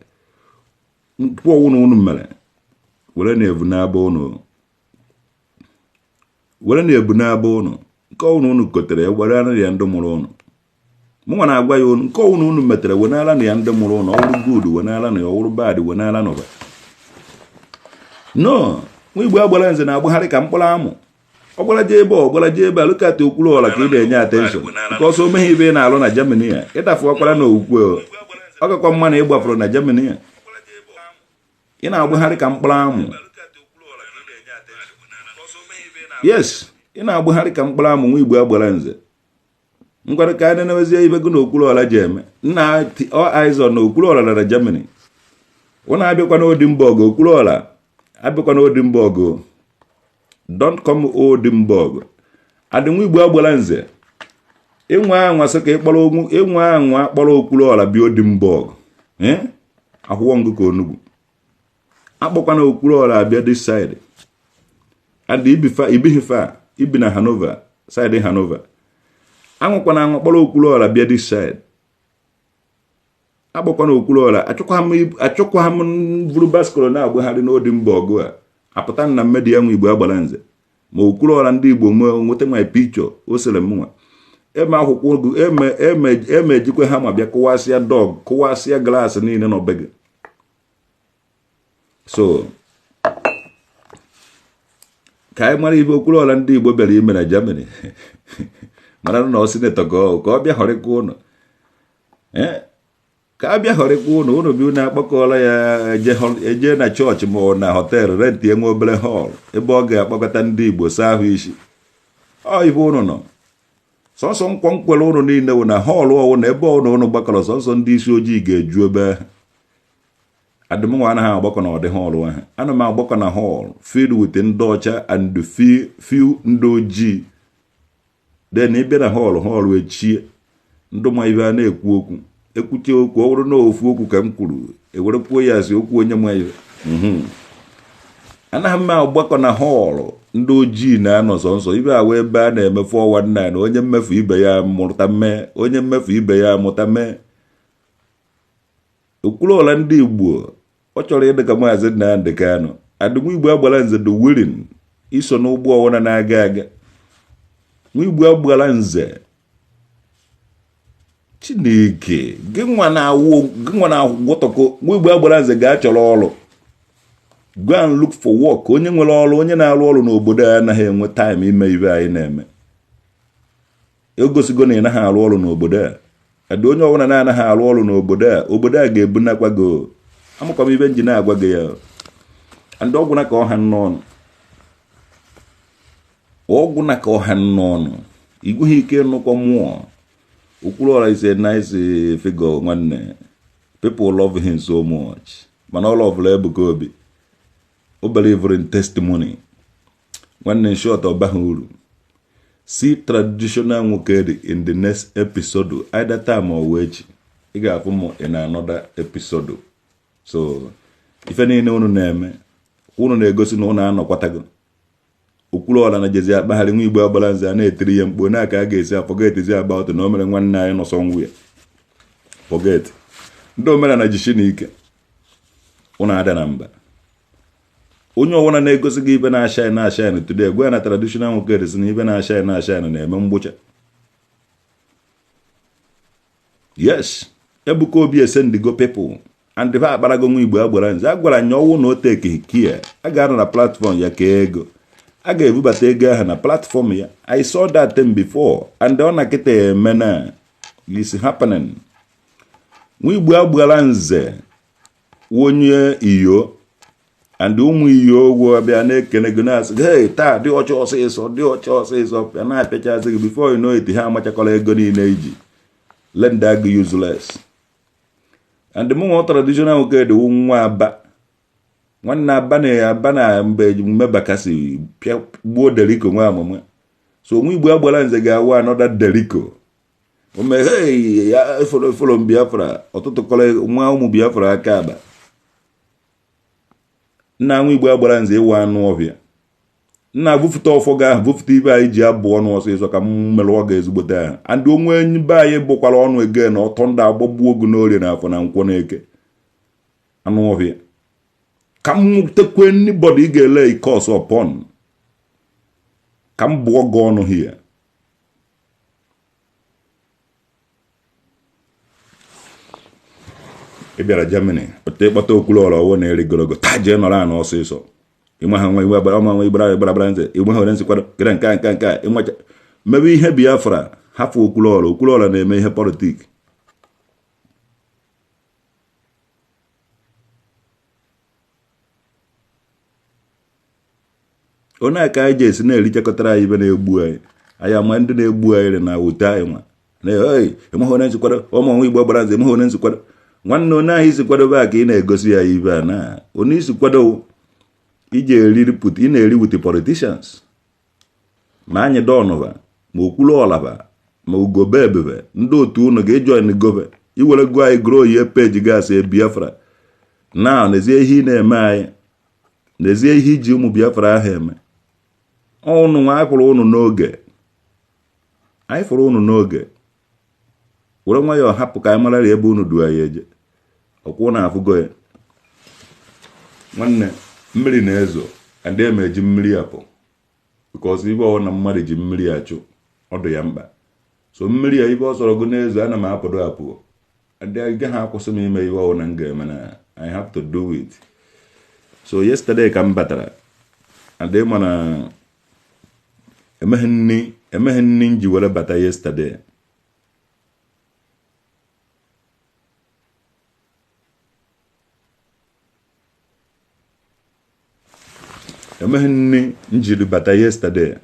nkwụ ọwụrụ ụnụ mere were na-ebu n'aba ụnụ, were na-ebu n'aba ụnụ nke ọwụrụ ụnụ kotere were ara ya ndị mụrụ ụnụ. Mụnwa na-agwa ya ụnụ nke ọwụrụ ụnụ metere wenara na ya ndị mụrụ ụnụ. Ọwụrụ good, wenara na ya. Ọwụrụ bad, wenara na ụba no. Nwa Igbo Agbara Nze na-agbagharị ka mkpụrụ amụ. Ọ gbara jee ebe ọ gbara jee ebe a. Lụkata Okwuluọra ka ị na-enye attention nke ọsọ omeghe ibe ị na-alụ na Germany ya ịdafuwakwara na okwukwe. Ọ gakwa mma na ị gbafuru na Germany ya. Ị na-agbagharị ka mkpụrụ amụ. Yes, ị na-agbagharị ka mkpụrụ amụ. Nwa Igbo Agbara Nze, ngwara ka anyị na-emezie ibe gị na Okwuluọra ji eme nna ọ na Okwuluọra na Germany. Ọ na-abịakwa n'Oldenburg. Okwuluọra abịakwa n'Oldenburg. Don't come Oldenburg. Adị nwa Igbo Agbara Nze ịnwa anwa sị ka ịkpọrọ ịnwa anwa kpọrọ Okwuluọra bịa Oldenburg. Akwụkwọ ngụ ka onugbu akpọkwana Okwuluọra abịa this side. And ibighị fa ibi na Hanover side. Hanover anwakwana anwa kpọrọ Okwuluọra bịa this side. Agbakwana Okwuluọra. Achọkwa m buru baskolo na-agbagharị n'odi mba ọgụ a apụta na mmedi ya nwa Igbo agbara nze ma Okwuluọra ndị Igbo nweta my picture o sere m nwa eme akwụkwọ ogu eme eme eme ejikwe ha ma bịa kụwasịa dog, kụwasịa glass niile nọ be gị. So ka anyị mara ibe Okwuluọra ndị Igbo bịara ime na Germany, mara na ọ senator ka ọ bịa họrịkwa ụnụ, ka a bịa họrịkwa ụnụ. Ụnụ bi ụnụ akpọkọọla ya eje na chọọchị ma ọ na hotel, rent enwe obere hall ebe ọ ga-akpọkọta ndị Igbo saa ahụ isi. Ọ ibe ụnụ nọ sọsọ nkwọ nkwere ụnụ niile wụ na hall ọwụ na ebe ọwụ na ụnụ gbakọrọ, sọsọ ndị isi ojii ga-eju ebe ahụ. Adịmnwa anaghị agbakọ na ọdị hall ahụ. Ana m agbakọ na hall filled with ndị ọcha and few ndị ojii. Then ịbịa na hall, hall echie ndụ ma ibe a na-ekwu okwu, ekwuche okwu. Ọ bụrụ na ofu okwu ka m kwuru, ewere kwuo ya asị okwu onye ma ibe. Anaghị m agbakọ na hall ndị ojii na-anọ sọnsọ ibe awa ebe a na-eme 419. Onye mmefu ibe ya mụta mee, onye mmefu ibe ya mụta mee. Okwuluọra ndị Igbo, ọ chọrọ ịdị ka Maazị Nnamdị Kanụ. Adịnwa Igbo agbara nze the willing iso n'ụgbọ ọwụna na-aga aga. Nwa Igbo agbara nze, Chineke gị nwa na-agwọtọkọ. Nwa Igbo agbara nze ga-achọrọ ọrụ. Go and look for work. Onye nwere ọrụ, onye na-arụ ọrụ n'obodo a anaghị enwe time ime ibe anyị na-eme. Egosigo na ị naghị arụ ọrụ n'obodo a. Adị onye ọbụla na-anaghị arụ ọrụ n'obodo a, obodo a ga-ebunakwa gị. Amakwa m ibe nji na-agwa gị ya. Ndị ọgwụ na ka ọha n'ọnụ, ọgwụ na ka ọha n'ọnụ, igweghị ike ịnụkọ mmụọ. Okwuluọra is a nice figure, nwanne. People love him so much, mana ọ love Ebuka Obi. O believe in testimony, nwanne. In short, ọ baghị uru. See traditional nwoke dị in the next episode, either time or echi. Ị ga-afụ m in another episode. So ife niile unu na-eme, unu na-egosi na unu anọkwatago. Okwuluọra na jezi akpagharị. Nwa Igbo agbara nze a na-etiri ya mkpu na ka a ga-esi forget about na o mere nwanne anyị nọsọ nwu ya. Forget. Ndị omenala, jishi na ike unu ada na mba. Onye ọbụla na-egosi gị ibe na-ashine na-ashine today, gwa ya na traditional nwoke dị na ibe na-ashine na-ashine na-eme mgbụcha. Yes, Ebuka Obi esendigo people and ha akparago nwa Igbo agbara nze. A gwara nya ọnwụ na o take care, a ga-anọ na platform ya ka ego a ga-ebubata ego ahụ na platform ya. I saw that thing before and ọ na kịta eme na is happening. Nwa Igbo agbara nze onye iyo and ụmụ iyo ogwo bịa na-ekene gị, na-asị gị, "Hey, taa dị ọcha ọsịsọ, dị ọcha ọsịsọ." Bịa na-apịachasị gị. Before you know it, ha amachakọrọ ego niile iji lenda gị useless. And mụ nwa traditional nwoke dị nwa Aba, nwanne Aba na Aba na mgbe mmebakasị pịa gbuo Deriko nwa amụma. So nwa Igbo agbara nze ga-awụ another Deriko. Ome hey ya follow follow Biafra ọtụtụ kọrọ nwa ụmụ Biafra aka aba. Nna, nwa Igbo agbara nze ịwa anụ ọhịa. Nna, bufụta ọfọ gị ahụ, bufụta ibe anyị ji abụ ọnụ ọsịsọ ka m merụọ gị ezigbote ahụ. And onwe enyi be anyị bụkwara ọnụ ege na ọtọ ndị agbagbuo ogu n'orie na afọ na nkwọ na eke. Anụ ọhịa ka m tekwe anybody ị ga-ele curse upon ka m bụọ gị ọnụ here. Ị bịara Germany pụta ịkpọta Okwuluọra ọwụ na erigorogo taa, jee nọrọ anụ ọsịsọ. Ịma ha nwa iwe agbara ọma nwa igbara igbara agbara nze igbe ha were nsikwado kere nke a nke a nke a ịnwacha mebe ihe Biafra. Hafụ Okwuluọra. Okwuluọra na-eme ihe politics. Onye a ka anyị ji esi na-erichakọtara anyị ibe na-egbu anyị. Anyị ama ndị na-egbu anyị na wute anyị nwa na ei enweghị onye nsikwado ụmụ nwa Igbo gbara nze, enweghị onye nsikwado. Nwanne, onye ahụ isi kwadobe a ka ị na-egosi ya ibe a na onye isi kwado iji eriri put ị na-eri with the politicians, ma anyị dọnụva, ma Okwuluọlaba, ma ugobe ebebe ndị otu unu ga-ejoin gobe iwere gụọ anyị grow ihe peji gasị Biafra na n'ezie ihe ị na-eme anyị, n'ezie ihe iji ụmụ Biafra ahụ eme ụnụ nwa. Anyị fụrụ ụnụ n'oge, anyị fụrụ ụnụ n'oge. Were nwayọọ hapụ ka anyị mara ebe unu du anyị eje. Ọkwụ na afụgo ya. Nwanne, mmiri na-ezo and eme eji mmiri apụ because ibe ọwụ na mmadụ ji mmiri achụ ọ dị ya mkpa. So mmiri ya ibe ọ sọrọ gụ na-ezo ana m apụdo apụ and gaghị akwụsị m ime ihe ọwụ na m ga-eme na I have to do it. So yesterday ka m batara and ịma na emeghe nni m ji were bata yesterday. Emeghe nni m jiri bata yesterday.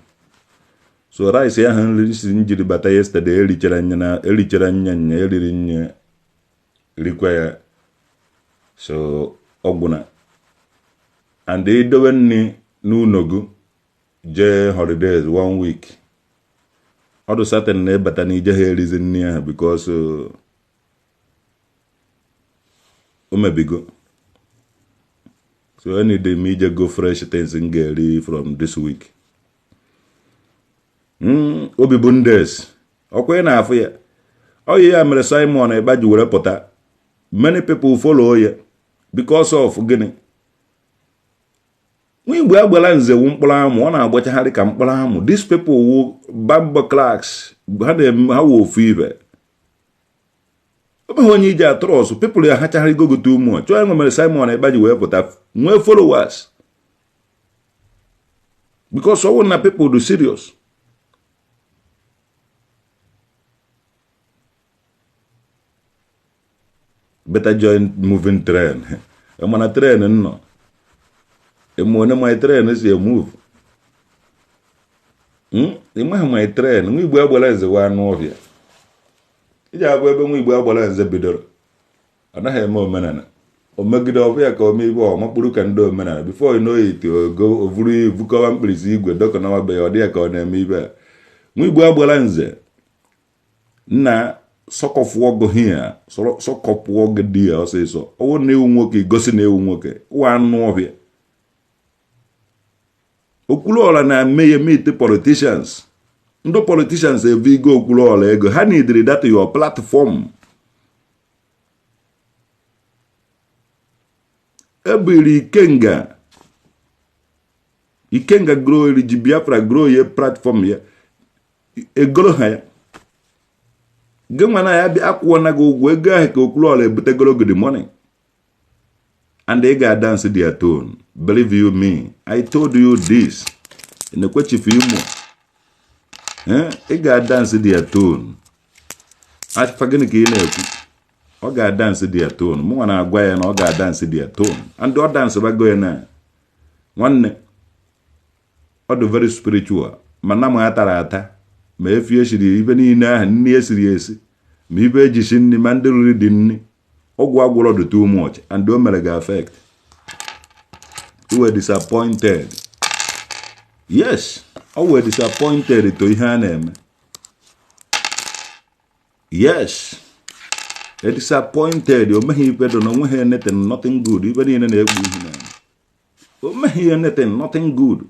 So rice ahụ nri si m jiri bata yesterday erichara nya na erichara nya nya eriri nya rikwa ya. So ọgwụna and idowe nni n'ụlọ gị jee holidays 1 week. Ọ dị certain na ịbata na ije ha erizi nni ahụ because o mebigo. So I need me ije go fresh things m ga-eri from this week. Obi bụ ndes ọkwa ị na-afụ ya. Ọ ya mere Simon Ekpa ji were pụta. Many people follow ya because of gịnị? Nwa Igbo agbala nze wu mkpụrụ amụ, ọ na-agbachagharị ka mkpụrụ amụ. These people wu bamba clerks, ha na-eme ha wụ ofu ibe. Ọ bụghị onye iji atrọs people ya hachagharị gogo too much. Chọọ enwe mere Simon Ekpa ji wee pụta nwee followers because ọ wụ na people do serious. Better join moving train. Mana train nọ eme my train si move. Ịmaghị my train. Nwa Igbo agbara nze wa anụ ọhịa. Iji abụ ebe nwa Igbo agbara nze bidoro ọ naghị eme omenala. O megide ọbụ ya ka ome ibe ọ makpụrụ ka ndị omenala. Before you know it, ogo ovuru vukọwa mkpirisi igwe dọkọnawa be ya, ọ dị ya ka ọ na-eme ibe a. Nwa Igbo agbara nze nna sọkọfụọ gị hia sọkọpụọ gị di ya ọsịsọ. Ọwụ na ewu nwoke gosi na ewu nwoke wa anụ ọhịa. Okwuluọra na-eme ya meet politicians. Ndị politicians evigo Okwuluọra ego ha needed that your platform. Ebiri Ikenga Ikenga grow ji Biafra grow ye platform ya egoro ha ya. Gị nwa na ya bịa akwụọ na gị ụgwọ ego ahụ ka Okwuluọra ebutegoro gị the money. And ị ga-dance their tone. Believe you me, I told you this. Nekwe Chief Imo. Ị ga-dance their tone. Afa gịnị ka ị na-ekwu? Ọ ga-dance their tone. Mụnwa na-agwa ya na ọ ga-dance their tone. And ọ dance bago ya na nwanne ọ dị very spiritual. Mana ma atara ata ma efi esiri ibe niile ahụ nni esiri esi ma ibe ejisi nni ma ndị riri dị nni ọgwụ agwụrọ dị too much and o mere gị affect. You were disappointed. Yes, I were disappointed to ihe a na-eme. Yes, a disappointed. O meghị ife dị na onweghị anything, nothing good. Ife niile na-egbu ihu na o meghị anything, nothing good.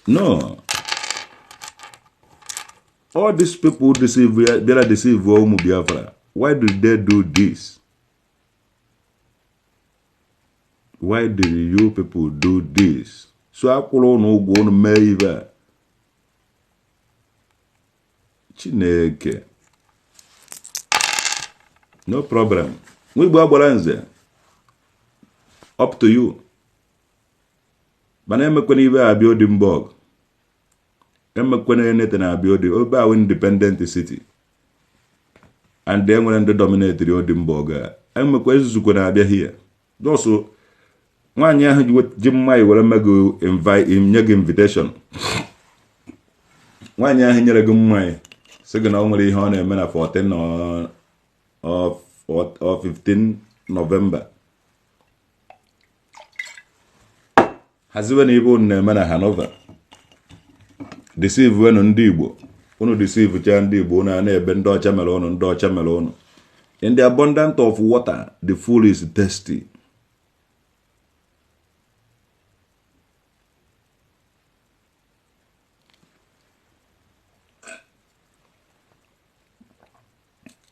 No. All these people deceive, bịara deceive ụmụ Biafra. Why did they do this? Why did you people do this? So akwụrụ ụnụ ụgwọ ụnụ mee ibe a. Chineke. No problem. Nwa Igbo agbara nze. Up to you. Mana emekwana ibe abịa Odinburg. Emekwana enete na abịa Odi obe ahụ independent city. And e nwere ndị dominatiri Odinburg a. Emekwa ezuzukwa na-abịa here. Just nwaanyị ahụ ji mmanya were mee gị invite nye gị invitation. Nwaanyị ahụ nyere gị mmanya sị gị na o nwere ihe ọ na-eme na 14 or 15 November. Haziwe na ibe unu na-eme na Hanover. Deceive wenu ndị Igbo. Unu deceive cha ndị Igbo unu a na-ebe ndị ọcha mere unu ndị ọcha mere unu. In the abundance of water, the fool is thirsty.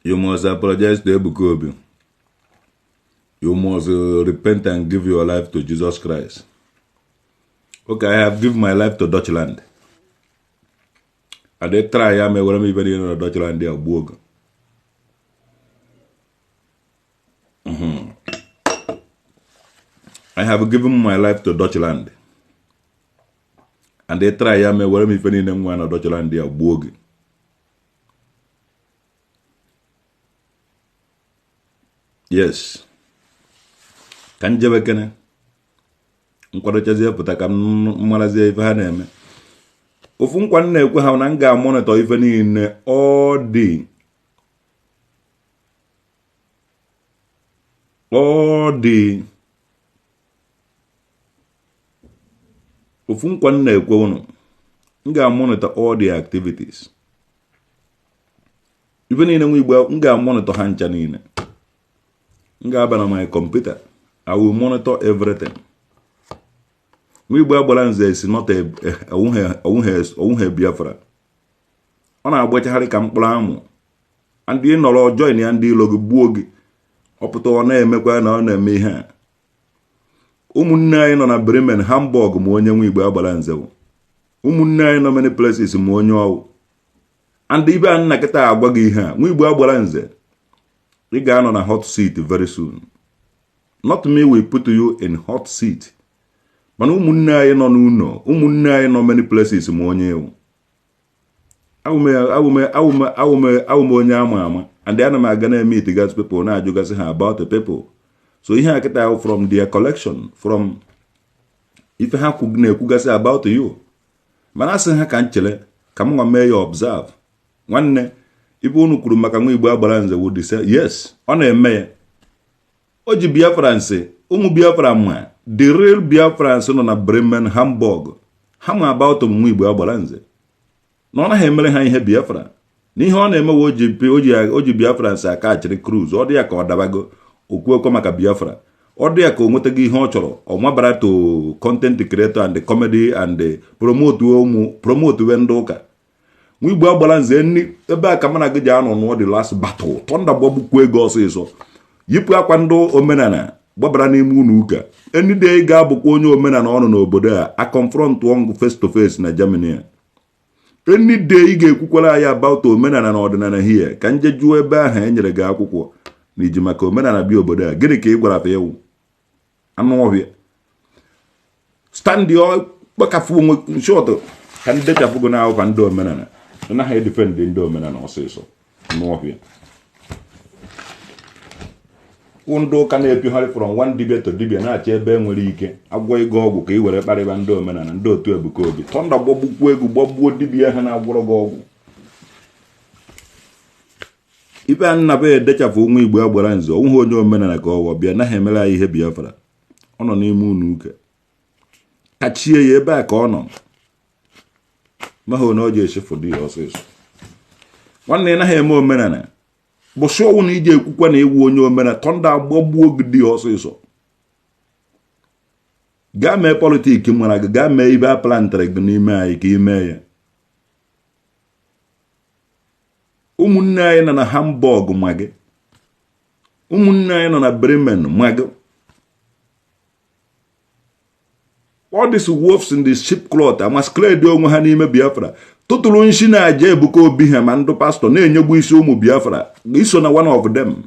You must apologize to Ebuka Obi. You must repent and give your life to Jesus Christ. Okay, I have given my life to Dutchland. I did try ya me were m ibe niile na Dutchland ya gbuo oge. I have given my life to Dutchland. And they try ya me were m ife niile nwa na Dutchland ya gbuo oge. Yes. Ka m jebe kene nkwadochazie pụta ka m marazie ife ha na-eme. Ofu nkwa m na-ekwe ha na m ga-amonitor ife niile ọ dị ọ dị ofu nkwa m na-ekwe unu, m ga-amonitor all the activities. Ife niile nwa Igbo, m ga-amonitor ha ncha niile. M ga-aba na my computer, I will monitor everything. Nwa Igbo agbara nze si not owuhe Biafra. Ọ na-agbachagharị ka mkpụrụ amụ. Ndị nọrọ join ya, ndị ilo gị gbuo gị. Ọ pụta ọ na-emekwa na ọ na-eme ihe a. Ụmụnne anyị nọ na Bremen, Hamburg, ma onye nwa Igbo agbara nze bụ. Ụmụnne anyị nọ many places ma onye ọwụ. And ibe a nna kịta agwa gị ihe a, nwa Igbo agbara nze, ị ga-anọ na hot seat very soon. Not me will put you in hot seat. Mana ụmụnne anyị nọ n'ụlọ, ụmụnne anyị nọ many places ma onye ewu. Awụ m onye ama ama, and ana m aga na-meet gas people, na-ajụgasị ha about the people. So ihe a kịta from their collection, from ife ha na-ekwugasị about you. Mana asị ha ka m chere ka m nwa mee ya observe. Nwanne, ibe unu kwuru maka nwa Igbo agbara nze wụ the yes, ọ na-eme ya. O ji Biafrans, ụmụ Biafra, ma the real Biafrans nọ na Bremen, Hamburg, ha ma about nwa Igbo agbara nze na ọ naghị emere ha ihe Biafra, na ihe ọ na-eme o ji Biafrans aka achịrị cruise. Ọ dị ya ka ọ dabago okwu ekwe maka Biafra, ọ dị ya ka o nwetago ihe ọ chọrọ, ọ mabara to content creator and comedy and promote ụmụ promote we ndị ụka. Nwa Igbo agbara nze, nni ebe a ka mụ na gị ji anọ nụọ the last battle. Thunder gbagbukwu ego ọsịsọ, yipụ akwa ndị omenala gbabara n'ime ụlọ ụka. Any day ga-abụkwa onye omenala ọnụ n'obodo a, a confront ọngụ face to face na Germany a. Any day ị ga-ekwukwara anyị about omenala na ọdịnala here, ka nje jụọ ebe ahụ e nyere gị akwụkwọ na iji maka omenala bịa obodo a, gịnị ka ị gwara fa? Ewu anụ ọhịa, stand kpakafụ onwe short ka ndị dechapụ gị n'akwụkwọ ndị omenala anaghị edefend ndị omenala ọsịsọ. Anụ ọhịa, ndị ụka na-epigharị from one dibia to dibia, na-achọ ebe e nwere ike agwọ ịgo ọgwụ ka ị were kparịba ndị omenala, ndị otu Ebuka Obi. Thunder gbagbukwu egwu, gbagbuo dibia ha na-agwọrọ gị ọgwụ. Ibe a nna be edechapụ nwa Igbo agbara nze, onweghị onye omenala ka ọwọ bịa naghị emere anyị ihe Biafra. Ọ nọ n'ime ụlọ ụka, kachie ya ebe a ka ọ nọ mahụ na ọ ji echefu dị ya ọsịsọ. Nwanne, ị naghị eme omenala, gbụsị ọnwụ na iji ekwukwa na ewu onye omenala. Thunder agbagbuo gị dị ọsịsọ. Gaa mee politics mara gị, gaa mee ibe a plantịrị gị n'ime anyị ka ị mee ya. Ụmụnne anyị nọ na Hamburg ma gị, ụmụnne anyị nọ na Bremen ma gị. All these wolves in the sheep cloth amasquerade onwe ha n'ime Biafra, tụtụrụ nshi na aja Ebuka Obi ha, ma ndị pastọ na-enyegbu isi ụmụ Biafra, iso na one of them.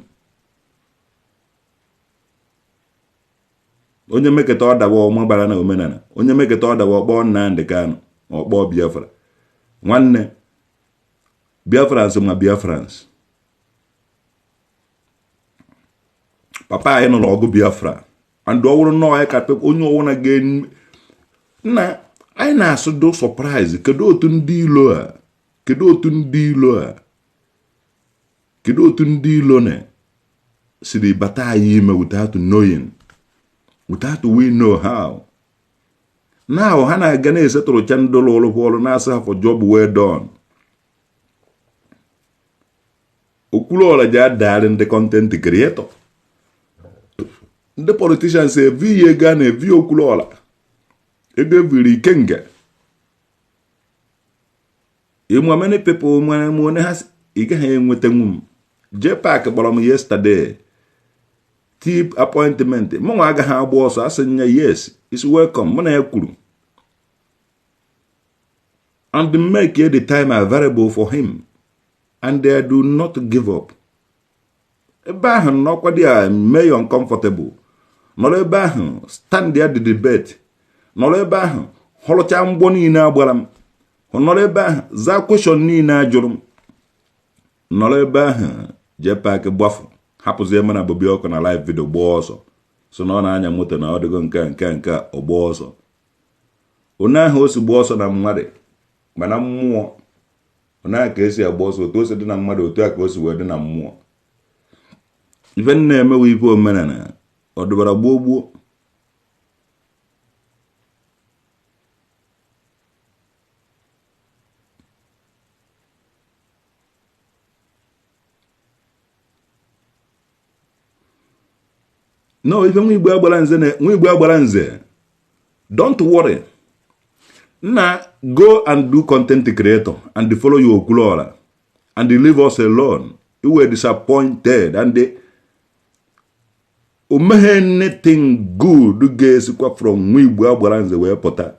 Onye meketa ọ dawa ọma bara na omenala, onye meketa ọ dawa ọkpọ Nnamdị Kanụ, ọkpọ Biafra. Nwanne, Biafrans ma Biafrans, papa anyị nụrụ ọgụ Biafra and ọ wụrụ nnọọ anyị ka onye ọwụna ga nna anyị na-asụ do surprise. Kedu otu ndị ilo a, kedu otu ndị ilo a, kedu otu ndị ilo na siri bata anyị ime without knowing, without we know how? Now ha na-aga na-esetụrụcha ndị ụlọ ọrụ na-asị ha for job well done. Okwuluọra ji adagharị ndị content creator, ndị politicians evi ya ego a na-evi Okwuluọra ego eviri ikenga. Ịma many people nwere m onye ha ị gaghị enwetanwu m. JPAC kpọrọ m yesterday, tip appointment. Mụ nwa agaghị agba ọsọ, asị nya yes, is welcome. Mụ na ya kwuru and make the time available for him, and they do not give up. Ebe ahụ nọkwa dị a mee you uncomfortable, nọrọ ebe ahụ, stand there, the debate, nọrọ ebe ahụ họrọcha mgbọ niile agbara m, nọrọ ebe ahụ zaa question niile ajụrụ m, nọrọ ebe ahụ. JPAC gbafu, hapụzie m na Bobi ọkụ na live video, gbaa ọsọ, so na ọ na-anya moto na ọ dịgo nke a, nke a, nke a, ọ gbaa ọsọ. Onye ahụ o si gbaa ọsọ na mmadụ, mana mmụọ onye ahụ ka esi agba ọsọ. Otu o si dị na mmadụ, otu a ka o si wee dị na mmụọ. Ife m na-emewe, ife omenala ọ dụbara gboo gboo. No ife nwa Igbo agbara nze na nwa Igbo agbara nze, don't worry nna, go and do content creator and follow your Okwuluora and leave us alone. You were disappointed and o meghe anything good ga-esikwa from nwa Igbo agbara nze wee pụta.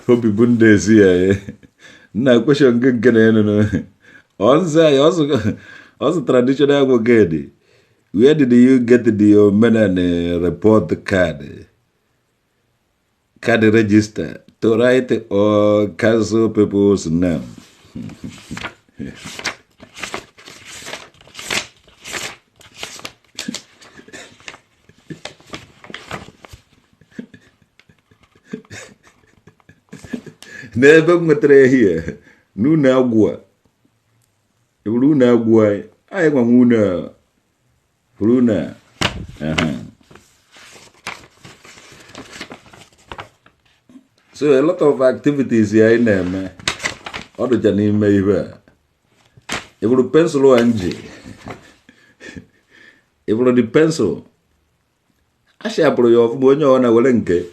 Obi bụ ndị ezi ya nna question gị nke na enu ọzọ ya ọzọ traditional nwoke dị. Where did you get the omenani report card register to write or cancel people's name? N'ebe m nwetara ehihie n'ụlọ agwụ a, eburu ụlọ agwụ anyị, anyị nwa nwe ụlọ a, buru ụlọ a. Aha. So a lot of activities anyị na-eme, ọ dịcha n'ime ihe a. Eburu pencil a nji, eburu the pencil a shapụrụ ya ọfụma, onye ọ na-were nke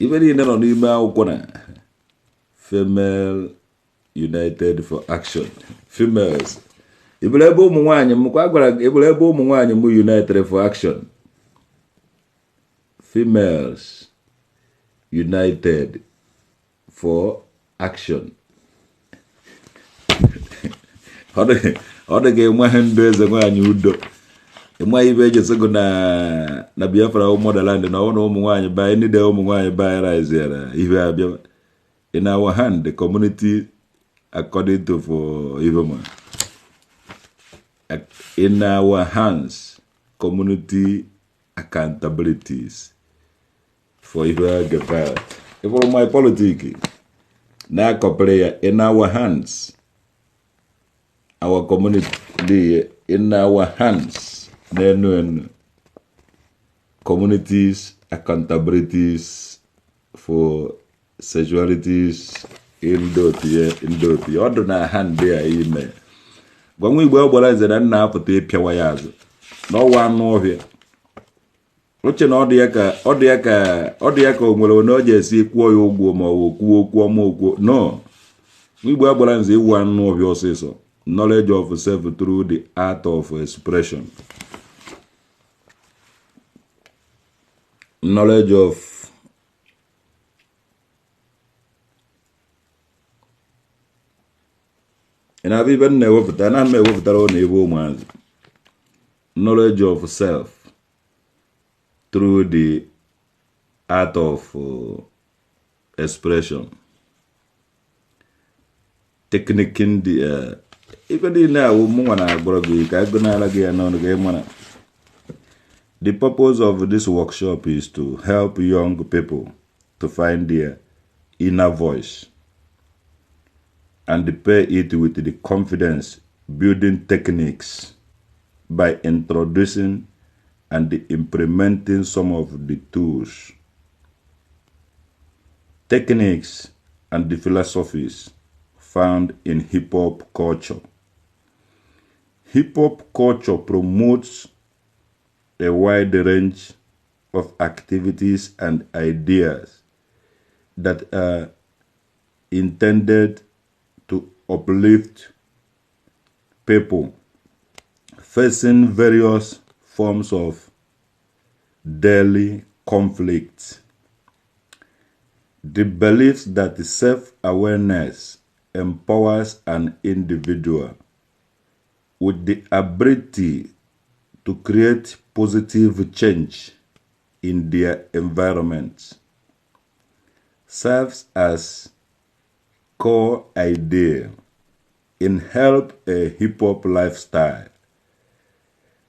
ibe niile nọ n'ime akwụkwọ na Female United for Action, females. Ibere ebe ụmụ nwaanyị m kwa gwara, ibere ebe ụmụ nwaanyị m United for Action, Females United for Action. Ọ dị ka enweghị ndụ eze nwaanyị udo, ịmaghị ibe eji esego na Biafra motherland, na ọ na ụmụ nwaanyị be anyị ndị ụmụ nwaanyị be anyị riziara ihe abịa in our hand, the community according to for Ivema in our hands, community accountabilities for Ife Gebert. Ifụrụ my politic na-akọpịrị ya in our hands, our community in our hands, n'enu enu communities accountabilities for sexualities ndị otu ya, ndị otu ya, ọ dị na ha ndị a ime. Gwa nwa Igbo gbara eze na nna apụta ịpịawa ya azụ n'ọwa anụ ọhịa oche na ọ dị ya ka ọ dị ya ka ọ dị ya ka o nwere onye ọ ji esi kwụọ ya ụgwọ ma ọ bụ kwuo okwu ọma okwu. No, nwa Igbo agbara nze iwu anụ ọhịa ọsịsọ. Knowledge of self through the art of expression, knowledge of ị na-abịa ibe m na-ewepụta, anaghị m ewepụtara ụlọ ebe ụmụazị. Knowledge of self through the art of expression, technique ndị ife niile awụ mụnwa na-agwọrọ gị ka agụnara gị ya n'ọnụ gị mara. The purpose of this workshop is to help young people to find their inner voice and pair it with the confidence building techniques by introducing and implementing some of the tools, techniques, and the philosophies. found in hip hop culture. Hip hop culture promotes a wide range of activities and ideas that are intended to uplift people facing various forms of daily conflict. The belief that self awareness empowers an individual with the ability to create positive change in their environment serves as core idea in help a hip hop lifestyle.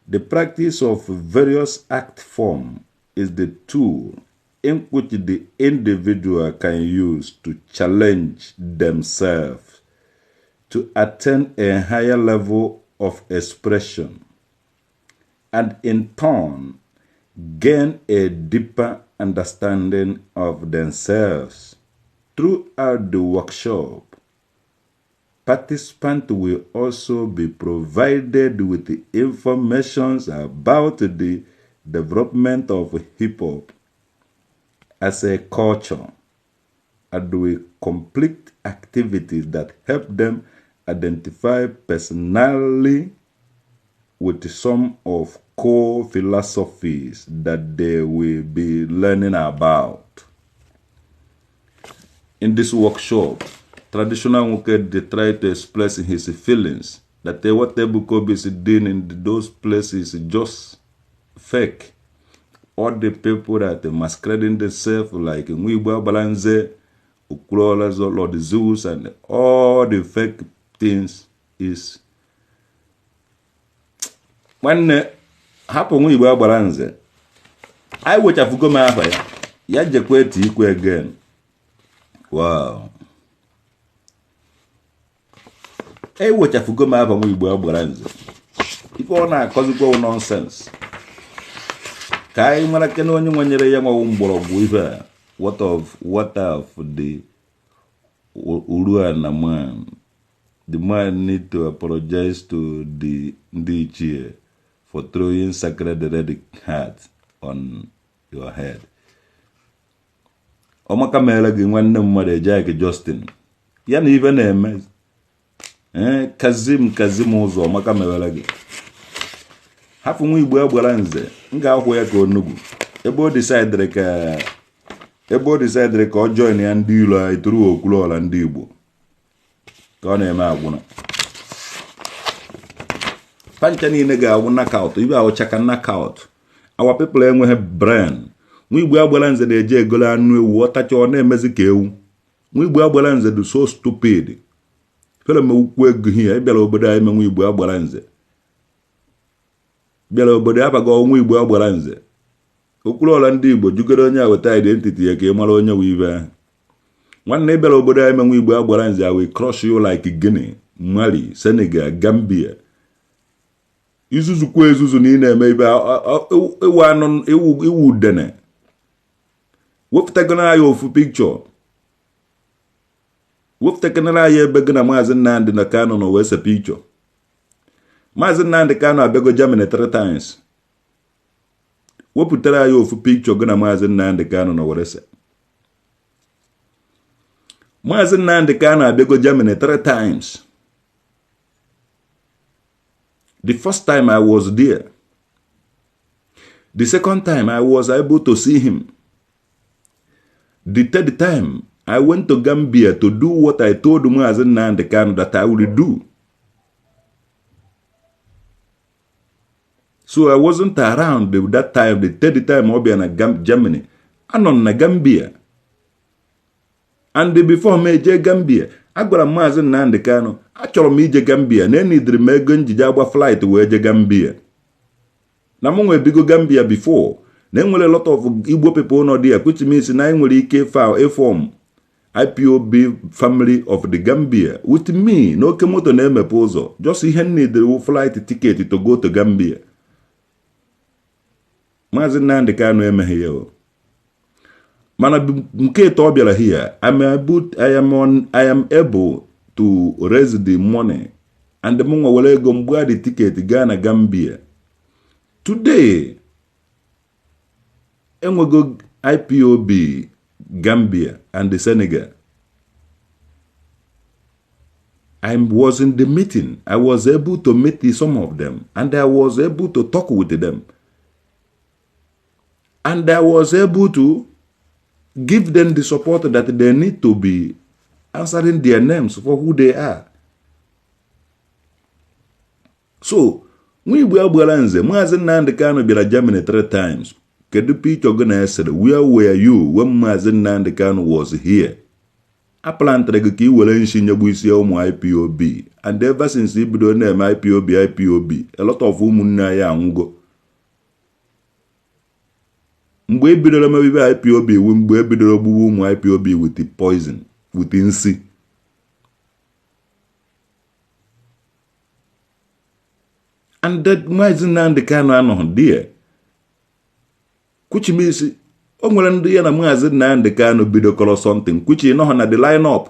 The practice of various art form is the tool in which the individual can use to challenge themselves to attain a higher level of expression and in turn gain a deeper understanding of themselves. Throughout the workshop, participants will also be provided with information about the development of hip hop as a culture and will complete activities that help them identify personally with some of core philosophies that they will be learning about. In this workshop, traditional Nwoke they try to express his feelings that what Ebuka Obi is doing in those places is just fake. All the people that are masquerading themselves like Nwigbo Abalanze, Okwuluora, Lord Zeus, and all the fake things is nwanne hapụ nwa Igbo agbara nze anyị wechafugo m afa ya ya jekwa eti ikwe again. Wow, ewechafugo m afa nwa Igbo agbara nze. Ife ọ na-akọzikwa nonsense ka anyị mara kene onye nwanyere ya nwawu mgbọrọgwụ ife a. What of the Uruana man? The man need to apologize to the ndị ichie for throwing sacred red hat on your head. Ọmaka mere gị nwanne mmadụ Ejike Justin ya na ife na-eme ee Kazim Kazim ụzọ ọmaka mewere gị. Hapụ nwa Igbo agbara nze m ga-akwụ ya ka onugbu ebe o decidere ka ebe o decidere ka ọ join ya ndị ilo anyị tụrụ Okwuluọra ndị Igbo ka ọ na-eme agwụna pancha niile ga-agwụ knockout ibe ahụchaka knockout. Our people enweghị brain. Nwa Igbo agbara nze na-eji egolo anụ ewu ọtacha ọ na-emezi ka ewu. Nwa Igbo agbara nze dị so stupid. Fere m ukwu ego ihe ịbịara obodo anyị eme nwa Igbo agbara nze bịara obodo abago nwa Igbo agbara nze. Okwuluọra ndị Igbo jugoro onye a weta identity ya ka ị mara onye nwe ibe ahụ. Nwanne ịbịara obodo anyị eme nwa Igbo agbara nze, I will crush you like Guinea, Mali, Senegal, Gambia. Izuzukwa ezuzu na ị na-eme ibe iwu anụ iwu udene. Wepụtagona anyị ofu picture, wepụtakanara anyị ebe gị na Maazị Nnamdị na Kanu nọ wee se picture. Maazị Nnamdị Kanu abịago Germany three times. Wepụtara anyị ofu picture gị na Maazị Nnamdị Kanu nọ were se. Maazị Nnamdị Kanu abịago Germany three times. The first time I was there, the second time I was able to see him, the third time I went to Gambia to do what I told Maazị Nnamdị Kanu that I would do. So I wasn't around that time, the third time ọ bịa na Germany. Anọ m na Gambia. And before m eje Gambia, agwara m Maazị Nnamdị Kanu achọrọ m ije Gambia na enidiri m ego njije agba flight wee je Gambia. Na mụ nwe bigo Gambia before na enwere lot of Igbo people nọ there, which means na anyị nwere ike ịform IPOB family of the Gambia with me na oke moto na-emepe ụzọ. Just ihe nidiri flight ticket to go to Gambia. Maazị Nnamdị Kanu emeghe ya o. Mana nke ịtọ ọ bịara here, I am able to to raise the money and mụnwa were ego m gbaa the ticket gaa na Gambia. Today enwego IPOB Gambia and the Senegal. I was in the meeting. I was able to meet some of them, and I was able to talk with them. And I was able to give them the support that they need to be answering their names for who they are. So, nwa Igbo agbara nze, Maazị Nnamdi Kanu bịara Germany three times. Kedu picture gị na-esere? Where were you when Maazị Nnamdi Kanu was here? A plantịrị gị ka ị were nshi nyegbu isi ụmụ IPOB, and ever since i bido na-eme IPOB IPOB, a lot of ụmụnne anyị anwụgo. Mgbe e bidoro mebibe IPOB iwu, mgbe e bidoro gbuwe ụmụ IPOB with the poison, with nsi. And that Maazị Nnamdi Kanu anọghị there. Kwuchimisi o nwere ndị ya na Maazị Nnamdi Kanu bidokọrọ something, kwuchi nọghị na the line up.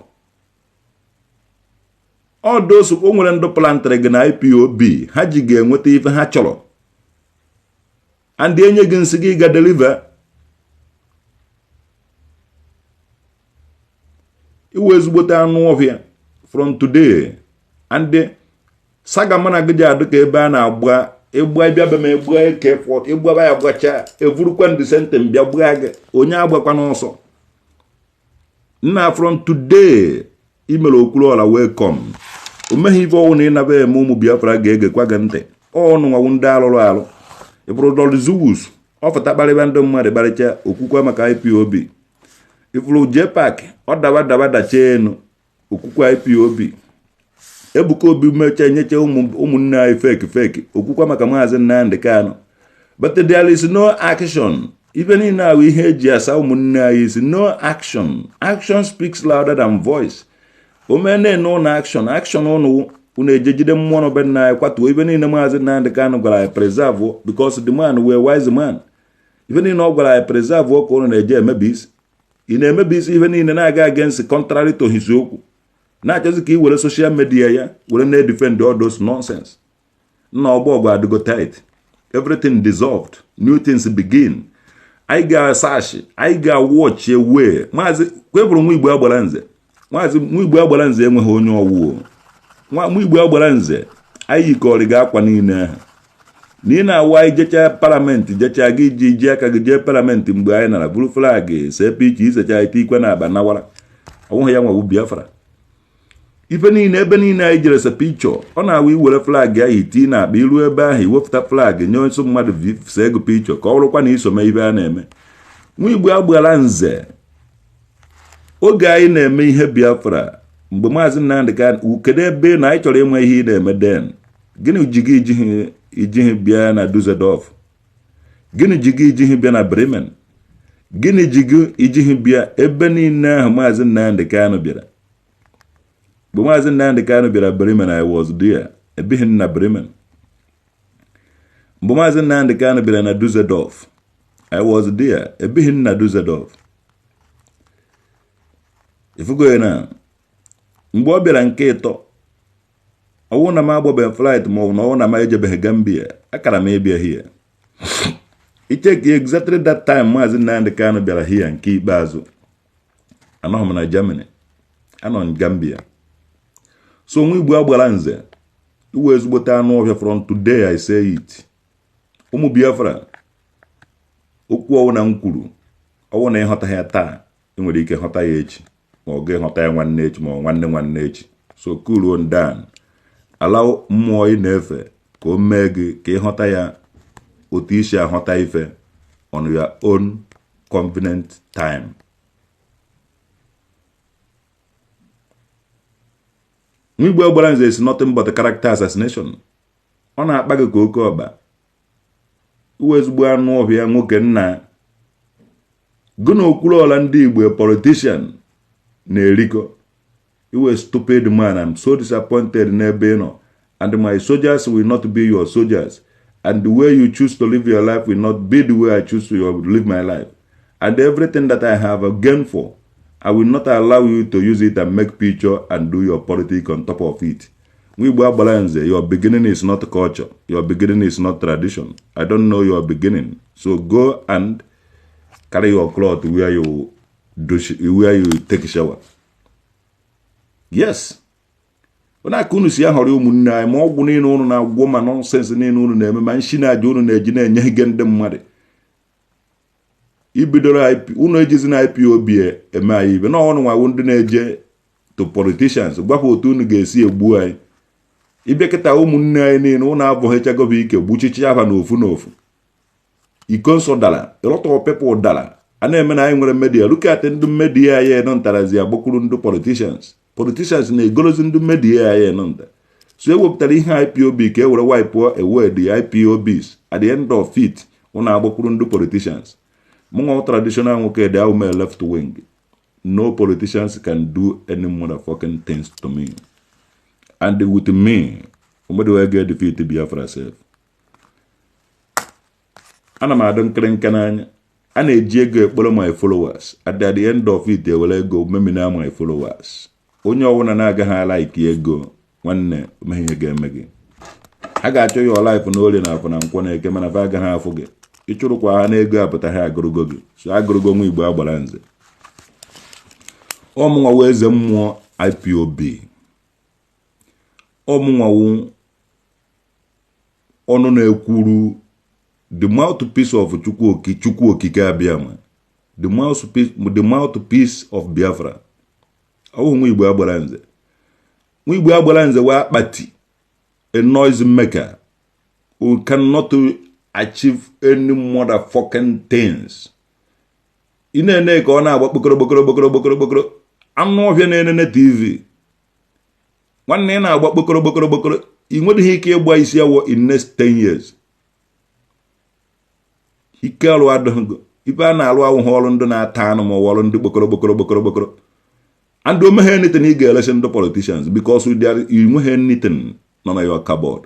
All those o nwere ndị plantịrị gị na IPOB, ha ji ga-enweta ife ha chọrọ, and enye gị nsị gị ga deliver. Iwe ezigbote anụ ọhịa from today. And saga mana gị ji adị ka ebe a na-agba ịgba ịbịa be m ịgba eke fọt ịgbaba ya gbacha evurukwa ndị sentem bịa gbaa gị, onye agbakwa n'ọsọ. Nna, from today imere Okwuluọra welcome. O meghị ife ọnwụ na ịnaba eme ụmụ Biafra ga-egekwa gị ntị. Ọnụ nwawu ndị alụrụ alụ ịfụrụ Dọlzuwus ọfụta kparịba ndị mmadụ kparịcha okwukwe maka IPOB. Ifuru JPAC ọ daba daba dachie enu okwukwe IPOB. Ebuka Obi mechaa nyecha ụmụnne anyị fake fake okwukwa maka Maazị Nnamdi Kanu. But there is no action. Ife niile ahụ ihe eji asa ụmụnne anyị isi, no action. Action speaks louder than voice. Omene ụnụ action action ụnụ unu ejejide mmụọ n'obe nna anyị kwatuo ife niile Maazị Nnamdi Kanu gwara anyị preserve, because the man were wise man. Ife niile ọ gwara anyị preserve ka ụnụ na-eje emebi isi. Ị na-emebi isi ife niile na-aga against contrary to his okwu, na-achọzi ka ị were social media ya were na-edefend all those nonsense. Nna, ọgbọ ọgụ adịgo tight, everything dissolved, new things begin. Anyị ga-asashi, anyị ga-watch away. Maazị kwebụrụ nwa Igbo agbara nze, Maazị nwa Igbo agbara nze enweghị onye ọwụwo. Nwa Igbo agbara nze, anyị yikọrọ gị akwa niile ahụ na ị na-awụ. Anyị jechaa parliament, jechaa gị ji ji aka gị jee parliament mgbe anyị nara buru flag see picture isecha ite ikwe na aba nawara ọnwụghị ya nwawu Biafra. Ife niile ebe niile anyị jere se picture, ọ na-awụ iwere flag ahụ iti na akpa iru ebe ahụ iwepụta flag nye nso mmadụ see ego picture ka ọ bụrụkwa na iso mee ife a na-eme. Nwa Igbo agbara nze, oge anyị na-eme ihe Biafra mgbe Maazị Nnamdi Kanu, kedu ebe na anyị chọrọ ịma ihe ị na-eme den? Gịnị ji gị ijighị bịa na Dusseldorf? Gịnị ji gị ijighị bịa na Bremen? Gịnị ji gị ijighị bịa ebe niile ahụ Maazị Nnamdi Kanu bịara? Mgbe Maazị Nnamdi Kanu bịara Bremen, I was there. Ebighị m na Bremen. Mgbe Maazị Nnamdi Kanu bịara na Dusseldorf, I was there. Ebighị m na Dusseldorf. Ifugo ya na mgbe ọ bịara nke ịtọ, ọwụ na m agbabeghị flight ma ọ bụ na ọwụ na m ejebeghị Gambia, akara m ịbịa here. Icheki exactly that time Maazị Nnamdi Kanu bịara here nke ikpeazụ, anọghị m na Germany, anọ m Gambia. So nwa Igbo agbara nze, iwe ezigbote anụ ọhịa from today, I say it. Ụmụ Biafra, okwu ọwụ na m kwuru, ọwụ na ịghọta ya taa, ị nwere ike ghọta ya echi, ma ọ ga-ịghọta ya nwanne echi, ma ọ nwanne nwanne echi. So cool on down, allow mmụọ ị na-efe ka o mee gị ka ịghọta ya otu isi aghọta ife on your own convenient time. Nwa Igbo gbara nze is nothing but a character assassination. Ọ na-akpa gị ka oke ọkpa. Iwe ezigbo anụ ọhịa nwoke nna gị na Okwuluọra ndị Igbo politician na-erikọ. Iwe stupid man. I'm so disappointed n'ebe ị nọ, and my soldiers will not be your soldiers, and the way you choose to live your life will not be the way I choose to live my life, and everything that I have gained for I will not allow you to use it and make picture and do your politics on top of it. Nwigbo Agbara Nze, your beginning is not culture. Your beginning is not tradition. I don't know your beginning. So go and carry your cloth where you do, where you take shower. Yes. Onye aka unu si ahọrọ ụmụnne anyị, ma ọgwụ niile unu na-agwọ, ma nonsense niile unu na-eme, ma nshi na aja unu na-eji na-enye ige ndị mmadụ ibidoro unu ejizi na IPOB eme anyị ibe na ọnụ nwawo ndị na-eje to politicians gwakwa otu unu ga-esi egbu anyị. Ịbịa kịta, ụmụnne anyị niile unu abụghịchagobe ike gbuchichi afa n'ofu n'ofu. Iko nsọ dara, a lot of people dara. A na-eme na anyị nwere media. Look at ndị media anyị eno ntarazi agbakwuru ndị politicians. Politicians na-egolozi ndị media anyị eno nta. So ewepụtara ihe IPOB ka e were wipe away the IPOBs. At the end of it, unu agbakwuru ndị politicians. Mụnwa traditional nwoke dị ahụ mee left wing. No politicians can do any motherfucking things to me and with me. Omedi wee ga-defeat Biafra sef. Ana m adụ nkịrịnka n'anya. A na-eji ego ekpere my followers. At the end of it, ewere ego memina my followers. Onye ọbụla na-agaghị a-like ego, nwanne, omeghe ihe ga-eme gị. Ha ga-achọ your life na orie na afọ na nkwọ na eke, mana fa agaghị afụ gị. Ịchụrụkwa ha n'ego apụta, ha agụrụgo gị. So agụrụgo nwa Igbo Agbara Nze. Ọmụnwawo eze mmụọ IPOB, ọmụnwawo ọnụ na-ekwuru, the mouthpiece of Chukwu Okike Abịama, the mouthpiece of Biafra. Ọ bụ nwa Igbo Agbara Nze. Nwa Igbo Agbara Nze wee akpati, a noise maker who cannot achieve any motherfucking things. Ị na-ene ka ọ na-agba kpokoro kpokoro kpokoro kpokoro kpokoro, anụ ọhịa na-enene TV. Nwanne, ị na-agba kpokoro kpokoro kpokoro, ị nweghị ike ịgba isi awọ in next 10 years. Ike ọrụ adịghị. Ife a na-alụ awụghị ọrụ ndị na-ata anụ ma ọ ọrụ ndị kpokoro kpokoro kpokoro kpokoro. And omeghe anything ị ga-eresi ndị politicians, because there you nweghị anything nọ na your cupboard.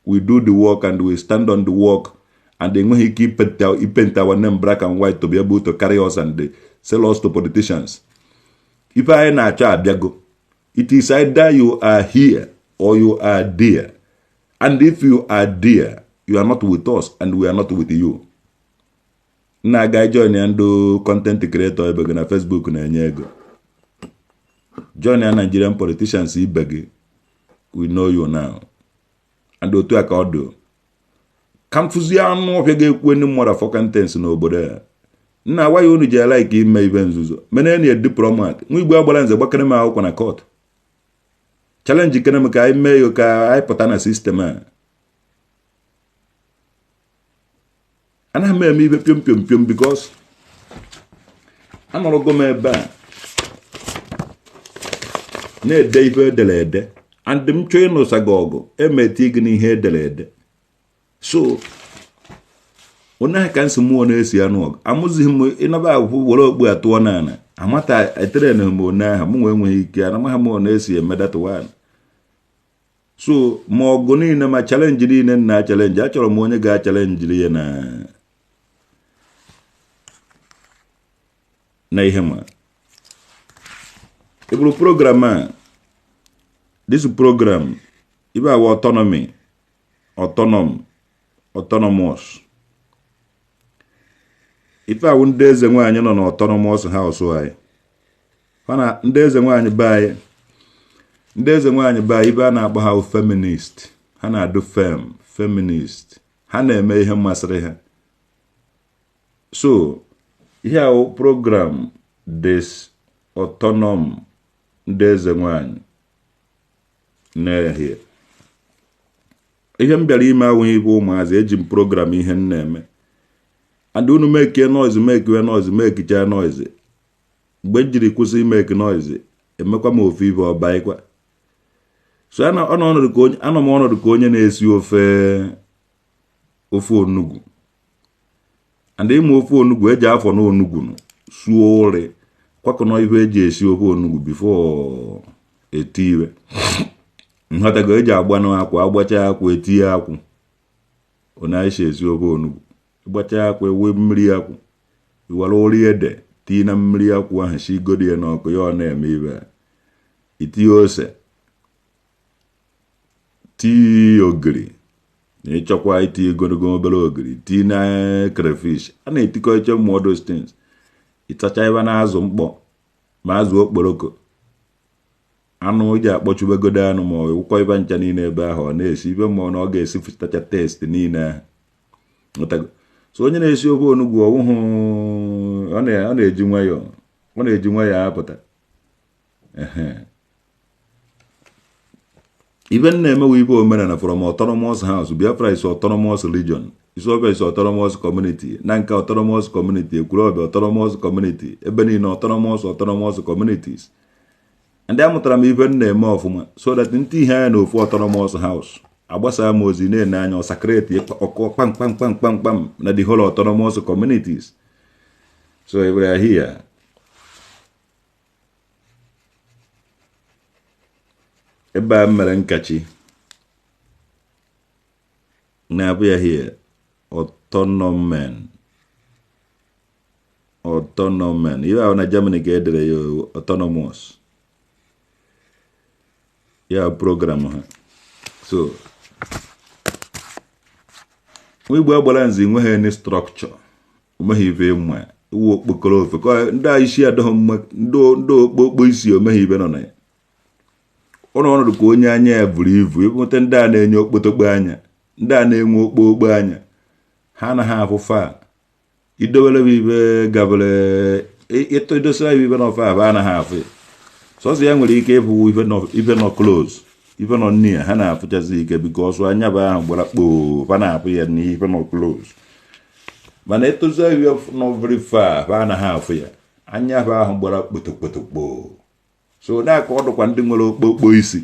We do the work and we stand on the work, and enweghị ike i-paint our name black and white to be able to carry us and sell us to politicians. Ife anyị na-achọ abịago. It is either you are here or you are there, and if you are there, you are not with us and we are not with you. Na-aga join ya ndị content creator ebe gị na Facebook na-enye ego. Join ya Nigerian politicians ibe gị. We know you now. And otu a ka ọ dị. Ka m fụzie anụ ọhịa ga-ekwu ndị motherfucking things n'obodo ya. Nna, agwa ya unu ji ala ike ime ibe nzuzo mene na diplomat. Nwa Igbo Agbara Nze gbakere m akwụkwọ na court challenge kene m ka anyị mee ya, ka anyị pụta na system a. Anaghị m eme ibe piom piom piom because anọrọgo m ebe a na-ede ife edere ede, and m chọọ ịnụsa gị ọgụ, emeti gị n'ihe edere ede. So onye ahụ ka nsị mmụọ na-esi anụ ọgụ. Amụzighị m ịnaba akwụkwọ were okpu atụọ n'ala amata etere m onye ahụ. Mụ nwe enweghị ike anamaghị m ọ na-esi eme that one. So ma ọgụ niile, ma challenge niile nna challenge, achọrọ m onye ga-achallenge ya na ihe ma eburu program a. This program ibe awa autonomy, autonomous. Ife awụ ndị eze nwaanyị nọ n'autonomous house anyị. Mana ndị eze nwaanyị be anyị, ndị eze nwaanyị be anyị, ibe a na-akpọ ha feminist. Ha na-adụ feminist. Ha na-eme ihe masịrị ha. So ihe ahụ program this autonom ndị eze nwaanyị na-ehie. Ihe m bịara ime awụghị ibe ụmụazị. Eji m program ihe m na-eme, and unu mekie noise, mekiwe noise, mekicha noise. Mgbe m jiri kwụsị imeki noise, emekwa m ofu ibe ọbaịkwa. So anọ m ọnọdụ ka onye na-esi ofe onugbu, and ịma ofe onugbu eji afọ na onugbu suo ụrị, kwakọnọ ife eji esi ofe onugbu before eti iwe nghọtago. Eji agbanụ akwụ, agbacha akwụ, etinye akwụ. Onye anyị si esi ofe onugbu, ịgbacha akwụ, ewe mmiri akwụ, iwere ụrị ede. Tii na mmiri akwụ ahụ, shigodi ya n'ọkụ, ya ọ na-eme ibe. Itinye ose, tii ogiri, na ịchọkwa itinye ogologo obere ogiri, tii na crayfish a na-etikọ iche mmụọ, those things. Ịtacha ebe na azụ mkpọ ma azụ okporoko, anụ ji akpọchubegodo anụ, ma ọ wụkọ ibe ncha niile ebe ahụ, ọ na-esi ibe mmụọ na ọ ga-esi fụtacha taste niile ahụ. So onye na-esi ofe onugbu, ọwụhụ ọ na-eji nwayọọ, ọ na-eji nwayọọ apụta. Ehe, ibe m na-emewe ibe omenala from autonomous house. Biafra is autonomous region, Isuofia is autonomous community, na nke autonomous community, Ekwulobia autonomous community, ebe niile autonomous, autonomous communities. Ndị amụtara m ibe m na-eme ọfụma, so that ntị ihe anya n'ofu autonomous house agbasa m ozi na-ene anya ọsakreti ọkụ kpam kpam kpam kpam kpam na the whole autonomous communities. So we are here. Ebe a mere nkachi na-abụ ya here, autonomen, autonomen. Ihe ahụ na Germany ka edere ya autonomous, ya program ha. So nwa Igbo agbara nze, nweghị any structure, omeghi ife mma iwu okpokoro ofe ka ndị a isi adịghị mma, ndị okpokpo isi, omeghi ibe nọ na ya. Ụlọ ọnọdụ ka onye anya ya buru ibu ịbụte, ndị a na-enye okpotokpo anya, ndị a na-enwe okpokpo anya, ha anaghị afụ fa. Idowere m ibe gabere ịtụ, idosara ya ibe n'ofe ahụ, anaghị afụ ya. Sọsọ ya nwere ike ịfụ ife nọ close, ife nọ near ha na-afụchazi ike, because anya bụ ahụ gbara kpoo, fa na-afụ ya n'ihe ife nọ close. Mana ịtụzi ife nọ very far, fa anaghị afụ ya, anya bụ ahụ gbara kpotokpotokpo. So na-aka ọ dụkwa ndị nwere okpokpo isi,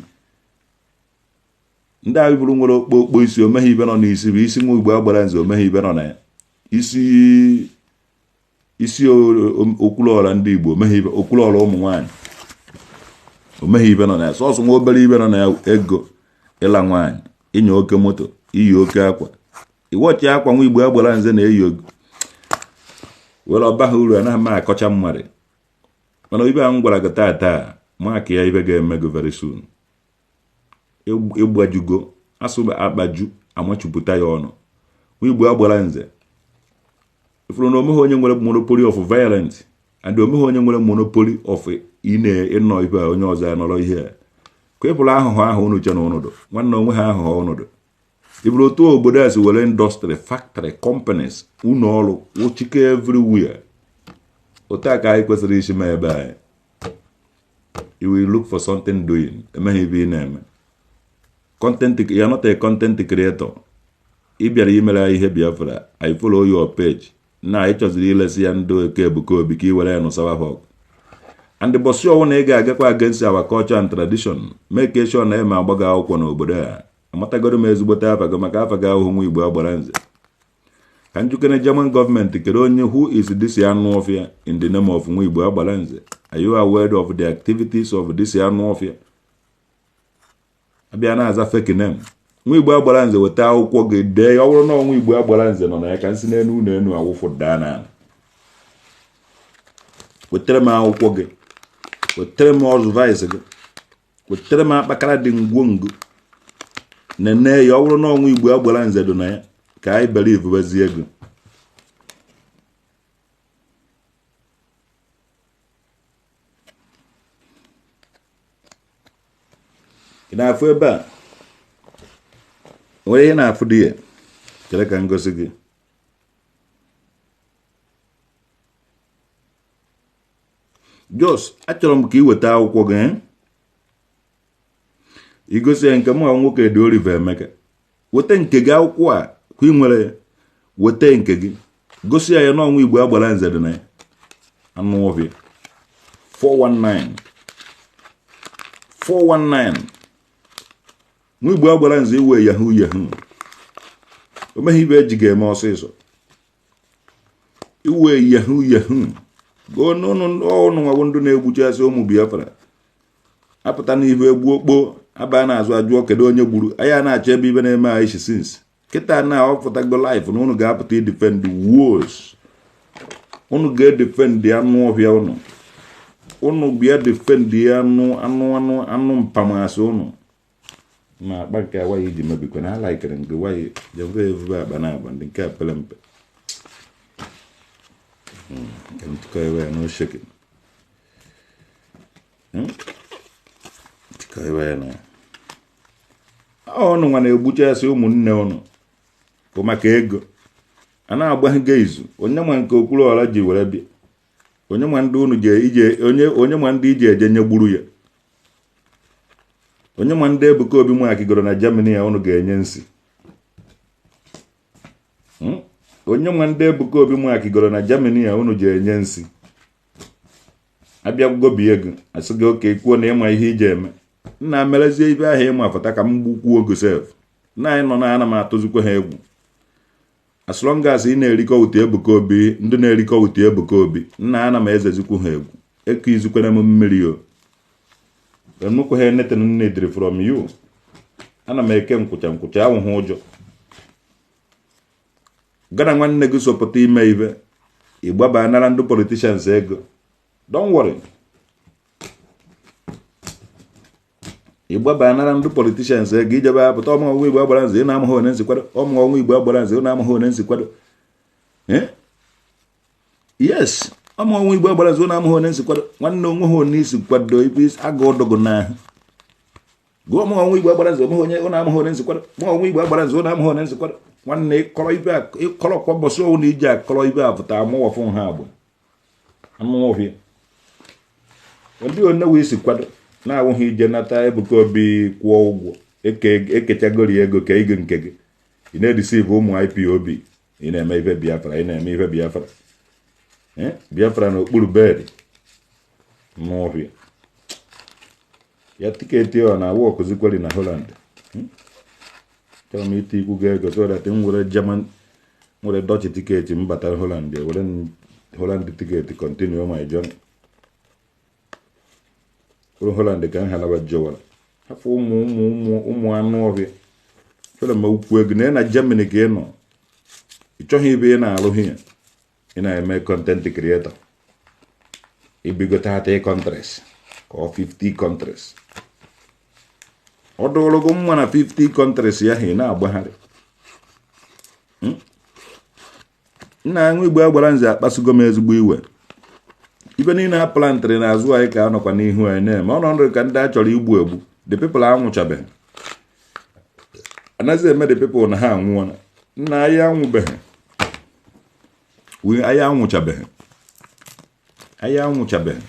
ndị ahụ bụrụ nwere okpokpo isi, omeghe ibe nọ n'isi bụ isi nwa Igbo agbara nze, omeghe ibe nọ na ya. Isi isi okwuluọra ndị Igbo, omeghe ibe okwuluọra ụmụ nwaanyị, omeghe ibe nọ na ya. Sọsọ nwa obere ibe nọ na ya, ego, ịla nwaanyị, ịnya oke moto, iyi oke akwa, iwọchi akwa nwa Igbo agbara nze na-eyi were ọba ha uru. Anaghị m akọcha mmadụ, mana ibe a m gwara gị taa taa maka ya, ibe ga-eme gị very soon. Ịgbajugo asụ akpaju amachupụta ya ọnụ. Nwa Igbo agbara nze, ifuru na omeghe onye nwere monopoly of violence, and omeghe onye nwere monopoly of ine ịnọ ibe a, onye ọzọ anọrọ ihe a ka ịpụrụ ahụhụ ahụ unu che na ụnụdụ nwanne onwe ha ahụhụ ọnọdụ. Iburu otu obodo a si were industry, factory, companies, ụlọ ọrụ wụchike everywhere, otu a ka anyị kwesịrị isi ma ebe anyị. You will look for something doing. Emeghị ibe ị na-eme content, you are not a content creator. Ị bịara imere anyị ihe Biafra, I follow your page na ị chọziri ilesi ya ndị oke Ebuka Obi ka ị were ya nụsawa ha ọgụ. And bọsị ọwụ na ị ga-agakwa against our culture and tradition, make sure na eme agbago akwụkwọ n'obodo a. Amatagoro m ezigbote afa gị, maka afa gị ahụhụ nwa Igbo agbara nze. Ka njukere German gọọmenti, kedu onye, who is this anụ ọfịa in the name of nwa Igbo agbara nze? Are you aware of the activities of this anụ ọfịa abịa na-aza fake name nwa Igbo agbara nze? Weta akwụkwọ gị, dee ya. Ọ bụrụ na nwa Igbo agbara nze nọ na ya, ka nsị n'elu ụlọ enu awụfụ daa n'ala. Wetara m akwụkwọ gị, wetara m Ausweis gị, wetara m akpakara dị ngwongwo, nene ya. Ọ bụrụ na ọnwa Igbo agbara nze dị na ya, ka anyị believe bezie ego. Ị na-afụ ebe a nwere ihe na-afụ dị ya. Chere ka m gosi gị. Jos, achọrọ m ka ị weta akwụkwọ gị, igosi ya nke mụ nwoke dị Oliver Emeka. Weta nke gị, akwụkwọ a ka ị nwere, weta nke gị, gosi ya ya n'ọnwa Igbo agbara nze dị na ya. Anụ ọhịa 419 419, nwa Igbo agbara nze, iwe yahoo yahoo, o meghị ibe eji ga-eme ọsịsọ iwe yahoo yahoo. Ọnụ nwawo ndị na-egbuchasị ụmụ Biafra apụta n'ihu egbu okpo aba na-azụ, ajụọ kedu onye gburu anyị. A na-achọ ebe ibe na-eme anyị since kịta na ọ pụtago life na ụnụ ga-apụta idefend wars. Unu ga-edefend anụ ọhịa unu. Unu bịa defend anụ anụ anụ anụ mpamasị unu. Ma akpa nke a waghị iji mebikwa na alaikere nke waghị jeve evube akpa na agba ndị nke a pere mpe. Nke ntụkọ ebe ya no shaking. Ntụkọ ebe ya na ọnụ nwa na-egbuchasị ụmụnne ụnụ bụ maka ego a na-agbaghe izu. Onye nwa nke Okwuluọra ji were bịa, onye nwa ndị unu je ije, onye nwa ndị iji eje nyegburu ya, onye nwa ndị Ebuka Obi nwakigoro na Germany ya unu ga-enye nsi. Onye nwa ndị Ebuka Obi nwakigoro na Germany ya unu ji enye nsi. Abịa gobie ego, asị gị oke kwuo na ịma ihe iji eme nna merezie ibe ahụ ịma fụta ka m gbukwuo ogo sef. Nna anyị nọ na ana m atụzikwa ha egwu. As long as ị na-erikọ ụtọ Ebuka Obi, ndị na-erikọ ụtọ Ebuka Obi, nna, ana m ezezikwu ha egwu. Eko izukwere m mmiri o nnukwu ha anything need from you. Ana m eke nkwụcha nkwụcha awụghị ụjọ. Gana nwanne gị sopụta ime ibe ịgbaba nara ndị politicians ego. Don't worry, ịgbaba nara ndị politicians ego ijebe apụta ọmụ ọnwa Igbo agbara nze ị na-amaghị one nsi kwado ọmụ ọnwa Igbo agbara nze ị na-amaghị one nsi kwado. Yes, ọmụ ọnwa Igbo agbara nze ị na-amaghị one nsi kwado. Nwanne, onwe ha one isi kwado ibe aga ọdọgụ n'ahụ gụọ ọmụ ọnwa Igbo agbara nze onwe onye ọ na-amaghị one nsi kwado. Mụ ọnwa Igbo agbara nze ọ na-amaghị one nsi kwado. Nwanne, ịkọrọ ibe ịkọrọ kwa mbọsị ọnwụ na iji akọrọ ibe apụta amụwafụ ha agba anụ ọhịa ndị one wee isi kwado na-awụghị ije nata Ebuka Obi kwụọ ụgwọ ekechagori ego ka ego nke gị. Ị na-edeceive ụmụ IPOB. Ị na-eme ife Biafra, ị na-eme ife Biafra, Biafra n'okpuru bed n'ọhịa ya. Ticket ọ na-awụ ọkụzikweri na Holland. Chọrọ m ite ikwu ego so that m were German, nwere Dutch ticket m bata Holland, were Holland ticket continue my journey. Were Holland ka m halaba jọwara hafụ ụmụ ụmụ ụmụ ụmụ anụ ọhịa fere ma ukwu ego na na Germany ka ị nọ. Ị chọghị ibe ị na-alụ here, ị na-eme content creator. Ibigo 30 countries ka ọ 50 countries, ọ dụrụ gị mma na 50 countries ya ị na-agbagharị. Nna aṅụ Igbo agbara nze akpasugo m ezigbo iwe. Ibe niile a plantịrị n'azụ anyị ka anọkwa n'ihu anyị na-eme ọnọdụ ka ndị a chọrọ igbu egbu. The people anwụchabeghị, anaghịzi eme the people na ha anwụọla. Nna, anyị anwụbeghị, anyị anwụchabeghị, anyị anwụchabeghị.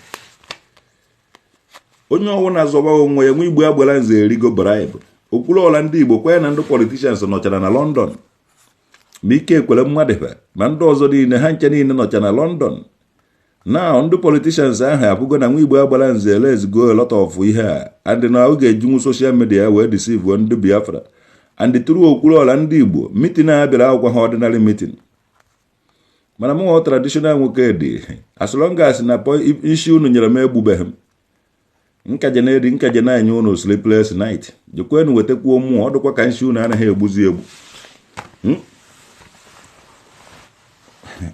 Onye ọbụla zọba onwe ya. Nwa Igbo agbara nze erigo bribe. Okwuluọla ndị Igbo kwenye na ndị politicians nọchara na London, ma ike ekwere mmadụ ma ndị ọzọ niile, ha nche niile nọcha na London. Now ndị politicians ahụ abụgo na nwa Igbo agbara nze let's go a lot of ihe a and na ọ ga-ejinwu social media wee deceive ndị Biafra and through Okwuluọla ndị Igbo. Meeting a bịara akwụkwọ ha ordinary meeting, mana mụ traditional nwoke dị. As long as na isi unu nyere m egbubeghị m nkaje na-eri nkaje na-enye unu sleepless night. Jekwenu wetakwuo mmụọ. Ọ dịkwa ka nsi unu anaghị egbuzi egbu.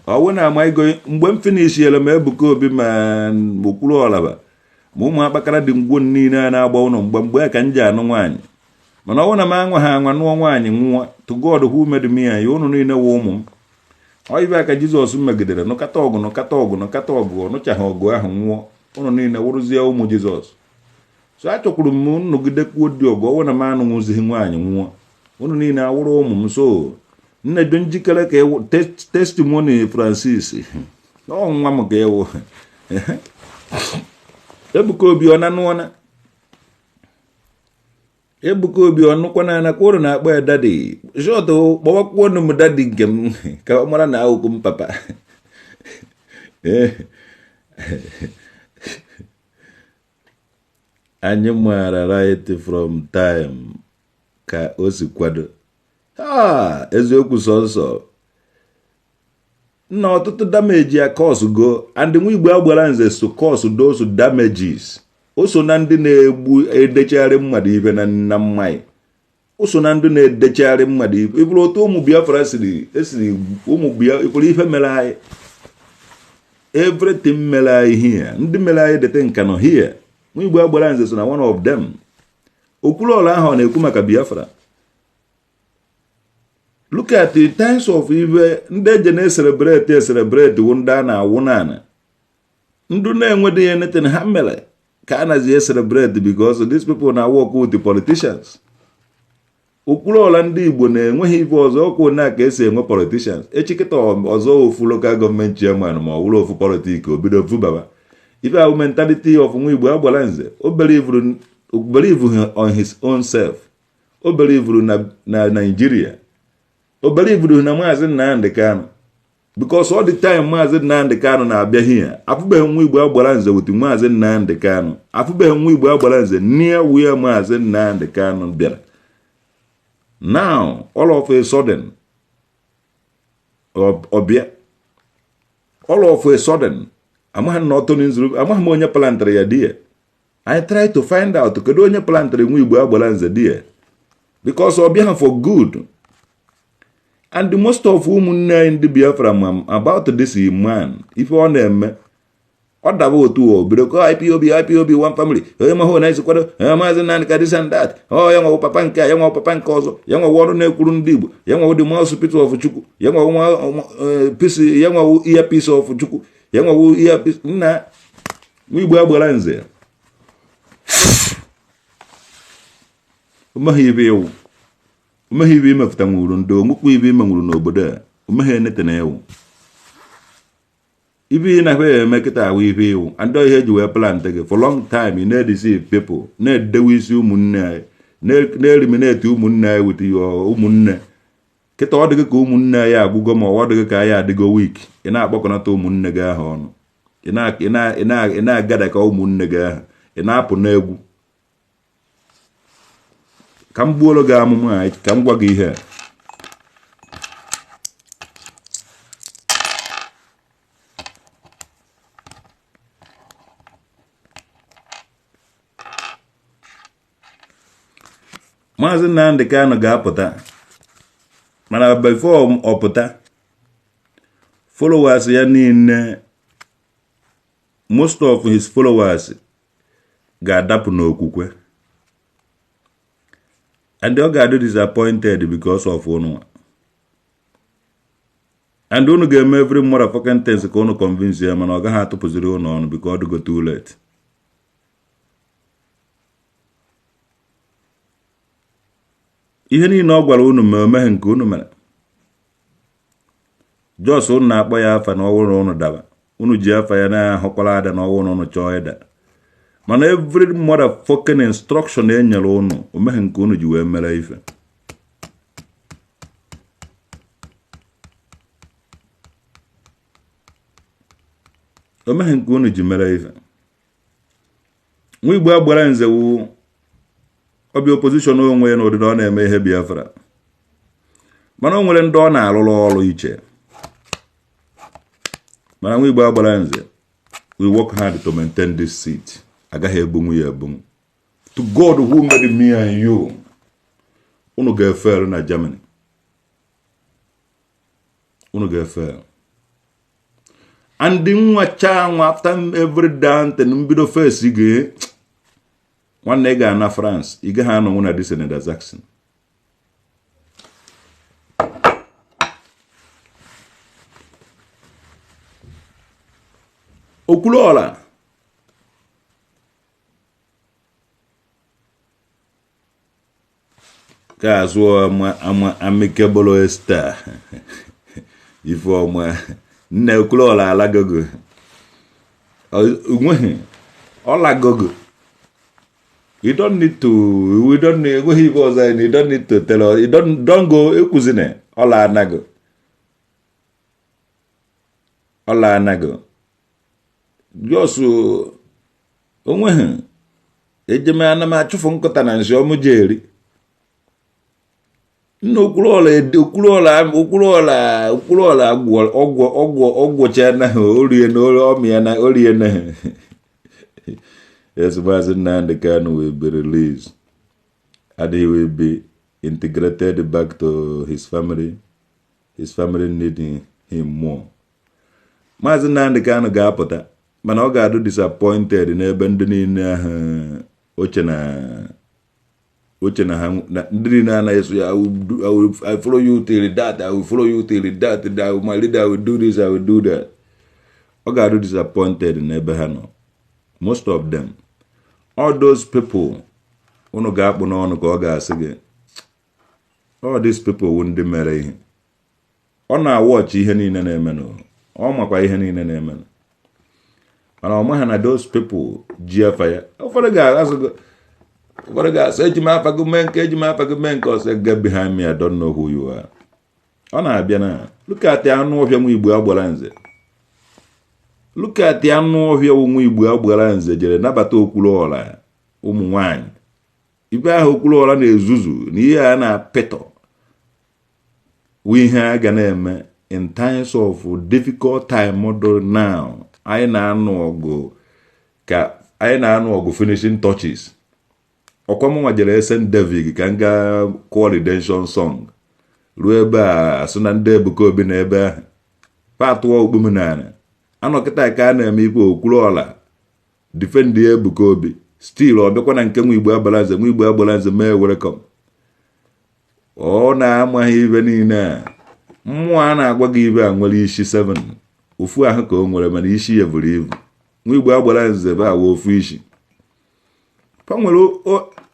Ọwụ na ama ego mgbe m finishiere m Ebuka Obi ma Okwuluọlaba ma ụmụ akpakara dị ngwo niile a na-agba ụnụ mgbe mgbe ka m ji anụ nwaanyị. Mana ọwụ na m anwa ha anwa nụọ nwaanyị nwụọ, to God who made me and unu niile wụ ụmụ m. Ọ ibe ka Jizọs megidere nụkata ọgụ, nụkata ọgụ, nụkata ọgụ, ọ nụchaghị ọgụ ahụ nwụọ, ụnụ niile wụrụzie ụmụ Jizọs. So achọkwuru m nnọgidekwuo dị ọgụ. Ọwụ na m anụnwụzighị nwaanyị nwụọ, unu niile awụrụ ụmụ m. So nne dị njikere ka testimony Francis ọ nwa m ka ewu Ebuka Obi ọ na-anụọna Ebuka Obi ọnụkwana na kwa ụnụ na-akpọ ya daddy shọt. Kpọwakwuo m daddy nke m ka ọ mara na awụkwụ m papa. Anyị maara right from time ka o si kwado ha eziokwu sọnsọ nna ọtụtụ damage ya cause go and nwa Igbo agbara nze so cause those damages. O so na ndị na-egbu edechagharị mmadụ ibe na mmanya. O so na ndị na-edechagharị mmadụ ibe. Ịbụrụ otu ụmụ Biafra siri esiri ụmụ Biafra, ịfụrụ ife mere anyị. Everything mere anyị here, ndị mere anyị dete nka nọ here. Nwa Igbo agbara nze so na one of them. Okwuluọla ahụ ọ na-ekwu maka Biafra. Look at the times of ibe ndị eje na-eselebreti eselebreti wụ ndị a na-awụ n'ala, ndụ na-enwedịghị anything ha mere ka a nazi eselebreti, because these people na work with the politicians. Okwuluọla ndị Igbo na-enweghị ife ọzọ ọkwụ na ka esi enwe politicians. Echikịta ọzọ, ofu local government chairman ma ọ wụrụ ofu politics, obido vubaba ife ahụ. Mentality of nwa Igbo agbara nze, o believe on his own self, o believe na Nigeria, o believe na Maazị Nnamdi Kanu, because all the time Maazị Nnamdi Kanu na-abịa here, afụbeghị nwa Igbo agbara nze with Maazị Nnamdi Kanu. Afụbeghị nwa Igbo agbara nze near where Maazị Nnamdi Kanu bịara. Now, all of a sudden, ọbịa all of a sudden, amaghị na ọtọ nzuru, amaghị m onye plantịrị ya di ya. I try to find out kedu onye plantịrị nwa Igbo agbara nze di ya, because ọ bịaghị for good. And most of ụmụnne anyị ndị Biafra ma about this man, ife ọ na-eme. Ọ daba otu o bido kọ IPOB, IPOB one family, onye mahụ na esi kwado Maazị Nnamdi Kanu, this and that. Ọ ya nwawo papa nke a, ya nwawo papa nke ọzọ, ya nwawo ọrụ na-ekwuru ndị Igbo, ya nwawo the mouthpiece of Chukwu, ya nwawo nwa peace, ya nwawo earpiece of Chukwu, ya nwawo earpiece. Nna, nwa Igbo agbara nze, omeghe ibe iwu, omeghe ibe imepụta nwuru ndị onwekwa ibe ime nwuru n'obodo a, omeghe enete na ewu ibe ị na-ahụ ya eme kịta ahụ ibe iwu. And ihe eji wee plant gị for long time, ị na-edeceive people, na-edewe isi ụmụnne anyị, na-eliminate ụmụnne anyị with your ụmụnne. Kịta ọ dịghị ka ụmụnne anyị agwụgo, ma ọ dịghị ka anyị adịgo weak, ị na-akpọkọnata ụmụnne gị ahụ ọnụ, ị na-agada ka ụmụnne gị ahụ, ị na-apụ n'egwu. Ka m gbuoro gị amụma anyị, ka m gwa gị ihe a. Maazị Nnamdi Kanu ga-apụta, mana before ọ pụta, followers ya niile, most of his followers ga-adapụ n'okwukwe, and ọ ga-adị disappointed because of unu. And unu ga-eme every motherfucking things ka unu convince ya, mana ọ gaghị atụpụziri unu ọnụ because ọ dịgo too late. Ihe niile ọ gwara unu ma omeghe nke unu mere, jos unu na-akpọ ya afa na ọwụrụ na unu daba, unu ji afa ya na-ahụkwara ada na ọwụrụ na unu chọọ ịda. Mana every motherfucking instruction e nyere unu, omeghe nke unu ji wee mere ife. Omeghe nke unu ji mere ife. Nwa Igbo agbara nze wu ọbịa opposition onwe ya n'ụdịdị ọ na-eme ihe Biafra, mana o nwere ndị ọ na-arụrụ ọrụ iche. Mana nwa Igbo agbara nze, we work hard to maintain this seat. Agaghị ebunwu ya ebunwu. To God who made me and you, unu ga-efere na Germany, unu ga-efere. And nwacha nwa, after every damn thing, mbido first gị, nwanne, ị ga-ana France, ị gaghị anọnwụ na this Niedersachsen. Okwuluọla ka azụ ama ama amicable Esther Ifeọma. Nne, Okwuluọla alagogo, onweghị ọlagogo. You don't need to, we don't need, enweghị ife ọzọ anyị, you don't need to tell us. You don't go ekwuzina ọla anago, ọla anago. Jos onweghị ejeme ana m achụfụ nkụta na nsị ọmụ ji eri. Nna, Okwuluọla, Okwuluọla, Okwuluọla, Okwuluọla, ọgwụ ọgwụ ọgwụcha na orie na ọmịa na orie na. Yes, Maazị Nnamdi Kanu will be released and he will be integrated back to his family. His family need him more. Maazị Nnamdi Kanu ga-apụta, mana ọ ga-adụ disappointed n'ebe ndị niile ahụ oche na ha ndị niile anaghị eso ya. I follow you till that, I will follow you till that, I will, my leader, I will do this, I will do that. Ọ ga-adụ disappointed n'ebe ha nọ, most of them. All those people unu ga-akpụ n'ọnụ ka ọ ga-asị gị, all these people wụ ndị mere ihe. Ọ na-awọchị ihe niile na-emenụ, ọ makwa ihe niile na-emenụ, mana ọ maghị na those people ji afa ya. Ụfọdụ ga-asị gị, ụfọdụ ga-asị, "Eji m afa gị mee nke, eji m afa gị mee nke." Ọsọ, "Get behind me, I don't know who you are." Ọ na-abịa na look at anụ ọhịa nwa Igbo agbara nze. Look at anụ ọhịa nwa Igbo agbara nze jere nabata Okwuluọra ụmụ nwanyị ibe ahụ. Okwuluọra na-ezuzu na ihe a na-apịtọ wụ ihe a ga na-eme in times of difficult time. Model now, anyị na-anụ ọgụ ka anyị na-anụ ọgụ finishing touches. Ọkwa mụnwa jere St. David ka m gaa kụọ redemption song, ruo ebe a, asụ na ndị Ebuka Obi na ebe ahụ fa atụọ okpu m n'ala. Anọkịta ka a na-eme ikpe Okwuluọra defend Ebuka Obi, still ọ bịakwa na nke nwa Igbo agbara nze, nwa Igbo agbara nze mee welcome. Ọ na-amaghị ibe niile a. Mmụọ a na-agwa gị ibe a nwere isi 7, ofu ahụ ka o nwere, mana isi ya buru ibu. Nwa Igbo agbara nze bụ awa ofu isi fa nwere.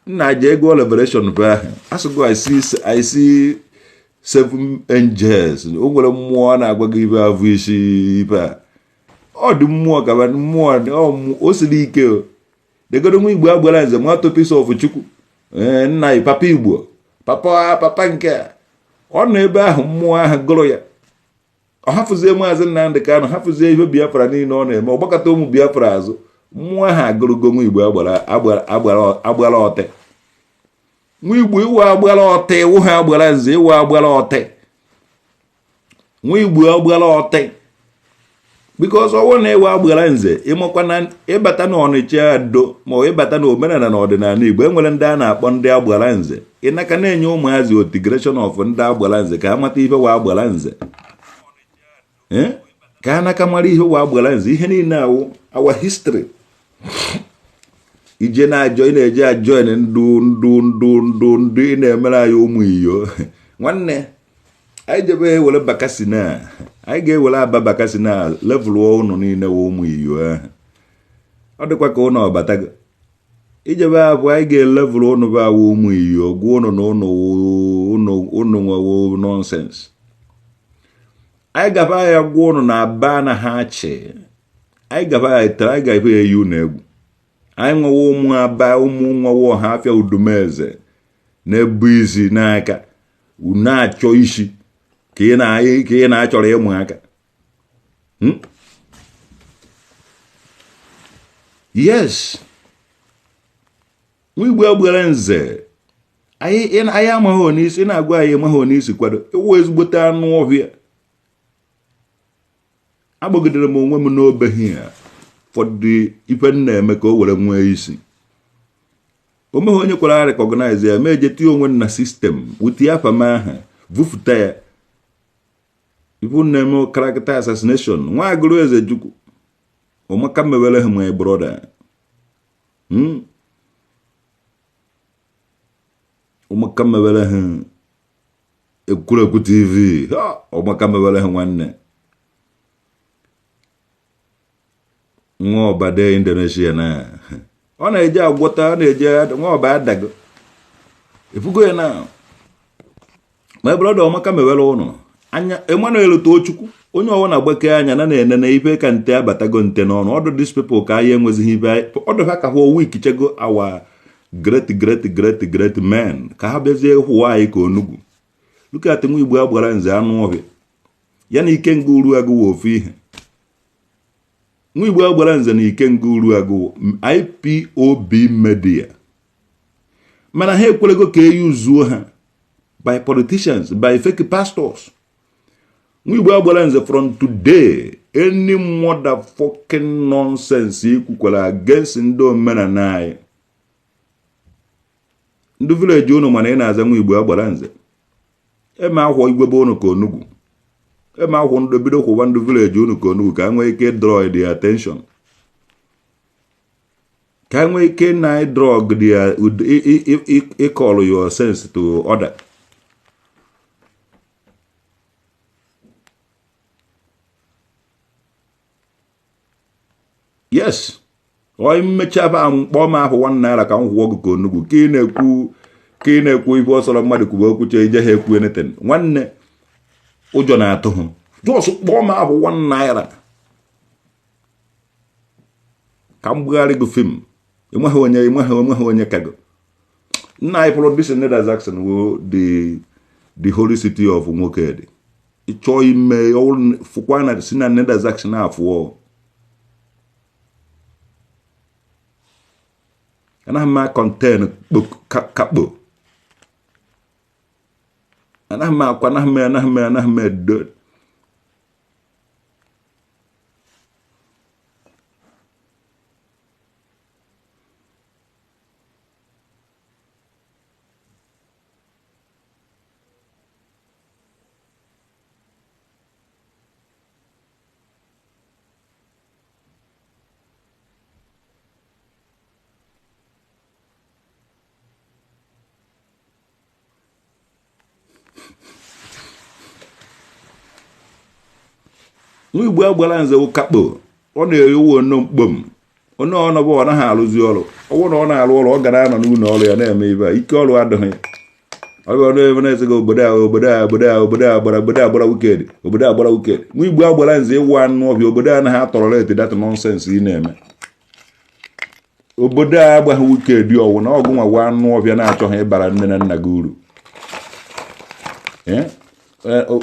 Nna ji ego revelation bụ ahụ asụgo, I see seven angels." O nwere mmụọ a na-agwa gị ibe avụ isi ibe a. Ọ dị mmụọ ka mmụọ o siri ike o degodo. Nwa Igbo agbara nze, mouthpiece of Chukwu, ee, nna papa Igbo, papa, papa nke a, ọ nọ ebe ahụ. Mmụọ ahụ gụrụ ya, ọ hafụzie Maazị Nnamdị Kanụ, hafụzie ihe Biafra niile ọ na-eme, ọ gbakọta ụmụ Biafra azụ. Mmụọ ahụ agụrụgo nwa Igbo agbara ọtị. Nwa Igbo iwu agbara ọtị, iwu ha agbara nze, iwu agbara ọtị, nwa Igbo agbara ọtị, because ọwụ na ịwa agbara nze, ịmakwa na ịbata na Ọnịcha ado, ma ọ ịbata na omenala na ọdịnala Igbo, enwere ndị a na-akpọ ndị agbara nze. Ịnaka na-enye ụmụazị integration of ndị agbara nze ka ha mata ihe wa agbara nze, ka ha naka mara ihe wa agbara nze. Ihe niile awụ our history. Ije na-ajọ ị na-eje ajoin ndụ ndụ ndụ ndụ ndụ ị na-emere anyị ụmụ iyo. Nwanne anyị, jebe ewere bakasi na anyị ga-ewere aba bakasi na level ụnụ niile wụ ụmụ iyo ahụ. Ọ dịkwa ka ụnụ ọbatago ijebe abụ, anyị ga-elevel ụnụ bụ awụ ụmụ iyo, gwa ụnụ na ụnụ ụnụ nwewo nonsense. Anyị gaba ya gwa ụnụ na aba na ha achị. Anyị gaba ya tere, anyị ga-efe eyi ụnụ egwu. Anyị nwewa ụmụ aba, ụmụ nwewa ọha afịa udumeze na-ebu isi n'aka na-achọ isi ka ị na-achọrọ ịmụ aka. Yes, nwa Igbo agbara nze, anyị amaghị onyeisi na-agwa anyị, amaghị onyeisi kwado ịwụ ezigbote anụ ọhịa. Agbagidere m onwe m n'obeghị ya fọdụ ife m na-eme ka o were nwee isi. O meghị onye kwara recognize ya, ma eje tinye onwe m na system wute afa m aha vufụta ya. Ifu na-eme character assassination. Nwa agụrụ eze Chukwu ọmaka mewere ha, my brother. Ọmaka mewere ha. Ekwurekwu TV ọmaka mewere ha. Nwanne nwa ọbade Indonesia na ọ na-eje agwọta, ọ na-eje nwa ọba adago efugo ya na my brother. Ọmaka mewere ụnụ anya. Emmanuel Tochukwu, onye ọwụ na-agbake anya na na-enene ife ka nte abatago nte n'ọnụ ọdụ. These people ka anyị enwezighị ife ọdụ ha ka hụ weak chego our great great great great men ka ha bịazie hụwa anyị ka onugwu. Look at nwa Igbo agbara nze, anụ ọhịa ya na Ikenga uru agụwa ofu ihe. Nwa Igbo agbara nze na Ikenga uru agụwa IPOB media, mana ha ekwerego ka e yuzuo ha by politicians, by fake pastors. Nwa Igbo agbara nze, from today, any motherfucking nonsense ikwukwara against ndị omenala anyị, ndị village unu, mana ị na-aza nwa Igbo agbara nze, eme akwọ igwebe unu ka onugwu. Ema akwụ ndị bido kwụba ndị village unu ka onugbu ka a nwee ike draw the attention, ka a nwee ike na draw the ịkọlụ your sense to order. Yes, onye mmechaba mkpọ m ahụ 1 naira ka m kwụọ gị ka onugbu ka ị na-ekwu, ka ị na-ekwu ife ọsọrọ mmadụ kwuba okwu chee ije ha ekwu anything. Nwanne, ụjọ na-atụ ha. Jos kpọọ m ahụ 1 naira ka m gbugharị gị fim. Enweghị onye, enweghị onye kago nna anyị pụrụ this Niedersachsen wo the holy city of Nwokedi. Ịchọọ ime fụkwa na si na Niedersachsen afụọ. Anaghị m akọnten kakpo, anaghị m akwa, anaghị m edo. Nwa Igbo agbara nze kakpo, ọ na-ewu ono mkpom onye ọnọbụ, ọ naghị arụzi ọrụ. Ọ bụrụ na ọ na-arụ ọrụ, ọ gara anọ n'ụlọ ọrụ ya na-eme ibe a. Ike ọrụ adịghị. Ọ bụ ọrụ ebe na-ese gị obodo a, obodo a, obodo a, obodo a gbara, obodo a gbara wicked, obodo a gbara wicked. Nwa Igbo agbara nze, ịwụ anụ ọhịa. Obodo a anaghị a-tolerate that nonsense ị na-eme. Obodo a agbaghị wicked. Ọwụ na ọgụ nwa anụ ọhịa na-achọghị ịbara nne na nna gị uru.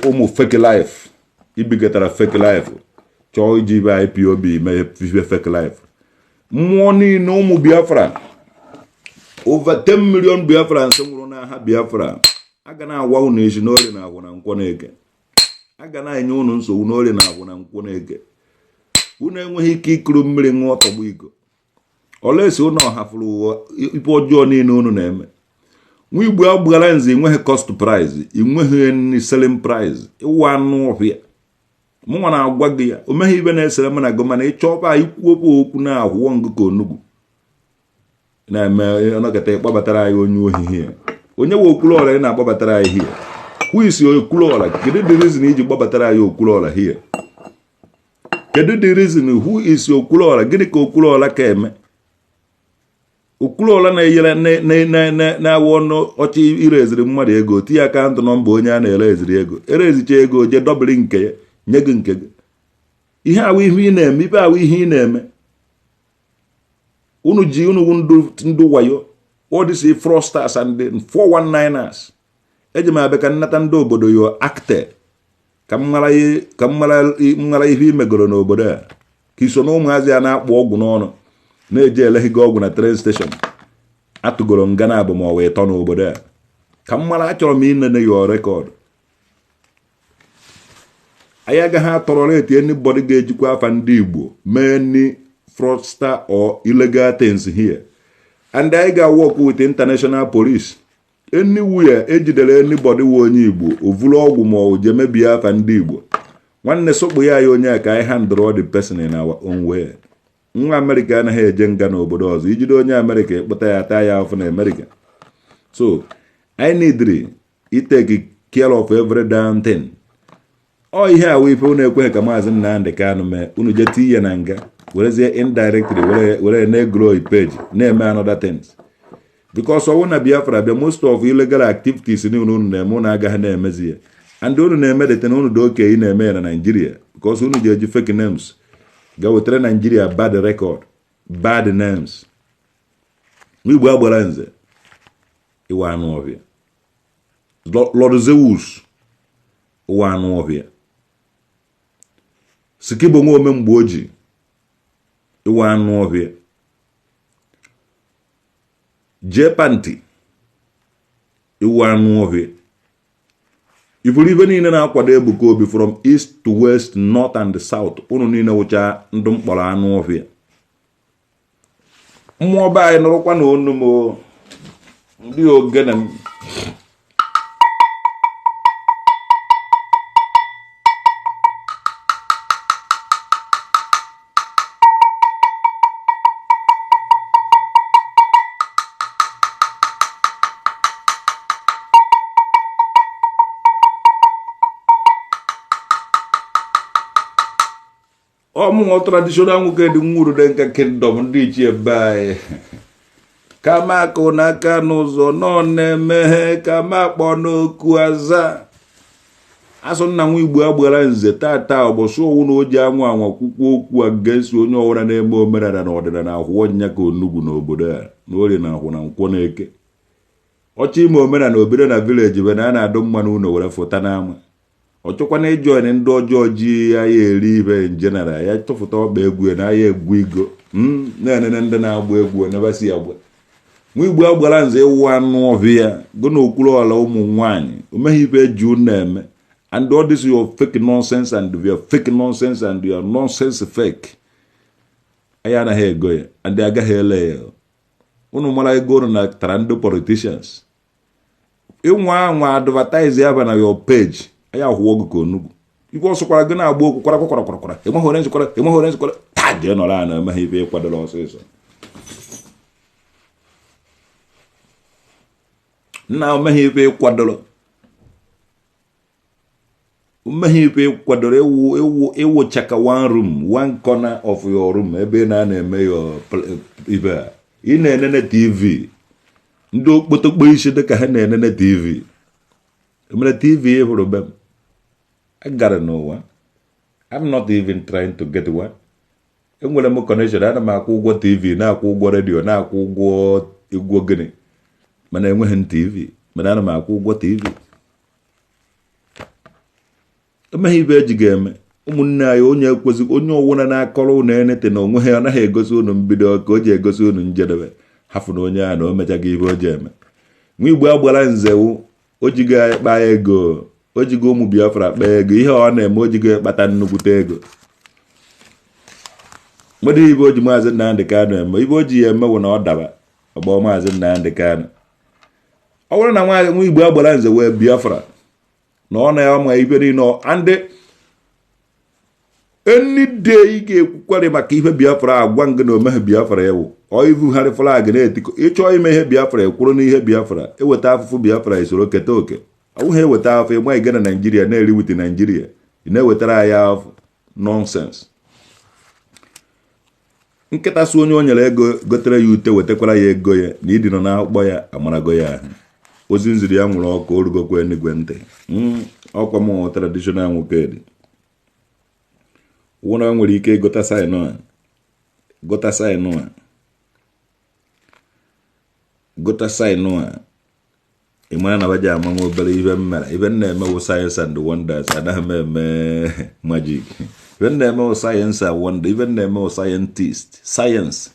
Ụmụ fake life ibigatara, fake life chọọ iji ibe IPOB mee ife fake life. Mmụọ niile, ụmụ Biafra, over 10 million Biafrans nwụrụ n'agha Biafra, a ga na-agwa unu esi n'orie na agwụ na nkwọ na-eke. A ga na-enye unu nsogbu n'orie na agwụ na nkwọ na-eke. Unu enweghị ike ikuru mmiri ṅụọ tọgbọ iko olesi unu ọhafụrụ ife ọjọọ niile unu na-eme. Nwa Igbo agbara nze, enweghị cost price, enweghị any selling price. Ịwụ anụ ọhịa. Mụnwa na-agwa gị ya, o meghị ibe na-esere m na gị, mana ịchọba ikwu okwu, okwu na-ahụọ ngụ ka onugbu na-eme ọnọkọta. Ịkpọbatara anyị onye ohi hie, onye we Okwuluọra ị na-akpọbatara anyị hie. Who is Okwuluọra? Kedu the reason iji gbabatara anyị Okwuluọra hie? Kedu the reason? Who is Okwuluọra? Gịnị ka Okwuluọra ka eme? Okwuluọra na-enyere na-awụ ọnụ ọchị ireziri mmadụ ego, tinye account number onye a na-ere eziri ego, erezicha ego, jee dọbiri nke ya, nye gị nke gị. Ihe awụ ihe ị na-eme, ibe awụ ihe ị na-eme. Unu ji unu ndụ wayo, all these fraudsters and the 419ers. Eji m abịa ka nnata ndị obodo yo akte, ka m mara ihe ị megoro n'obodo a, ka iso na ụmụazị a na-akpụ ọgwụ n'ọnụ na-eji eleghị gị ọgwụ na train station atụgoro nga na abụ ma ọ wee tọ n'obodo a. Ka m mara, achọrọ m inene your record. Anyị agaghị a-tolerate anybody ga-ejikwa afa ndị Igbo mee any fraudster or illegal things here, and anyị ga-work with international police. Anywhere ejidere anybody wụ onye Igbo ovulu ọgwụ ma ọ jee mebie afa ndị Igbo, nwanne, sokpu ya ya onye a ka anyị handle the person in our own way. Nwa Amerịka anaghị eje nga n'obodo ọzọ. Ijide onye Amerịka, ịkpụta ya, taa ya afọ na Amerịka. So I need take care of every damn thing. Ọ ihe a wụ ife unu ekweghị ka Maazị Nnamdị Kanụ mee. Unu jee tinye na nga, werezie indirectly were na-egrow page, na-eme another things, because ọwụ na Biafra bịa, most of illegal activities niile unu na-eme, unu agaghị na-emezi ya. And unu na-eme deten unu dị oke ị na-eme ya na Nigeria, because unu ji eji fake names ga wetara Nigeria bad record, bad names. Igbo agbara nze, ịwa anụ ọhịa. Lord Zeus, ụwa anụ ọhịa. Sikibo nwa ome mgbe o ji ịwa anụ ọhịa. Jee panti, ịwa anụ ọhịa. Ifuru ife niile na-akwado Ebuka Obi from east to west, north and south, unu niile wụcha ndụ mkpọrọ anụ ọhịa. Mmụọ be anyị, nụrụkwa na onu m, ndị ogene m. Ọmụnwụ traditional nwoke dị nwuru dị nka kingdom ndị ichie be anyị. Kama akụ n'aka n'ụzọ nọ na-emeghe, kama akpọ n'oku aza. Asụ nna nwa Igbo agbara nze tata ọgbọsọ owu na oji anwụ anwa kwukwu okwu against onye ọwụla na-eme omenala na ọdịnala ahụọ nya ka onugbu n'obodo a na orie na akwụ na nkwọ na eke. Ọchọ ime omenala obido na village be na a na-adụ mma n'ụlọ were fụta n'ama. Ọ chọkwana ịjoin ndị ọjọọ ji ya ya eri ibe in general, ya tụfụta ọkpa egwu ya na ya egwu igo na-enene ndị na-agba egwu onebasi agba. Nwa Igbo agbara nze ịwụ anụ ọbịa go na okwuru ọla ụmụ nwaanyị omeghe ife eji unu eme. And all this your fake nonsense and your fake nonsense and your nonsense fake, anyị anaghị ego ya and agaghị ele ya. Unu mara ego unu na tara ndị politicians ịnwa anwa advertise ya ba na your page, anyị akwụọ gị ka onugbu. Ife ọsọkwara gị na-agba okwu kwara kwara kwara kwara, enweghị onye nzikwara, enweghị onye nzikwara taa, jee nọrọ ana emeghe ife ịkwadoro ọsịsọ. Nna omeghe ife ịkwadoro, omeghe ife ịkwadoro ịwụ ịwụ ịwụchaka one room, one corner of your room ebe ị na-eme your ife a. Ị na-enene TV, ndị okpotokpo isi dịka ha na-enene TV. Emere TV ị hụrụ be m agara n'ụwa. I'm not even trying to get one. Enwere m connection, ana m akwụ ụgwọ TV, na-akwụ ụgwọ redio, na-akwụ ụgwọ ụgwọ gịnị, mana enweghị m TV, mana ana m akwụ ụgwọ TV. Emeghe ibe eji ga-eme ụmụnne anyị onye ekwesị onye ọwụna na-akọrọ unu enete na onwe ha anaghị egosi unu mbido ka o ji egosi unu njedebe. Hafụ na onye ahụ na o mechaghị ibe o ji eme. Nwa Igbo agbara nzewu o jigo kpaa ego, o jigo ụmụ Biafra kpaa ego. Ihe ọ na-eme o jigo kpata nnukwute ego. Nwere ibe o ji Maazị Nnamdị Kanụ eme, ibe o ji ya eme bụ na ọ daba ọgbọ Maazị Nnamdị Kanụ. Ọ bụrụ na nwa Igbo agbara nze wee Biafra na ọ na-ama ibe niile andị any day ị ga-ekwukwarị maka ihe Biafra agwa ngị na omeghe Biafra ewu ọ ibugharị flag na-etikọ. Ịchọọ ime ihe Biafra ekwuru n'ihe Biafra eweta afụfụ Biafra esoro keta oke. Ọ bụghị eweta afọ ịgba ịga na Naijiria na-eri wit Naijiria ị na-ewetara anyị afụ nonsense. Nkịta si onye o nyere ego gotere ya ute wetakwara ya ego ya na ịdị nọ n'akpụkpọ ya amarago ya ahụ. Ozi nziri ya nwụrụ ọkụ orugokwa enigwe ntị. Ọkwa m traditional nwoke dị wụna nwere ike gota saịnụ a, gota saịnụ a, gota saịnụ a. Ị mara na baji ama nwa obere ibe m mere. Ibe m na-eme wụ science and wonders, anaghị m eme magic. Ibe m na-eme wụ science and wonder. Ibe m na-eme wụ scientist science.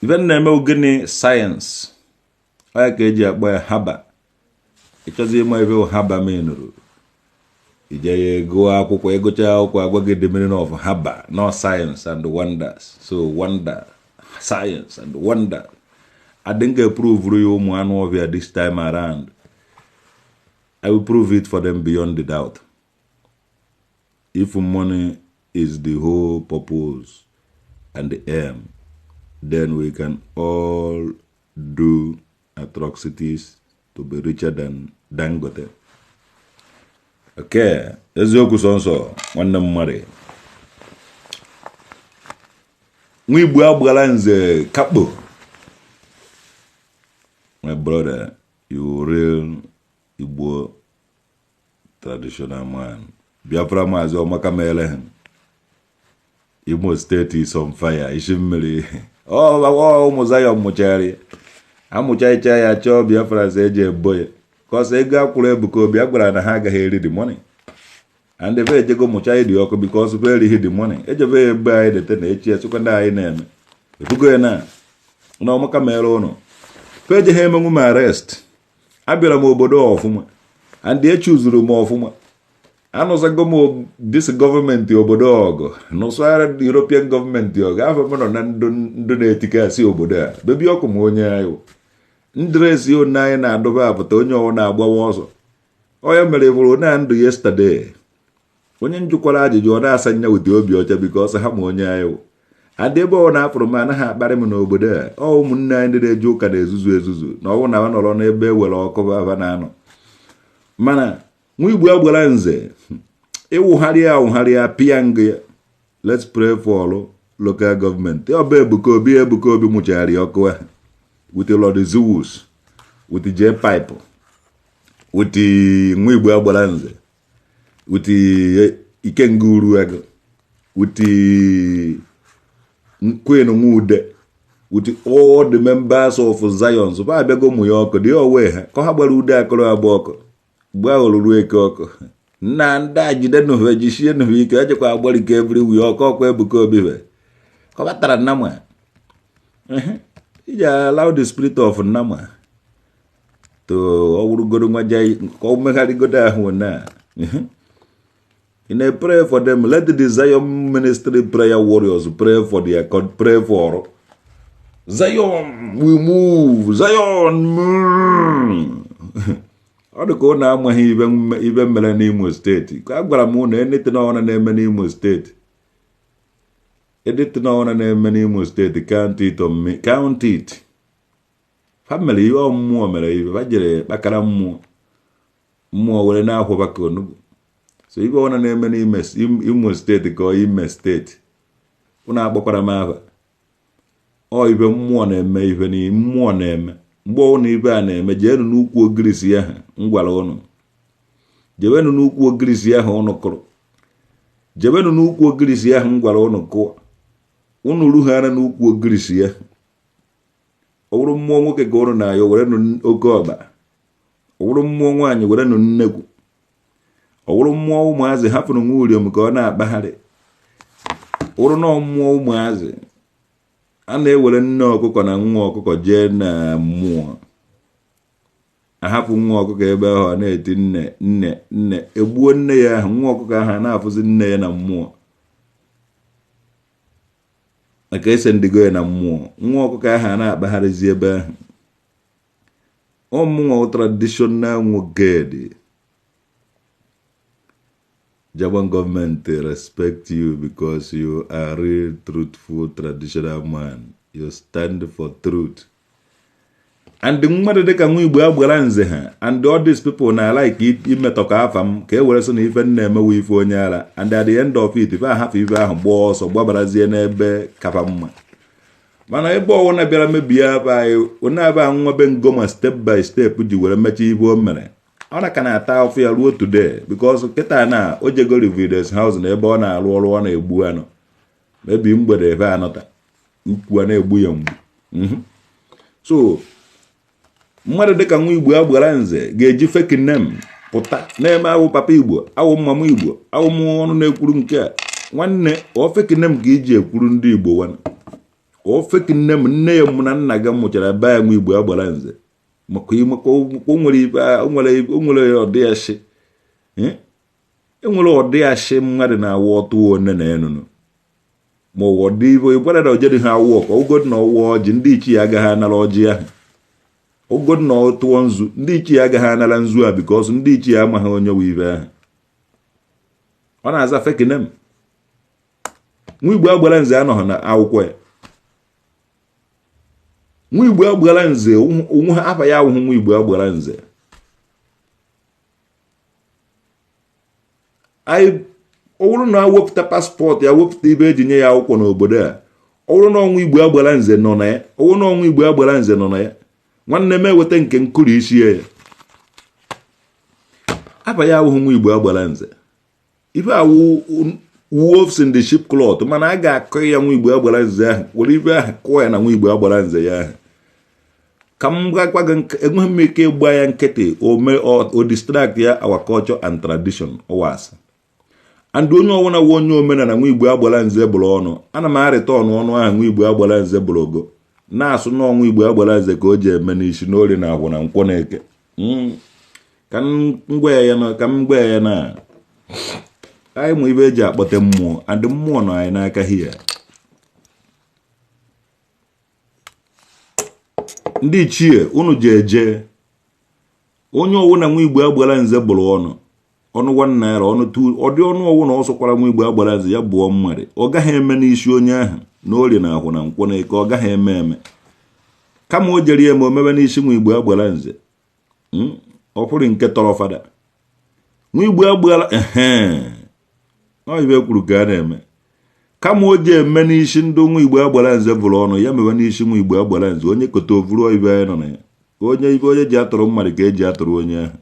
Ibe m na-eme wụ gịnị? Science. Ọ ya ka eji akpọ ya haba. Ịchọzi ịma ibe wụ haba menụrụ ije ya gụọ akwụkwọ, ịgụcha akwụkwọ agwa gị the meaning of haba. No science and wonders. So wonder, science and wonder. I think I prove ya ụmụ anụ ọhịa this time around. I will prove it for them beyond the doubt. If money is the whole purpose and the aim, then we can all do atrocities to be richer than Dangote. Okay, eziokwu sọnsọ nwanne m mmadụ. Nwa Igbo agbara nze kakpo. My brother, you real Igbo traditional man. Biafra Maazị Omaka mere ha. Imo State is on fire. Isi mmiri. Ọ ụmụ Zion mụchara amụchaicha ya chọọ Biafra sị eji ebo ya. Kọsọ ego akwụrụ Ebuka Obi a gwara na ha agaghị eri the money. And ebe ejego mụcha ịdị ọkụ because be erighị the money. Ejebe ya ebe anyị dete na echi esokwa ndị anyị na-eme. Ebugo ya na na Omaka mere ụnụ. Peje ha emenwu m arrest. Abịara m obodo ọfụma and echuzuru m ọfụma. Anụsago m this gọọmenti obodo ọgụ nụsara European gọọmenti ọgụ. Afọ m nọ na ndụ na-etikasị obodo a bebi ọkụ m onye anyị ndresi one anyị na-adọba apụta onye ọwụ na-agbawa ọsọ. Onye mere bụrụ na ndụ yesterday onye njụkwara ajụjụ ọ na-asa nya ụdị obi ọcha because ha ma onye anyị wụ. Adị ebe ọ na-afụrụ m anaghị akparị m n'obodo a. Ọ ụmụnne anyị ndị na-eje ụka na-ezuzu ezuzu na ọwụ na ha nọrọ n'ebe e were ọkụ aba na-anọ. Mana nwa Igbo agbara nze ịwụgharị ya awụgharị ya pịa ngụ ya. Let's pray for Orlu local government. Ọ bụ Ebuka Obi, Ebuka Obi mụchara ya ọkụ ahụ with Lord Zeus, with J Pipe, with nwa Igbo agbara nze, with Ikenga Uruagụ, with Queen Nwude, with all the members of Zion. So abịago mụ ya ọkụ dị owe ha ka ha gbara ude akụrụ agba ọkụ mgbe ahụ ruru eke ọkụ nna ndị a jide nụve jisie nụve ike ejekwa agbarike everywhere ọkụ ọkụ Ebuka Obi ve kọbatara nnama iji allow the spirit of nnama to ọ wụrụgodo nwa jai ka ọ megharịgodo ahụ na in a pray for them. Let the Zion Ministry prayer warriors pray for their pray for Zion. We move Zion move. Ọ dị ka ụnụ amaghị ibe mere n'Imo Steeti ka a gwara m ụnụ anything ọbụla na-eme n'Imo Steeti, anything ọbụla na-eme n'Imo Steeti, count it on me, count it. Ha mere ihe ọmmụọ mere ibe ha jere kpakara mmụọ mmụọ were na-akwụba ka onugbu. So ibe ọbụla na-eme n'ime Imo Steeti ka ọ ime steeti ụnụ akpọkwara m afa ọ ibe mmụọ na-eme ife na mmụọ na-eme mgbe ọbụla ibe a na-eme. Jeenu n'ukwu ogirisi ahụ m gwara ụnụ, jebenụ n'ukwu ogirisi ahụ ụnụ kụrụ, jebenụ n'ukwu ogirisi ahụ m gwara ụnụ kụọ. Ụnụ rughara n'ukwu ogirisi ya, ọ bụrụ mmụọ nwoke ka ụnụ na-ayọ, werenụ oke ọkpa. Ọ bụrụ mmụọ nwaanyị, werenụ nnekwu. Ọ bụrụ mmụọ ụmụazị, hapụrụ nwa uriom ka ọ na-akpagharị. Ọ bụrụ na mmụọ ụmụazị, a na-ewere nne ọkụkọ na nwa ọkụkọ jee na mmụọ, ahapụ nwa ọkụkọ ebe ahụ ọ na-eti nne nne nne, egbuo nne ya ahụ. Nwa ọkụkọ ahụ a na-afụzi nne ya na mmụọ maka ese ndigo ya na mmụọ. Nwa ọkụkọ ahụ a na-akpagharịzi ebe ahụ. Ọmụnwa traditional nwoke dị. German government respect you because you are real truthful traditional man. You stand for truth. And mmadụ dịka nwa Igbo agbara nze ha and all these people na like imetọ ka afa m ka e were sị na ife nna emewe ife onye ara. And at the end of it, ife ahafụ ife ahụ gbaa ọsọ gbabarazie n'ebe kafa mma. Mana ebe ọwụna bịara mebie aba anyị onye aba nwa be ngoma step by step ji were mechaa ibe o mere, ọ na ka na-ata afụ ya ruo today, because kịta na o jego Revidence House na ebe ọ na-arụ ọrụ, ọ na-egbu anụ mebi mgbede ebe anọta ukwu a na-egbu ya mgbu. So mmadụ dịka nwa Igbo agbara nze ga-eji fake name pụta na-eme awụ papa Igbo, awụ mama Igbo, awụ m ọnụ na-ekwuru nke a. Nwanne, ọ fake name ka iji ekwuru ndị Igbo wana ọ fake name. Nne ya mụ na nna gị mụchara be ya nwa Igbo agbara nze maka o nwere ibe o nwere o nwere ọdị ashị enwere ọdị ashị mmadụ na-awụ ọtụ one na enunu ma ọ dị ibe ịgwara na ojedị ha awụ ọka ụgod na ọwụ ọjị, ndị ichie agaghị anara ọjị ahụ. Ụgod na ọ tụọ nzu, ndị ichie agaghị anara nzu a, because ndị ichie amaghị onye wụ ibe ahụ ọ na-aza fake name. Nwa Igbo agbara nze anọghị na akwụkwọ ya. Nwa Igbo agbara nze onwe ha afa ya awụghị nwa Igbo agbara nze. Anyị ọ bụrụ na wepụta passport ya, wepụta ibe eji nye ya akwụkwọ n'obodo a, ọ bụrụ na ọnwa Igbo agbara nze nọ na ya, ọ bụrụ na ọnwa Igbo agbara nze nọ na ya, nwanne m eweta nke nkuri isi ya. Afa ya awụghị nwa Igbo agbara nze. Ife awụ wolves in the sheep cloth, mana a ga-akụ ya nwa Igbo agbara nze ahụ were ife ahụ kụọ ya na nwa Igbo agbara nze ya ahụ. Ka m gwakwa gị, enweghị m ike ịgba ya nkịtị ome o distract ya our culture and tradition ọwas and onye ọbụla wụ onye omenala. Nwa Igbo agbara nze bụrụ ọnụ, ana m arịta ọnụ ọnụ ahụ nwa Igbo agbara nze bụrụ ogo na-asụ n'ọnwa Igbo agbara nze ka o ji eme n'isi n'ori na agwụ na nkwọ na eke. Ka m gwa ya na ka m gwa ya na anyị mụ ibe eji akpọte mmụọ and mmụọ nọ anyị n'aka hia. Ndị ichie unu ji eje onye ọwụna nwa Igbo agbara nze bụrụ ọnụ ọnụ ₦1 ọnụ tu ọ dị ọnụ ọwụna ọ sụkwara nwa Igbo agbara nze ya bụọ mmadụ, ọ gaghị eme n'isi onye ahụ na orie na akwụ na nkwọ na eke. Ọ gaghị eme eme kama o jere ya ma o mebe n'isi nwa Igbo agbara nze. Ọ kwụrụ nke tọrọ fada nwa Igbo agbara ehe ọ ibe kwuru ka a na-eme. Kama o ji eme n'isi ndị nwa Igbo agbara nze vụrụ ọnụ ya, mewe n'isi nwa Igbo agbara nze. Onye kote ovuru ibe anyị nọ na ya ka onye ibe onye ji atụrụ mmadụ ka eji atụrụ onye ahụ.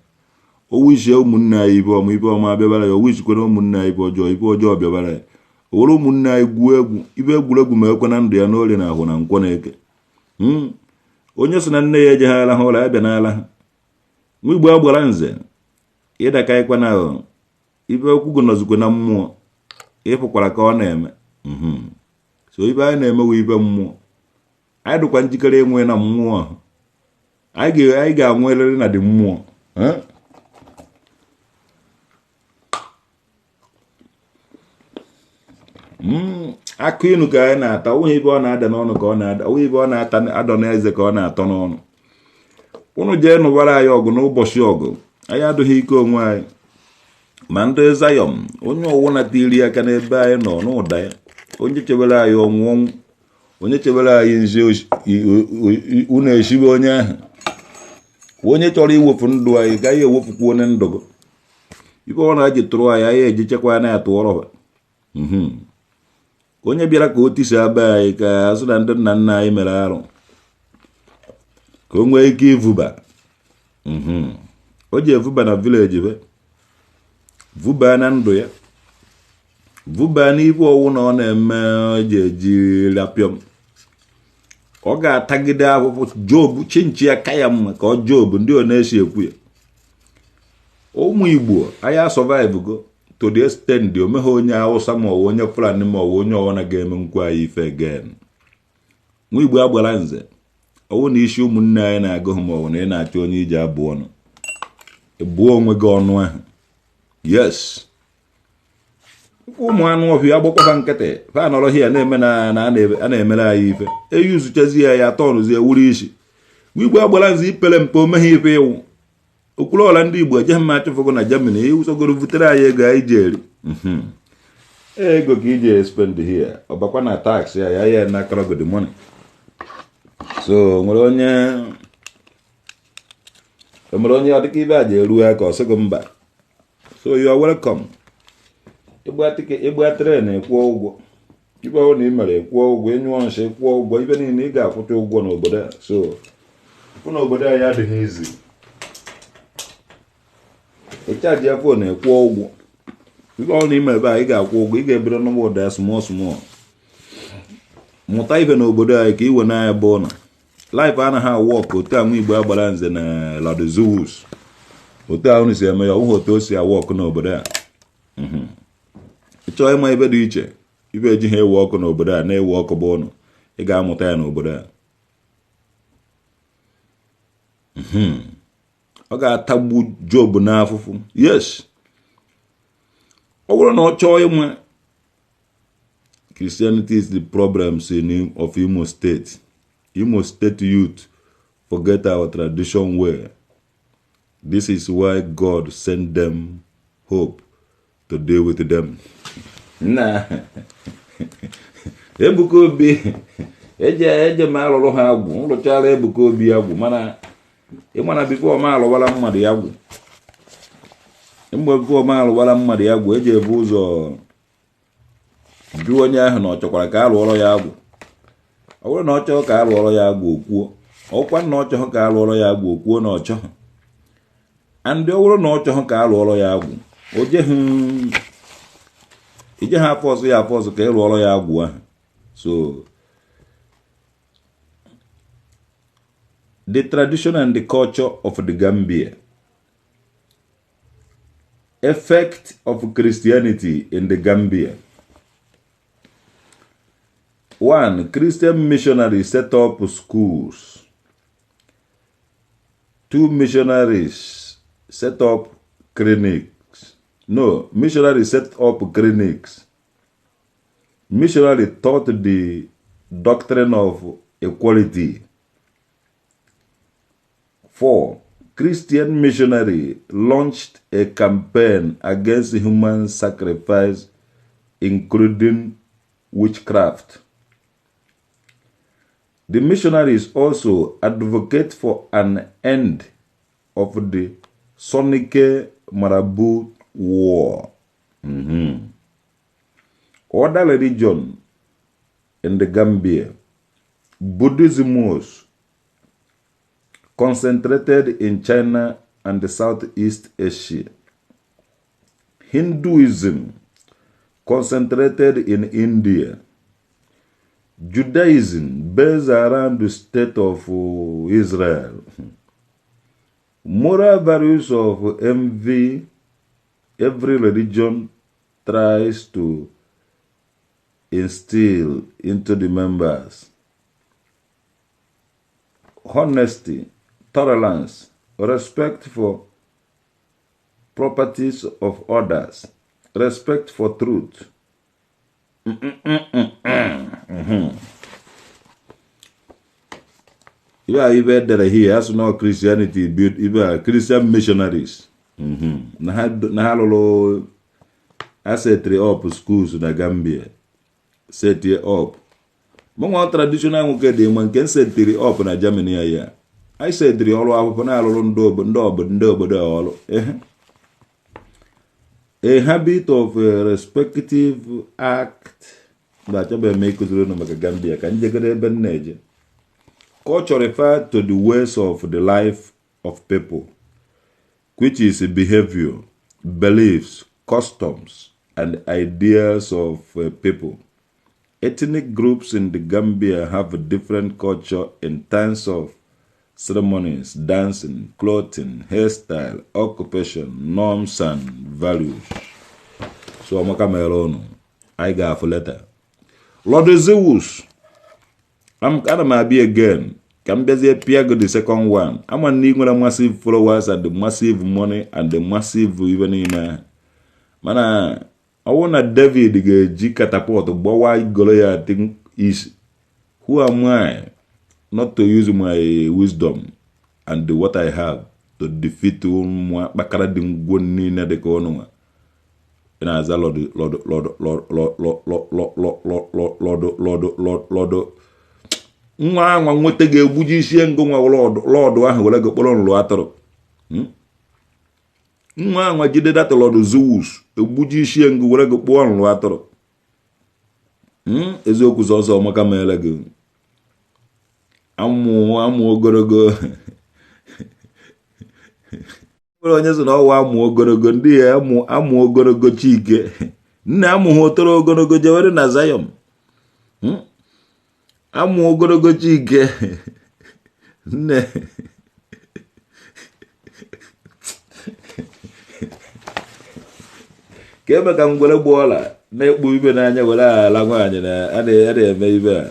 O wishie ụmụnne anyị ibe ọma, ibe ọma abịabara ya. O wishikwara ụmụnne anyị ibe ọjọọ, ibe ọjọọ bịabara ya. O were ụmụnne anyị gwuo egwu ibe egwuregwu, ma ekwe na ndụ ya n'orie na ahụ na nkwọ na eke. Onye sị na nne ya ejeghara ha ụra, ya bịa n'ala ha. Nwa Igbo agbara nze, ịdaka ịkwa na ibe okwu gị nọzikwa na mmụọ, ịfụkwara ka ọ na-eme. So ibe anyị na-emewe ibe mmụọ, anyị dịkwa njikere inwe na mmụọ. Anyị ga-anwerịrị na dị mmụọ. Akụ inu ka anyị na-ata, onwe ibe ọ na-ada n'ọnụ ka ọ na-ada, onwe ibe ọ na-ata adọ n'eze ka ọ na-atọ n'ọnụ. Unu jee nụbara anyị ọgụ n'ụbọchị ọgụ, anyị adịghị ike onwe anyị. Ma ndị Zayọm, onye ọwụna tiri aka n'ebe anyị nọ n'ụda ya, onye chebere anyị ọnwụ ọnwụ, onye chebere anyị nzi, unu esibe onye ahụ. Onye chọrọ iwefu ndụ anyị gaghị ewefukwa onye ndụ gị. Ibe ọ na-eji tụrụ anyị, anyị eji chekwa ya na-atụọrọ ha. Onye bịara ka o tisa be anyị, ka a sị na ndị nna nna anyị mere arụ, ka o nwee ike ivuba, o ji evuba na village be, vuba na ndụ ya, vuba n'ibe ọwụ na ọ na-eme o ji eji rapịọm. Ọ ga-atagide ahụhụ. Job chinchi aka ya mma ka ọ Job ndị ọ na-esi ekwu ya. Ụmụ Igbo anyị survive go to the extent omeghe onye Hausa ma ọ onye Fulani ma ọ onye ọwụna ga-eme nkwu anyị ife again. Nwa Igbo agbara nze, ọwụ na isi ụmụnne anyị na-agụ ma ọ bụ na ị na-achọ onye iji abụ ọnụ, buo onwe gị ọnụ ahụ. Yes, ụmụ anụ ọhịa agbakwafa nkịtị, fa nọrọ hia na-eme na a na-emere anyị ife eyuzuchazi ya, ya tọnụzie wuru isi. Igwe agbara nze, ipere mpe, omeghe ife ịwụ okwuluọla ndị Igbo ejeghị m achụfụgo na Germany iwusogoro vutere anyị ego anyị ji eri ego ka iji spend here, ọbakwa na tax ya ya ya na akọrọ the money. So nwere onye nwere onye ọ dịka ibe a ji eru aka ọ sịgị mba. So you are welcome. Ịgba ticket, ịgba train, ịkwụọ ụgwọ. Ibe ọ na ị mere, ịkwụọ ụgwọ. Ịnyụọ nsị, ịkwụọ ụgwọ. Ibe niile ị ga-akwụcha ụgwọ n'obodo a. So fụ na obodo anyị adịghị izi. Ịcharge ya phone, ịkwụọ ụgwọ. Ibe ọ na ime ebe a, ị ga-akwụ ụgwọ. Ị ga-ebido n'ụgbọ ụda ya small small, mụta ibe n'obodo anyị ka iwe n'anya bụ ụlọ. Life anaghị awụ ọkụ otu a. Nwa Igbo agbara nze na Ladizus, otu a unu si eme ya, ọ bụghị otu o si awụ ọkụ n'obodo a. Ị chọọ ịma ebe dị iche ibe eji ha ewe ọkụ n'obodo a na-ewe ọkụ bụ ụnụ, ị ga-amụta ya n'obodo a. Ọ ga-atagbu Job n'afụfụ. Yes, ọ bụrụ na ọ chọọ ịnwe. Christianity is the problems in of Imo State. Imo State youth forget our tradition well. This is why God sent them hope to deal with them. Na Ebuka Obi eje eje ma alụrụ ha agwụ, nrụchara Ebuka Obi agwụ, mana ịmana before ma alụwara mmadụ ya agwụ, mgbe before ma alụwara mmadụ ya agwụ, eji ebu ụzọ jụọ onye ahụ na ọ chọkwara ka a lụọrọ ya agwụ. Ọ bụrụ na ọ chọọ ka a lụọrọ ya agwụ, okwuo. Ọkwa na ọ chọghị ka a lụọrọ ya agwụ, okwuo na ọ chọghị. And ọ bụrụ na ọ chọghị ka a lụọrọ ya agwụ, o jeghị ije ha afọ ọzọ ya afọ ọzọ ka ị lụọrọ ya agwụ ahụ. So the tradition and the culture of the Gambia, effect of Christianity in the Gambia. One, Christian missionaries set up schools. Two, missionaries set up clinics. No, missionaries set up clinics. Missionary taught the doctrine of equality. Four, Christian missionary launched a campaign against human sacrifice, including witchcraft. The missionaries also advocate for an end of the Soninke Marabout War. Other religion in the Gambia, Buddhism was concentrated in China and the Southeast Asia. Hinduism concentrated in India. Judaism based around the state of Israel. Moral values of envy, every religion tries to instill into the members. Honesty, tolerance, respect for properties of others, respect for truth. Ibe a ibe edere here, asụ na Christianity build ibe a Christian missionaries. Na ha lụrụ a setịrị up schools na Gambia. Set up. Mụnwa traditional nwoke dị mma nke setịrị up na Germany ya. Anyị setịrị ọrụ akwụkwọ na-alụrụ ndị obodo ọrụ. A habit of a respective act. Mgbe achọbeghị m ịkụziri unu maka Gambia ka njegoro ebe m na-eje. Culture refer to the ways of the life of people, which is behavior, beliefs, customs, and ideas of people. Ethnic groups in the Gambia have a different culture in terms of ceremonies, dancing, clothing, hairstyle, occupation, norms, and values. So amaka mere unu, anyị ga-afụ later. Lord Zeus, ana m abịa again ka m bịazie pịa go the second one. Ama na ị nwere massive followers and the massive money and the massive ibe niile ahụ. Mana ọ bụrụ na David ga-eji catapult gbawa Goliath isi, who am I not to use my wisdom and what I have to defeat ụmụ akpakara dị ngwo niile dị ka ụnụ nwa ị na-aza lọdụ lọdụ lọdụ lọdụ lọdụ lọdụ lọdụ lọdụ lọdụ nwa anwa nweta ga-egbuji isi ngo nwa lọdụ lọdụ ahụ were gị kpọrọ nlụ atụrụ. Nwa anwa jide data lọdụ Zeus egbuji isi ngo were gị kpụọ nlụ atụrụ. Eziokwu sọsọ ọmaka mere gị amụ amụ ogologo nwere onye sị na ọwa amụ ogologo ndị ya amụ amụ ogologo Chike nna amụghị otoro ogologo jewere na Zion. Amụ ogologo Chike nne ka eme ka ngwere gbuola na-ekpu ibe n'anya were ala nwaanyị na a na-eme ibe a.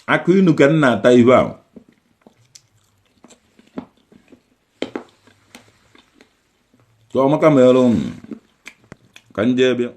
Akụ inu ka m na-ata ibe a. Chọọ maka mere ụnụ ka m jee bịa.